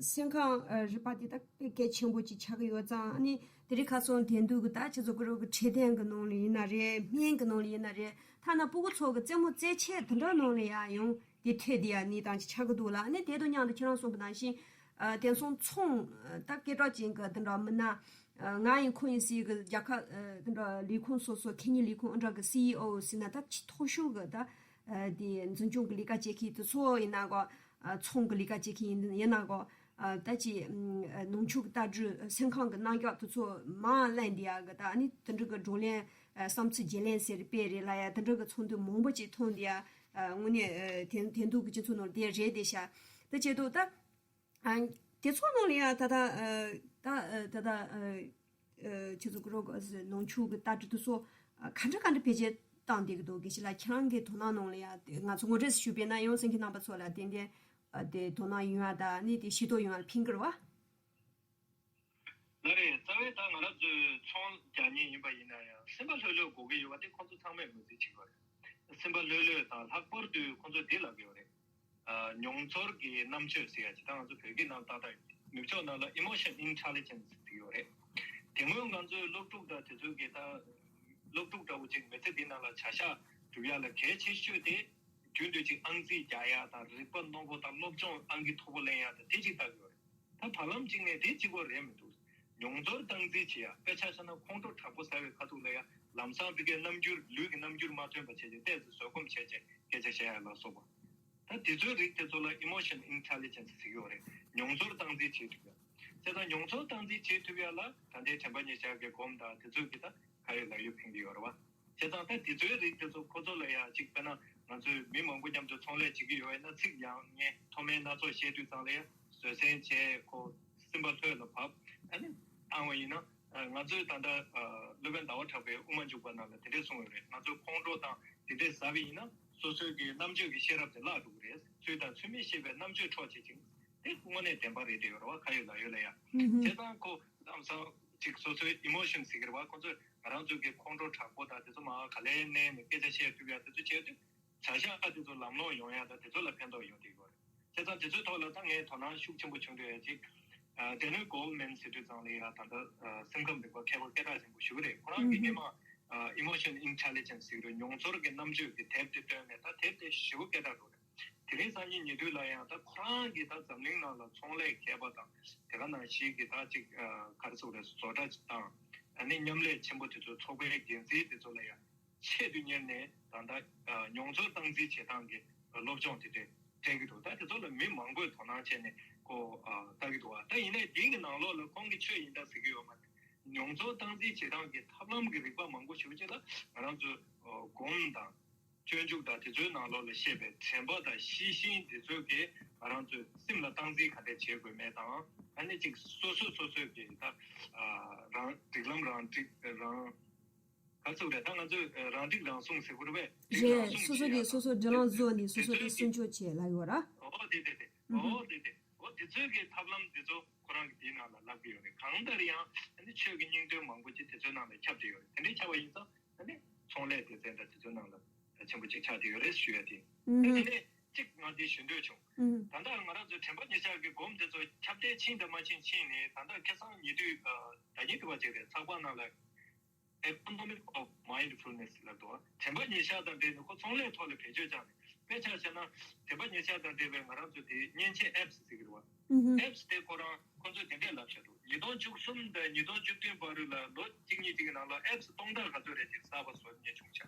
སེམས་ཁམས་ཨ་རིག་པ་དེ་ད་དཔེ་གལ་ཆེན་པོ་ཅིག་ཆགས་ཀྱི་ཡོད་ཙང་། ཨ་ནི་དེ་རིང་ཁ་སང་དེང་དུས་ཀྱི་ད་ཁྱེད་ཚོ་གི་རོགས་ཀྱི་འཕྲོད་བསྟེན་གྱི་ནང་ལ་ཡིན་ན་རེད། སྨན་གྱི་ནང་ལ་ཡིན་ན་རེད། ཐ་ན་སྤུ་གུ་ཚོ་གི་རྩེད་མོ་རྩེད་ཆས་དེ་འདྲ་ནང་ལ་ཡང་ཡང་དེ་ཐོས་བསྡད་ཡ་གནས་སྟངས་ཅིག་ཆགས་ཀྱི་འདུག་ལ། ཨ་ནི་དེ་དང་མཉམ་དུ་ཁྱེད་རང་གསུངས་པ་ནང་བཞིན་ཨ་དེང་སང་ཚོང་ད་སྐད་གྲགས་ཅན་གྱི་དེ་འདྲ་མི་སྣ་ཨ་ང་ཡིན་ཁོ་ཡིན་ཟེར་གི་རྒྱལ་ཁབ་ཨ་དེ་འདྲ་ལས་ཁུངས་སོ་སོ་ཁེ་ཉིན་ལས་ཁུངས་ཨ་འདྲ་གི་སི་ཨི་ཨོ་ཟེར་ན་ད་ཆེས་མཐོ་ཤོས་གི་ད་ཨ་དེ་འཛིན་སྐྱོང་གི་ལས་ཀ་བྱེད་མཁན་དེ་ཚོ་ཡིན་ན་གོ། ཨ་ཚོང་གི་ལས་ཀ་བྱེད་མཁན་ཡིན་ཡིན་ན་གོ། ཨ་ད་ཅི་ཨ་ནང་ཆོས་ཀྱི་ལྟ་གྲུབ་སེམས་ཁམས་ཀྱི་རྣམ་གཞག་དེ་ཚོ་མར་གླེང་བསྡད་ཡ་གི་ད་ཨ་ནི་དེ་འདྲ་གི་བགྲོ་གླེང་ཨ་བསམ་ཚུལ་བརྗེ་ལེན་ཟེར་དཔེ་རེད་ལ་ཡ། དེ་འདྲ་གི་ཚོགས་འདུ་མང་པོ་ཅིག་ཐོན་བསྡད་ཡ། ཨ་དངོས་གནས་ཨ་དེང་དེང་དུས་ཀྱི་སྤྱི་ཚོགས་ནང་དེ་རེད་བསྡད་ཤག་ད་བྱེད་དུས་ད་ཨ་དེ་ཚོ་ནང་ལ་ཡ་ད་ད་ཨ་ད་ཨ་ད་ད་ཨ་ཨ་ཁྱེད་ཚོ་གི་རོགས་ཨ་ནང་ཆོས་ཀྱི་ལྟ་གྲུབ་དེ་ཚོ་ཨ་ག་འདྲ་ག་འདྲ་འཕེལ་རྒྱས་བཏང་བསྡད་ཀྱི་འདུག་དགེ་བཤེས་ལགས་ཁྱེད་རང་གི་དོ་སྣང་ནང་ལ་ཡ་དེ་ང་ཚོ་ངོ་སྤྲོད་ཞུས་པས་ན་ཡང་གསན་མཁན་རྣམ་པ་ཚོ་ལ་ཏན་ཏན་ཨ་དེ་དོ་སྣང་ཡོང་ཡ་ད་ནི་དེ་ཤེས་རྟོགས་ཡོང་ཡ་ལ་ཕན་གི་རེད་བ། ལགས་རེད། རྩ་བའི་ད་ང་རང་ཚོས་ཚོང་རྒྱག་མཁན་ཡིན་པ་ཡིན་ན་ཡང་སེམས་པ་ལྷོད་ལྷོད་དགོས་ཀྱི་ཡོད་པ་དེ་ཁོང་ཚོ་ཚང་མས་ངོས་འཛིན་བྱེད་ཀྱི་ཡོད་རེད། སེམས་པ་ལྷོད་ལྷོད་དང་ལྷག་པར་དུ་ཁོང་ཚོས་འདི་ལབ་ཀྱི་ཡོད་རེད། ཨ་མྱོང་ཚོར་གྱི་རྣམ་དཔྱོད་ཟེར་ཡ་ཅིག་ད་ང་ཚོ་བོད་སྐད་ནང་ཏག་ཏག་ཡོད། ནུབ་ཕྱོགས་ནང་ལ་emotion intelligence ཟེར་གྱི་ཡོད་རེད། དེ་སྔོན་ང་ཚོའི་སློབ་ཕྲུག་དང་དེ་ཚོའི་གི་ད་སློབ་ཕྲུག་འདྲ་བོ་ཅིག་མི་ཚེ་འདི་ནང་ལ་བྱ་གཞག་སྒྲུབ་ཡ་ལ་གལ་ཆེ་ཤོས་དེ་རྒྱུན་དུ་ཅིག་ཨང་རྩིས་རྒྱག་ཡ་དང་རིག་པ་རྣོ་པོ་དང་སློབ་སྦྱོང་ཨང་ཀི་མཐོ་པོ་ལེན་ཡ་དང་དེ་ཅིག་ལྟ་གི་ཡོད་རེད། ད་བར་ལམ་གཅིག་ནས་དེ་གཅིག་པོ་རེད་མི་འདུག་མྱོང་ཚོར་སྟངས་འཛིན་བྱེད་ཡ། དཔེ་ཆ་བཞག་ན་ཁོང་ཁྲོ་དྲག་པོ་ཟ་བའི་ཁ་ཐུག་ལ་ཡ་ལམ་སང་ཕ་གིའི་རྣམ་འགྱུར་ལུས་ཀྱི་རྣམ་འགྱུར་མ་ཐོན་པ་བྱས་ཏེ་ཏོག་ཙམ་བཟོད་སྒོམ་བྱས་བྱས་སྐད་ཆ་བཤད་ཡ་ལ་སོགས་པ། ད་དེ་ཚོའི་རིགས་དེ་ཚོ་ལ་emotion intelligence ཟེར་གྱི་ཡོད་རེད། མྱོང་ཚོར་སྟངས་འཛིན་བྱེད་ཐུབ་ཡ། བྱས་ཙང་མྱོང་ཚོར་སྟངས་འཛིན་བྱེད་ཐུབ་ཡ་ལ་ད་ལྟའི་དྲན་པ་ཉེར་བཞག་གི་སྒོམ་དང་དེ་ཚོས་ཀྱི་ད་ག་ཡོད་ལ་ཡོད་ཕན་གྱི་ཡོད་རེད་བ། བྱས་ཙང་ད་དེ་ཚོའི་རིགས་དེ་ཚོ་ཁོ་ཚོ་ལ་ཡང་གཅིག་དཔེར་ན་ང་ཚོས་མི་མང་པོ་མཉམ་དུ་ཚོང་ལས་བྱེད་ཀྱི་ཡོད་པ་ཡིན་ན་ཚིག་ཡང་ངས་མཐོ་དམན་སྣ་ཚོགས་བཤད་དུས་ཙང་ལ་ཡང་བཟོད་བསྲན་བྱས་ཁོ་སེམས་པ་ལྷོད་ལ་བབས་ཨ་ནི་བཏང་བ་ཡིན་ན། ང་ཚོས་ད་ལྟ་སློབ་དཔོན་ཟླ་བ་གྲགས་པའི་དབུ་མ་འཇུག་པ་ནང་ལ་དེ་འདྲས་གསུངས་ཡོད་རེད། ང་ཚོས་ཁོང་ཁྲོ་དང་དེ་འདྲས་ཟ་བ་ཡིན་ན་སོ་སོའི་གི་རྣམ་དཔྱོད་ཀྱི་ཤེས་རབ་དེ་བརླག་འགྲོ་གི་རེད། ཚུལ་དང་ཚུལ་མིན་ཤེས་པའི་རྣམ་དཔྱོད་འཕྲོག་བྱེད་ཅིང་། དེ་དངོས་གནས་བདེན་པ་རེད་དེ་ཡོད་རེད་བ། ག་ཡོད་ལ་ཡོད་ལ་ཡ། ཧུམ་ཧུམ། བྱས་ཙང་ཁོ་ལམ་སང་ཅིག་སོ་སོའི་emotion ཟེར་གི་རེད་བ། ཁོ་ཚོས་ང་རང་ཚོའི་གི་ཁོང་ཁྲོ་དྲག་པོ་དང་དེ་ཚོ་མར་ག་ལེར་མནན་ནས་སྐད་ཆ་བཤད་ཐུབ་ཡ་དེ་ཚོ་བྱས་དུས་བྱ་གཞག་དེ་ཚོ་ལམ་ལྷོང་ཡོང་ཡ་དང་དེ་ཚོ་ལ་ཕན་ཐོགས་ཡོང་བསྡད་ཡོད་རེད། བྱས་ཙང་དེ་ཚོའི་ཐོག་ལ་ད་ངས་དོ་སྣང་ཤུགས་ཆེན་པོ་བྱུང་འདུག་ཡ་ཅིག Daniel Goleman ཟེར་དུས་ཙང་ལ་ཡ་ད་ལྟ་སེམས་ཁམས་རིག་པ་མཁས་པ་སྐད་གྲགས་ཆེན་པོ་ཞིག་རེད། ཁོ་རང་གིས་ཧུམ་ཧུམ། སྔོན་མ་emotion intelligence ཟེར་བའི་མྱོང་ཚོར་གྱི་རྣམ་དཔྱོད་ཀྱི་དེབ་དེ་བཏོན་ནས་ད་དེབ་དེ་ཞེ་པོ་སྐད་གྲགས་འགྲོ་རེད། དེ་རིང་སང་ཉིན་ཉེ་དུས་ལ་ཡང་ད་ཁོ་རང་གིས་ད་འཛམ་གླིང་ནང་ལ་ཚོང་ལས་མཁས་པ་དང་དེ་ག་ནང་བཞིན་གྱི་ད་ཅིག་ག་རེ་ཟེར་དགོས་རེད། བཟོ་གྲྭ་དང་ཨ་ནི་མཉམ་ལས་ཆེན་པོ་དེ་ཚོའི་ཚོགས་པའི་འགན་འཛིན་དེ་ཚོ་ལ་ཡང་ཆེད་དུ་གཉེར་ནས་ད་ལྟ་མྱོང་ཚོར་སྟངས་འཛིན་བྱེད་སྟངས་ཀྱི་སློབ་སྦྱོང་དེ་འདྲ་སྤྲད་ཀྱི་འདུག་ད་དེ་ཚོ་ལ་མི་མང་པོས་དོ་སྣང་བྱས་ནས་ཁོ་ལྟ་གི་འདུག་ད་ཡིན་ནའི་དེའི་གི་ནང་ལོགས་ལ་ཁོང་གིས་ཆོས་ཡིན་ད་ཟེར་གྱི་ཡོད་མ་རེད། མྱོང་ཚོར་སྟངས་འཛིན་བྱེད་སྟངས་ཀྱི་ཐབས་ལམ་གྱི་རིག་པ་མང་པོ་ཞིག་ཅིག་ལ་ང་རང་ཚོས་སྒོམ་དང་སྤྱོད་འཇུག་དང་དེ་ཚོའི་ནང་ལོགས་ལ་བཤད་པའི་དྲན་པ་དང་ཤེས་བཞིན་དེ་ཚོ་གིས་ང་རང་ཚོའི་སེམས་ལ་སྟངས་འཛིན་ག་འདྲ་བྱེད་དགོས་མེད་དང་། ཨ་ནི་ཅིག་སོ་སོ་སོ་སོའི་གི་ད་རང་སྒྲིག་ལམ་རང་སྒྲིག་རང་ག་ཚོད་རེད། ད་ང་ཚོས་རང་སྒྲིག་རང་སྲུང་ཟེར་དགོས་རེད་པས། སྒྲིག་རང་ཡས་སྲུང་སོ་སོ་བྱེད་ཡ་གིས་སོ་སོ་དང་། སྒྲིག་ལམ་བཟོ་ནས་སོ་སོ་དེ་སྲུང་སྐྱོབ་བྱེད་ལ་ཡོད་ར། ཨོ་དེ་དེ་དེ་ཨོ་དེ་དེ་ཨོ་དེ་ཚོའི་གི་ཐབས་ལམ་དེ་ཚོ་ཁོ་རང་གི་དེའི་ནང་ལ་བསླབ་ཀྱི་ཡོད་རེད། གང་ལྟར་ཡང་ཨ་ནི་ཆོས་ཀྱི་སྙིང་དོན་མང་པོ་ཅིག་དེ་ཚོའི་ནང་ལ་ཁྱབ་བསྡད་ཡོད་རེད། དེ་འདྲའི་ཁྱབ་པ་ཡིན་ཙང་ཨ་ནི་ཚོང་ལས་སྡེ་ཚན་དང་དེ་ཚོའི་ནང་ལ་ཆེན་པོ་ཅིག་ཆགས་བསྡད་ཡོད་རེད་ཞུ་ཡ་དེ། ཨ་ནི་གཅིག་ང་དེ་ཞུ་འདོད་བྱུང་། ད་ལྟ་ང་རང་ཚོའི་དྲན་པ་ཉེར་བཞག་གི་སྒོམ་དེ་ཚོ་ཁྱབ་གདལ་ཕྱིན་དང་མ་ཕྱིན་ཕྱིན་ནས་ད་ལྟ་ཁ་སང་ཉེ་དུས་ད་ཉིན་དུ་བ་ཅིག་རེད། ཚགས་པར་ནང་ལ་Economy of Mindfulness ལབ་འདུག་དྲན་པ་ཉེར་བཞག་དང་འབྲེལ་ནས་ཁོ་ཚོང་ལས་ཐོག་ལ་བེད་སྤྱོད་བྱས་ནས། དཔེ་ཆ་བཞག་ན་དྲན་པ་ཉེར་བཞག་དང་འབྲེལ་བའི་ང་རང་ཚོ་དེ་མཉེན་ཆས་apps ཟེར་གྱི་རེད་བ། Apps དེ་ཁོ་རང་ཁོ་ཚོས་དེ་འདྲས་ལབ་བཞག་འདུག་ཉིས་སྟོང་བཅུ་གསུམ་དང་ཉིས་སྟོང་བཅུ་བདུན་བར་དུ་ལ་ལོ་གཅིག་གཉིས་ཅིག་གི་ནང་ལ་apps སྟོང་ཕྲག་ག་ཚོད་རེ་ཅིག་གསར་པ་བཟོ་མཁན་བྱུང་ཤག་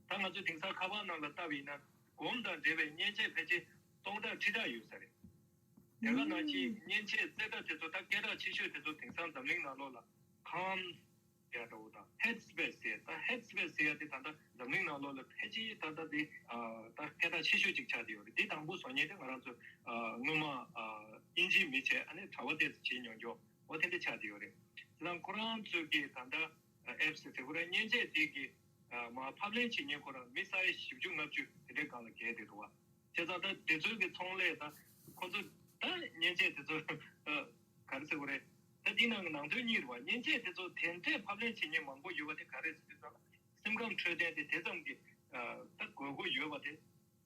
ད་ང་ཚོས་དེང་སང་ཁ་པར་ནང་ལ་བལྟས་པ་ཡིན་ན་སྒོམ་དང་འབྲེལ་བའི་མཉེན་ཆས་ཕལ་ཆེར་སྟོང་ཕྲག་ཁྲི་ཕྲག་ཡོད་ས་རེད། དེ་ག་ནང་བཞིན་མཉེན་ཆས་རྩེ་གྲ་དེ་ཚོ་ད་སྐད་གྲགས་ཆེ་ཤོས་དེ་ཚོ་དེང་སང་འཛམ་གླིང་ནང་ལོགས་ལ་Calm ཡ་འདྲ་བོ་དང་Headspace ཟེར། ད་Headspace ཟེར་ཡ་དེ་ད་ལྟ་འཛམ་གླིང་ནང་ལོགས་ལ་ཕལ་ཆེར་ད་ལྟ་དེ་ད་སྐད་གྲགས་ཆེ་ཤོས་ཅིག་ཆགས་བསྡད་ཡོད་རེད། དེ་དང་པོ་བཟོ་མཁན་དེ་ང་རང་ཚོ་སྔོན་མ་དབྱིན་ཇིའི་མི་བྱས་ཨ་ནི་གྲྭ་པ་དེ་ཚོ་བྱས་མྱོང་རྒྱུ་འོ་དེ་འདྲ་ཆགས་བསྡད་ཡོད་རེད། ཁྱེད་རང་ཁོ་རང་ཚོས་ཀྱི་ད་ལྟ་Apps ཟེར་ཁོ་རང་མཉེན་ཆས་དེ་གི་མ་ཕབ་ལེན་བྱེད་མཁན་ཁོ་རང་མི་ས་ཡ་བཞི་བཅུ་ལྔ་བཅུ་དེ་འདྲའི་སྒང་ལ་བརྒལ་བསྡད་འདུག་བ། བྱས་ཙང་ད་དེ་ཚོའི་གི་ཚོང་ལས་ད་ཁོ་ཚོ་ད་མཉེན་ཆས་དེ་ཚོ་ག་རེ་ཟེར་དགོས་རེད། ད་འདི་ནང་གི་ནང་དོན་གཉིས་རེད་བ། མཉེན་ཆས་དེ་ཚོ་དེ་འདྲས་ཕབ་ལེན་བྱེད་མཁན་མང་པོ་ཡོད་པ་དེ་ག་རེ་ཟེར་དུས་ཙང་སེམས་ཁམས་འཕྲོད་བསྟེན་དེ་དེ་ཙམ་གི་ད་དགོས་མཁོ་ཡོད་པ་དེ་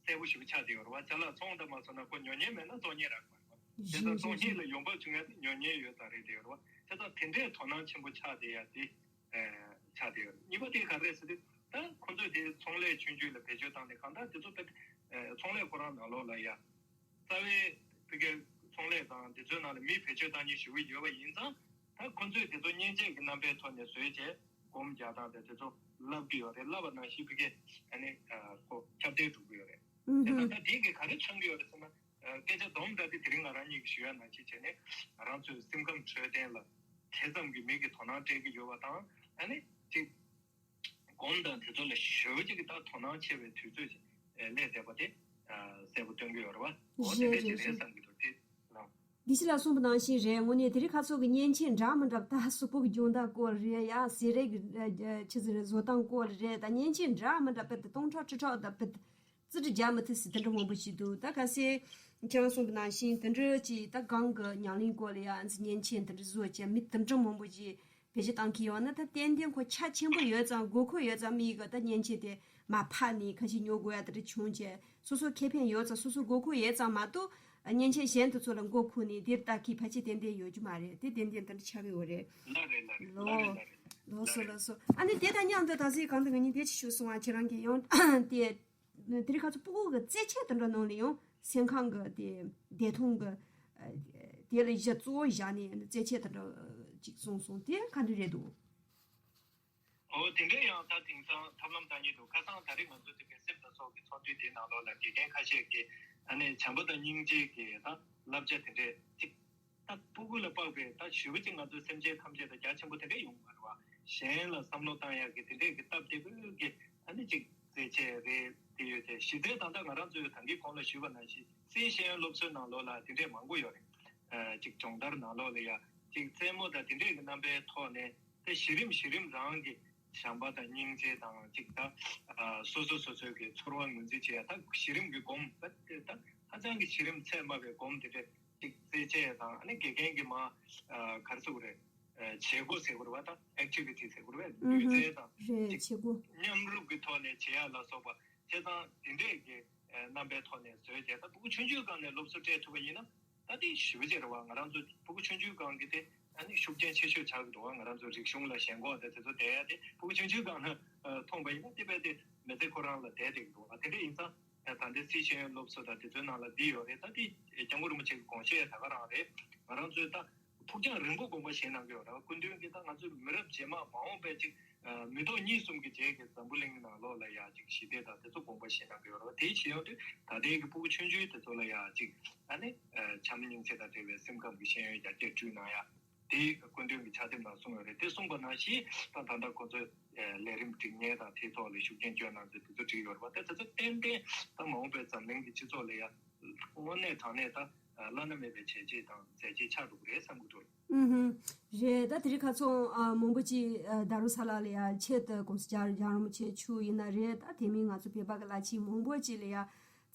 གསལ་པོ་ཞེ་པོ་ཆགས་བསྡད་ཡོད་རེད་བ། ཅ་ལག་ཚོང་དང་མ་ཚོང་ན་ཁོ་ཉོ་མཁན་མེད་ན་བཙོང་མཁན་རག་གི་མ་རེད་བ། བྱས་ཙང་བཙོང་མཁན་ལ་ཡོང་འབབ་བྱུང་ཡ་དེ་ཉོ་མཁན་ཡོད་ཙང་རེད་བསྡད་ཡོད་རེད་བ། བྱས་ཙང་དེ་འདྲས་དོ་སྣང་ཆེན་པོ་ཆགས་བསྡད་ཡ་དེ། ཆགས་བསྡད་ཡོད། གཉིས་པ་དེ་ག་རེ་ཟེར་དུས་ད་ཁོ་ཚོས་དེ་ཚོང་ལས་ཆུང་ཆུང་ལ་བེད་སྤྱོད་བཏང་ནས་གང་ལྟར་དེ་ཚོ་དཔེ་ཚོང་ལས་ཁོ་རང་ནང་ལོགས་ལ་ཡ་རྩ་བའི་ཕ་གིའི་ཚོང་ལས་དང་དེ་ཚོའི་ནང་ལ་མི་བེད་སྤྱོད་བཏང་མཁན་ཞེ་པོ་ཡོད་པ་ཡིན་ཙང་ད་ཁོ་ཚོས་དེ་ཚོ་མཉེན་ཆས་ཀྱི་རྣམ་པའི་ཐོག་ནས་བཟོས་བྱས་སྒོམ་རྒྱག་སྟངས་དེ་དེ་ཚོ་བསླབ་ཀྱི་ཡོད་རེད། བསླབ་པ་ནང་བཞིན་ཕ་གིའི་ཨ་ནི་ཁོ་ཁྱབ་གདལ་འགྲོ་གི་ཡོད་རེད། དེ་ད་ལྟ་དེ་གི་ག་རེ་མཚོན་གྱི་ཡོད་རེད་ཟེར་ན། སྐད་ཆ་སྡོམ་འདྲ་དེ་དེ་རིང་ང་རང་གཉིས་ཀྱིས་ཞུ་ཡ་ནང་བཞིན་བྱས་ནས་ང་རང་ཚོའི་སེམས་ཁམས་འཕྲོད་བསྟེན་ལ་དེ་ཙམ་གྱི་མིག་གིས་དོ་སྣང་སྤྲད་ཀྱི་ཡོད་པ་དང་ཨ་ནི་ཅིག་སྒོམ་དང་དེ་ཚོ་ལ་ཞེ་པོ་ཅིག་གི་ད་དོ་སྣང་ཆེ་བའི་དུས་ཚོད་ཅིག་སླེབས་བསྡད་པ་དེ་གསལ་པོ་སྟོན་གྱི་ཡོད་རེད་བ། འོ་དེ་འདྲ་ཞིག་རེད་བསམ་གྱི་འདུག་དེ་ལ། དགེ་བཤེས་ལགས་གསུངས་པ་ནང་བཞིན་རེད། དངོས་གནས་དེ་རིང་ཁ་སང་གི་མཉེན་ཆས་འདྲ་མི་འདྲ་ད་གཟུགས་པོ་གི་སྦྱོང་བརྡར་སྐོར་རེད་ཡ། ཟས་རིགས་ཆི་ཟིག་རེད་བཟོ་སྟངས་སྐོར་རེད། ད་མཉེན་ཆས་འདྲ་མི་འདྲ་དཔེ་དེ་སྟོང་ཕྲག་ཁྲི་ཕྲག་ད་དཔེ་རྩིས་འབྲི་རྒྱག་མི་ཐུབ་ཟེར་དེ་འདྲ་མང་པོ་ཞིག་འདུག་ད་གལ་སྲིད་ཁྱེད་རང་གསུངས་པ་ནང་བཞིན་དེ་འདྲ་ཅིག་ད་གང་གི་ཉམས་ལེན་སྐོར་ལ་ཡ་མཉེན་ཆས་དེ་འདྲ་བཟོ་བྱས་མི་དེ་འདྲ་མང་པོ་ཅིག་བེད་སྤྱོད་བཏང་གི་ཡོད་ན་ད་ཏན་ཏན་ཁོ་ཆ་ཆེན་པོ་ཡོད་ཙང་དགོས་མཁོ་ཡོད་ཙང་མི་གི་ད་མཉེན་ཆས་དེ་མར་ཕབ་ནས་ཁ་ཤས་ཉོ་དགོས་ཡ་དེ་འདྲ་བྱུང་བྱས་སོ་སོ་ཁེ་ཕན་ཡོད་ཙང་སོ་སོ་དགོས་མཁོ་ཡོད་ཙང་མ་གཏོགས་མཉེན་ཆས་གཞན་དེ་ཚོ་ལ་མགོ་འཁོར་ནས་དེར་ལྟ་གི་ཕལ་ཆེར་ཏན་ཏན་ཡོད་རྒྱུ་མ་རེད། དེ་ཏན་ཏན་དེ་འདྲ་ཆགས་ཀྱི་ཡོད་རེད། ལགས་རེད་ལགས་རེད་ལགས་རེད་ལགས་རེད། ལགས་སོ་ལགས་སོ། ཨ་ནི་དེ་དང་མཉམ་དུ་ད་གཟོད་གང་དུ་ང་གཉིས་དེ་ཅིག་ཞུ་སོང་ཨ། ཁྱེད་རང་གིས་ཡང་དེ་དེ་རིང་ཁ་སང་སྤུ་གུ་གི་རྩེད་ཆས་དེ་འདྲ་ནང་ལ་ཡང་སེམས་ཁམས་གི་དེ་བདེ་ཐང་གི་དེ་ལ་གཞི་གཙོ་བོ་བཞག་ནས་རྩེད་ཆས་དེ་འདྲ་ཅིག་གསུངས་སོང་། དེ་ག་འདྲ་རེད་འདུག་ཨོ་དེ་འདྲ་ཡང་ད་དེང་སང་ཐབས་ལམ་བཏང་ཉེན་འདུག་ཁ་སང་ད་རེས་ང་ཚོ་ཚོགས་པའི་སེམས་དང་ཚོགས་ཀྱི་ཚོགས་འདུའི་དེའི་ནང་ལོགས་ལ་དགེ་རྒན་ཁ་ཤས་ཀྱིས་ཨ་ནི་བྱམས་པ་དང་སྙིང་རྗེ་གི་ད་བསླབ་བྱ་དེ་འདྲས་ཅིག་ད་སྤུ་གུ་ལ་དཔག་པའི་ད་ཞེ་པོ་ཅིག་ང་ཚོའི་སེམས་ཅན་ཐམས་ཅད་ད་རྒྱ་ཆེན་པོ་དེ་འདྲས་ཡོང་གི་མ་རེད་བ། གཞན་ལ་བསམ་བློ་བཏང་ཡག་གི་དེ་འདྲས་ཀྱི་སྟབས་བདེ་པོའི་གི་ཨ་ནི་ཅིག་རྩེད་ཆས་རེད་དེ་ཡོད་དེ་གཞི་རྩའི་ད་ལྟ་ང་རང་ཚོས་ད་གིན་གོང་ལ་ཞུས་པ་ནང་བཞིན་སྲིད་ཤེས་ཡོན་སློབ་གསོའི་ནང་ལོགས་ལ་དེ་འདྲས་མང་པོ་ཡོད་རེད། ཅིག་སྦྱོང་བརྡར་ནང་ལོགས་ལ་ཡ་ཅིག་རྩེད་མོ་དང་དེ་འདྲས་ཀྱི་རྣམ་པའི་ཐོག་ནས་དེ་གཞི་རིམ་གཞི་རིམ་རང་གི་བྱམས་པ་དང་སྙིང་རྗེ་དང་ཅིག་ད་སོ་སོ་སོ་སོའི་གི་ཚོར་བ་ངོས་འཛིན་བྱེད་ཡ་ད་གཞི་རིམ་གྱི་སྒོམ་ད་ད་ཧ་ཅང་གི་གཞི་རིམ་ཚད་དམའ་བའི་སྒོམ་དེ་འདྲས་ཅིག་རྩེད་ཆས་དང་ཨ་ནི་དགེ་རྒན་གྱི་མ་ག་རེ་ཟེར་དགོས་རེད། བྱེད་སྒོ་ཟེར་དགོས་རེད་བ། ད་ཨེག་ཊི་བི་ཊི་ཟེར་དགོས་རེད་བ། ལུས་རྩལ་དང་རེད་ཅིག་བྱེད་སྒོ་མཉམ་རུབ་ཀྱི་ཐོག་ནས་བྱེད་ཡ་ལ་སོགས་པ་བྱས་ཙང་དེ་འདྲས་ཀྱི་རྣམ་པའི་ཐོག་ནས་བཟོས་བྱས་ད་སྤུ་གུ་ཆུང་ཆུང་སྒང་ནས་སློབ་གསོ་སྤྲད་ཐུབ་པ་ཡིན་ན་ད་དེ་ཞེ་པོ་ཅིག་རེད་བ། ང་རང་ཚོ་སྤུ་གུ་ཆུང་ཆུང་སྒང་གི་དེ་ཨ་ནི་ཤུགས་རྐྱེན་ཆེ་ཤོས་ཆགས་ཀྱི་འདུག་བ། ང་རང་ཚོ་རིག་གཞུང་ལ་ཞེན་ཁོག་དེ་དེ་ཚོ་བསྡད་ཡ་དེ་སྤུ་གུ་ཆུང་ཆུང་སྒང་ནས་མཐོང་པ་ཡིན་ན་དེ་དཔེ་དེ་མི་ཚེ་ཁོ་རང་ལ་བསྡད་བསྡད་ཀྱི་འདུག་བ། དེ་འདྲ་ཡིན་ཙང་། ད་ལྟའི་སྲིད་ཤེས་ཡོན་སློབ་གསོ་དང་དེ་ཚོའི་ནང་ལ་འདི་ཡོད་རེད། ད་དེ་སྐྱབས་མགོན་རིན་པོ་ཆེ་གི་དགོངས་བཞེད་ད་ག་རང་རེད། ང་རང་ཚོས་ད་ཕུགས་རྒྱང་རིང་པོ་དགོངས་པ་བཞེས་གནང་གི་ཡོད་རེད། སྐུ་མདུན་གྱིས་ད་ང་ཚོའི་མི་རབས་རྗེས་མ་མ་འོངས་པའི་ཅིག་མི་ཐོག་གཉིས་གསུམ་གྱི་རྗེས་ཀྱི་འཛམ་བུ་གླིང་གི་ནང་ལོགས་ལ་ཡ་ཅིག་ཞི་བདེ་དང་དེ་ཚོ་དགོངས་པ་བཞེས་གནང་གི་ཡོད་རེད། དེའི་ཕྱི་ཡོང་དུས་ད་ལྟའི་གི་སྤུ་གུ་ཆུང་ཆུང་དེ་ཚོ་ལ་ཡ་ཅིག་ཨ་ནི་བྱམས་སྙིང་རྗེ་དང་འབྲེལ་བའི་སེམས་ཁམས་ཀྱི་ཤེས་ཡོན་ཡར་རྒྱས་བསྐྲུན་གནང་ཡ། དེའི་སྐུ་མདུན་གྱི་ཕྱག་དེབ་ནང་གསུངས་ཡོད་རེད། དེ་གསུངས་པ་ནང་བཞིན་ད་ད་ལྟ་ཁོ་ཚོས་ལས་རིམ་སྒྲིག་མཁན་དང་དེའི་ཐོག་ལ་ཤུགས་རྐྱེན་བསྐྱོན་གནང་ཚུལ་དེ་ཚོ་བྲིས་ཡོད་རེད་པ། དེ་དེ་ཚོ་ཏན་ཏན་ད་མ་འོངས་པའི་འཛམ་གླིང་གི་སྤྱི་ཚོགས་ལ་ཡང་དངོས་གནས་དྲང་གནས་ད་བླ་ན་མེད་པའི་བྱས་རྗེས་དང་མཛད་རྗེས་ཆགས་འགྲོ་གི་རེད་བསམ་གྱི་འདུག། ཨུ་ཧུམ། རེད། ད་དེ་རིང་ཁ་སང་ཨ་མང་པོ་ཅིག་ཨ་ད་རུང་ས་ལ་ལ་ཡ་ཆེད་དུ་༸གོང་ས་༸སྐྱབས་རྗེ་རིན་པོ་ཆེ་མཆོག་ཡིན་ན་རེད། ད་དེ་མིན་ང་ཚོ་བོད་པ་གི་བླ་ཆེན་མང་པོ་ཅིག་ལ་ཡ་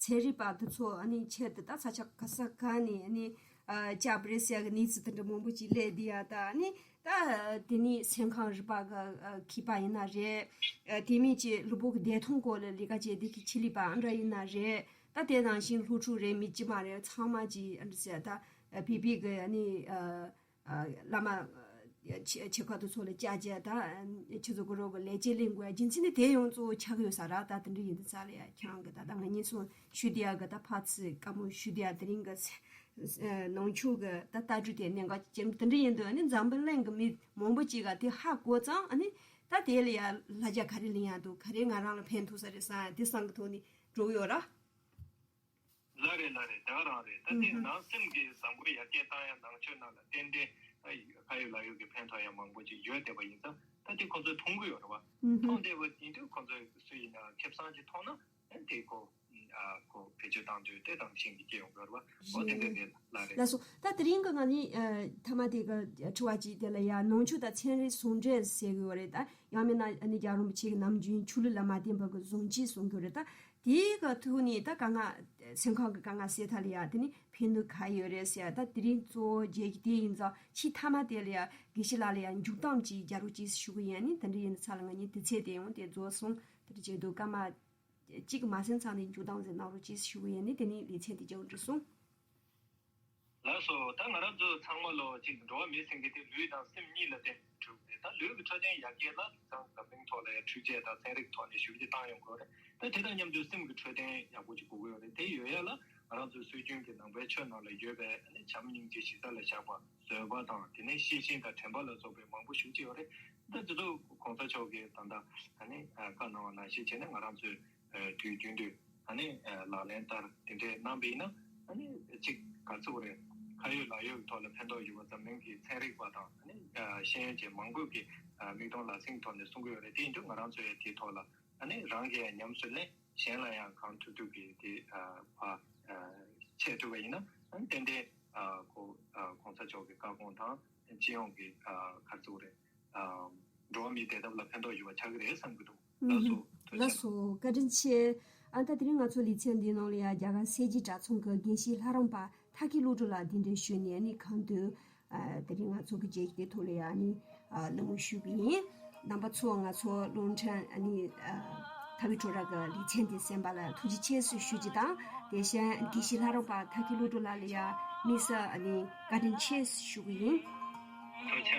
ཚན་རིག་པ་དེ་ཚོ་ཨ་ནི་ཆེད་དུ་ད་ས་ཆ་ག་ས་ག་ནས་ཨ་ནི་ཨ་བཅར་བ་རེད་ཟེར་ཡ་གི་གནས་ཚུལ་དེ་འདྲ་མང་པོ་ཅིག་སླེབས་བསྡད་ཡ། ད་ཨ་ནི་ད་དེ་ནས་སེམས་ཁམས་རིག་པ་གི་ཨ་མཁས་པ་ཡིན་ན་རེད། ཨ་དེ་མིན་ཅིག་ལུས་པོ་གི་བདེ་ཐང་སྐོར་ལ་ལས་ཀ་བྱེད་བསྡད་མཁན་ཆེད་ལས་པ་འདྲ་ཡིན་ན་རེད། ད་དེ་ནང་བཞིན་སློབ་ཕྲུག་རེད། མི་དཀྱུས་མ་རེད། ཚང་མ་ཅིག་ཨ་འདྲ་ཟེར། ད་ཨ་བོད་པའི་གི་ཨ་ནི་ཨ་ཨ་བླ་མ་ཨ་ཆེ་ཆེ་ཁག་དེ་ཚོ་ལ་བཅར་བྱས། ད་ཨ་ཁྱེད་ཚོ་གི་རོགས་གི་ལས་བྱེད་ལས་འགུལ་རྒྱུ་མཚན་ནི་དེ་ཡོངས་རྫོགས་ཆགས་ཡོད་ས་ར། ད་དེ་འདྲ་ཡིན་དུས་ཙ་ལ་ཡ་ཁྱེད་རང་གི་ད་ལྟ་ང་གཉིས་སོང་ཞུ་བསྡད་ཡ་གི་ད་ཕར་ཚུར་བཀའ་མོལ་ཞུ་བསྡད་ཡ་དེ་རིང་གི་ཨ་ནང་ཆོས་གི་ད་ལྟ་གྲུབ་དེ་གནད་འགག་ཅན་དེ་འདྲ་ཡིན་དུས། ཨ་ནི་འཛམ་བུ་གླིང་གི་མི་མང་པོ་ཅིག་ག་དེ་ཧ་གོ་ཙང་། ཨ་ནི་ད་དེ་ལ་ཡ་ལ་རྒྱ་ག་རེ་ལེན་ཡ་འདུག། ག་རེ་ང་རང་ལ་ཕན་ཐོགས་ས་རེད་བསམ་དེ་བསམ་གི་ཐོག་ནས་འགྲོ་གི་ཡོད་ར། ལགས་རེད། ལགས་རེད། ད་ག་རང་རེད། ད་དེ་ནང་སེམས་ཀྱི་བཟང་པོ་ཡར་རྒྱས་བཏང་ཡ་ནང་ཆོས་ནང་ལ་ཏན་ཏན་ད་ཁ་ཡོད་ལག་ཡོད་ཀྱི་ཕན་ཐོགས་ཡ་མང་པོ་ཅིག་ཡོད་བསྡད་པ་ཡིན་ཙང་། ད་དེ་ཁོ་ཚོས་མཐོང་གི་ཡོད་རེད་བ། མཐོང་བསྡད་པ་ཡིན་དུས་ཁོ་ཚོས་སུ་ཡིན་ན་ཁེ་བཟང་ཅིག་མཐོང་ན་དེ་ཁོ་ཨ་ཁོ་བེད་སྤྱོད་བཏང་དུས་དེ་དང་ཤིང་གི་སྐྱེ་ཡོང་གི་ཡོད་རེད་བ། འོ་དེ་འདྲ་རེད། ལགས་རེད། ལགས་སོ། ད་དེ་རིང་གི་ང་ནི་ཨ་མཐའ་མ་དེ་གི་དྲི་བ་ཅིག་དེ་ལ་ཡ་ནང་ཆོས་དང་ཚན་རིག་ཟུང་འབྲེལ་ཟེར་གི་ཡོད་རེད། ད་ཡང་མིན་ན་ཨ་ནི་རྒྱལ་བ་རིན་པོ་ཆེ་གི་ནམ་རྒྱུན་ཆོས་ལུགས་ལ་མ་བརྟེན་པ་གི་བཟང་སྤྱོད་གསུང་གི་ཡོད་རེད། ད་དེའི་གི་ཐོག་ནས་ད་དཀའ་ངལ་སེམས་ཁམས་ཀྱི་དཀའ་ངལ་སེལ་ཐབས་ལ་ཡ་དེ་ནི་ཕན་ནུས་ག་ཡོད་རེད་ཟེར་ཡ། ད་དེ་རིང་གཙོ་བོ་བརྗོད་རྒྱུ་དེ་ཡིན་ཙང་། ཕྱིའི་མཐའ་མ་དེ་ལ་ཡ་དགེ་བཤེས་ལགས་ལ་ཡ་མཇུག་བསྡོམས་ཅིག་རྒྱག་རོགས་གྱིས་ཞུ་གི་ཡིན། ཨ་ནི་དེ་འདྲ་ཡིན་ཙང་ལ་ང་གཉིས་དུས་ཚོད་དེ་ཡང་དེ་རྫོགས་སོང་། དེ་འདྲ་བྱས་འདུག། སྐར་མ་གཅིག་མ་ཟིན་ཙང་ནས་མཇུག་བསྡོམས་ཟིག་གནང་རོགས་གྱིས་ཞུ་གི་ཡིན། ཨ་ནི་དེ་ནས་ལེ་ཚན་དེ་མཇུག་འགྲིལ་སོང་། ལགས་སོ། ད་ང་རང་ཚོ་ཚང་མ་ལོ་གཅིག་འགྲོ་བ་མི་ཟེར་མཁན་དེ་ལུས་དང་སེམས་གཉིས་ལ་བརྟེན་ནས་གྲུབ་རེད། ད་ལུས་ཀྱི་འཕྲོད་བསྟེན་ཡར་རྒྱས་ལ་དེང་སང་འཛམ་གླིང་ཐོག་ལ་ཡང་འཕྲུལ་ཆས་དང་ཚན་རིག་ཐོག་ནས་ཞུ་རྒྱུ་བཏང་ཡོང་གི་ཡོད་རེད། ད་དེ་དང་མཉམ་དུ་སེམས་ཀྱི་འཕྲོད་བསྟེན་ཡག་པོ་ཅིག་དགོས་ཀྱི་ཡོད་རེད། དེ་ཡོད་ཡ་ལ་ང་རང་ཚོའི་སྲོལ་རྒྱུན་གྱི་ནང་པའི་ཆོས་ནང་ལ་ཡོད་པའི་ཨ་ནི་བྱམས་སྙིང་རྗེ་གཞི་རྩ་ལ་བཞག་པ། བཟོད་པ་དང་དེ་ནས་ཤེས་བཞིན་དང་དྲན་པ་ལ་སོགས་པའི་མང་པོ་ཞེ་ཅིག་ཡོད་རེད། ད་དེ་ཚོ་གོང་ས་མཆོག་གིས་ད་ལྟ་ཨ་ནི་བཀའ་གནང་བ་ནང་བཞིན་བྱས་ནས་ང་རང་ཚོས་དུས་རྒྱུན་དུ་ཨ་ནི་ལག་ལེན་བསྟར་དེ་འདྲས་གནང་བ་ཡིན་ན། ཨ་ནི་གཅིག་ག་ཚོད་རེད། ཁ་ཡོད་ལག་ཡོད་ཀྱི་ཐོག་ལ་ཕན་ཐོགས་ཡོད་པ། འཛམ་གླིང་གི་ཚན་རིག་པ་དང་ཨ་ནི་ཤེས་ཡོན་ཅན་མང་པོས་ཀྱིས་མིག་མཐོང་ལག་ཟིན་གྱི་ཐོག་ནས་གསུང་གི་ཡོད་རེད། དེ་ཡིན་དུས་ང་རང་ཚོས་དེའི་ཐོག་ལ་ཨ་ནི་རང་གིས་ཉམས་སུ་ལེན། གཞན་ལ་ཡང་གང་ཐུབ་ཐུབ་ཀྱིས་དེ་ཨ་ཕར་ཨ་འཆད་ཐུབ་པ་ཡིན་ན། ཨ་ནི་ཏན་ཏན་ཨ་ཁོ་ཨ་གོང་ས་མཆོག་གི་བཀའ་དགོངས་དང་སྤྱི་ཡོངས་ཀྱི་ཨ་ག་ཚོད་རེད། ཨ་འགྲོ་བ་མིའི་བདེ་ཐབས་ལ་ཕན་ཐོགས་ཡོད་པ་ཆགས་ཀྱི་རེད་བསམ་གྱི་འདུག། ལགས་སོ། ཐུགས་རྗེ་ཆེ། ལགས་སོ། བཀའ་དྲིན་ཆེ། ཨ་ད་དེ་རིང་ང་ཚོ་ལེ་ཚན་འདིའི་ནང་ལ་ཡ་རྒྱ་གར་སེར་བྱེས་གྲྭ་ཚང་གི་དགེ་བཤེས་ལྷ་རམས་པ་ཐར་ཀི་བློ་གྲོས་ལགས་གདན་འདྲེན་ཞུས་ནས་ཨ་ནི་གང་དུ་ཨ་དེ་རིང་ང་ཚོ་གི་བརྗོད་གཞི་དེ་ཐོག་ལ་ཡ་ཨ་ནི་ཨ་གླེང་མོལ་ཞུས་པ་ཡིན། རྣམ་པ་ཚོ་ང་ཚོ་རླུང་འཕྲིན་ཨ་ནི་ཨ་ཐར་པའི་བྲོ་ར་གི་ལེ་ཚན་དེ་གསན་པ་ལ་ཐུགས་རྗེ་ཆེ་ཞེས་ཞུ་རྒྱུ་དང་། དེ་བཞིན་དགེ་བཤེས་ལྷ་རམས་པ་ཐར་ཀི་བློ་གྲོས་ལགས་ལ་ཡ་དམིགས་བསལ་ཨ་ནི་བཀའ་དྲིན་ཆེ་ཞུ་གི་ཡིན། ཐུགས་རྗེ་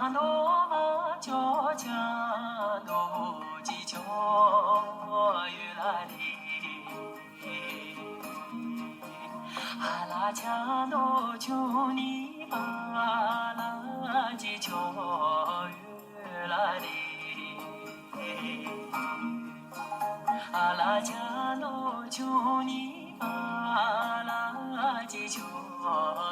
གནང་། ཐུགས་རྗེ་གནང་།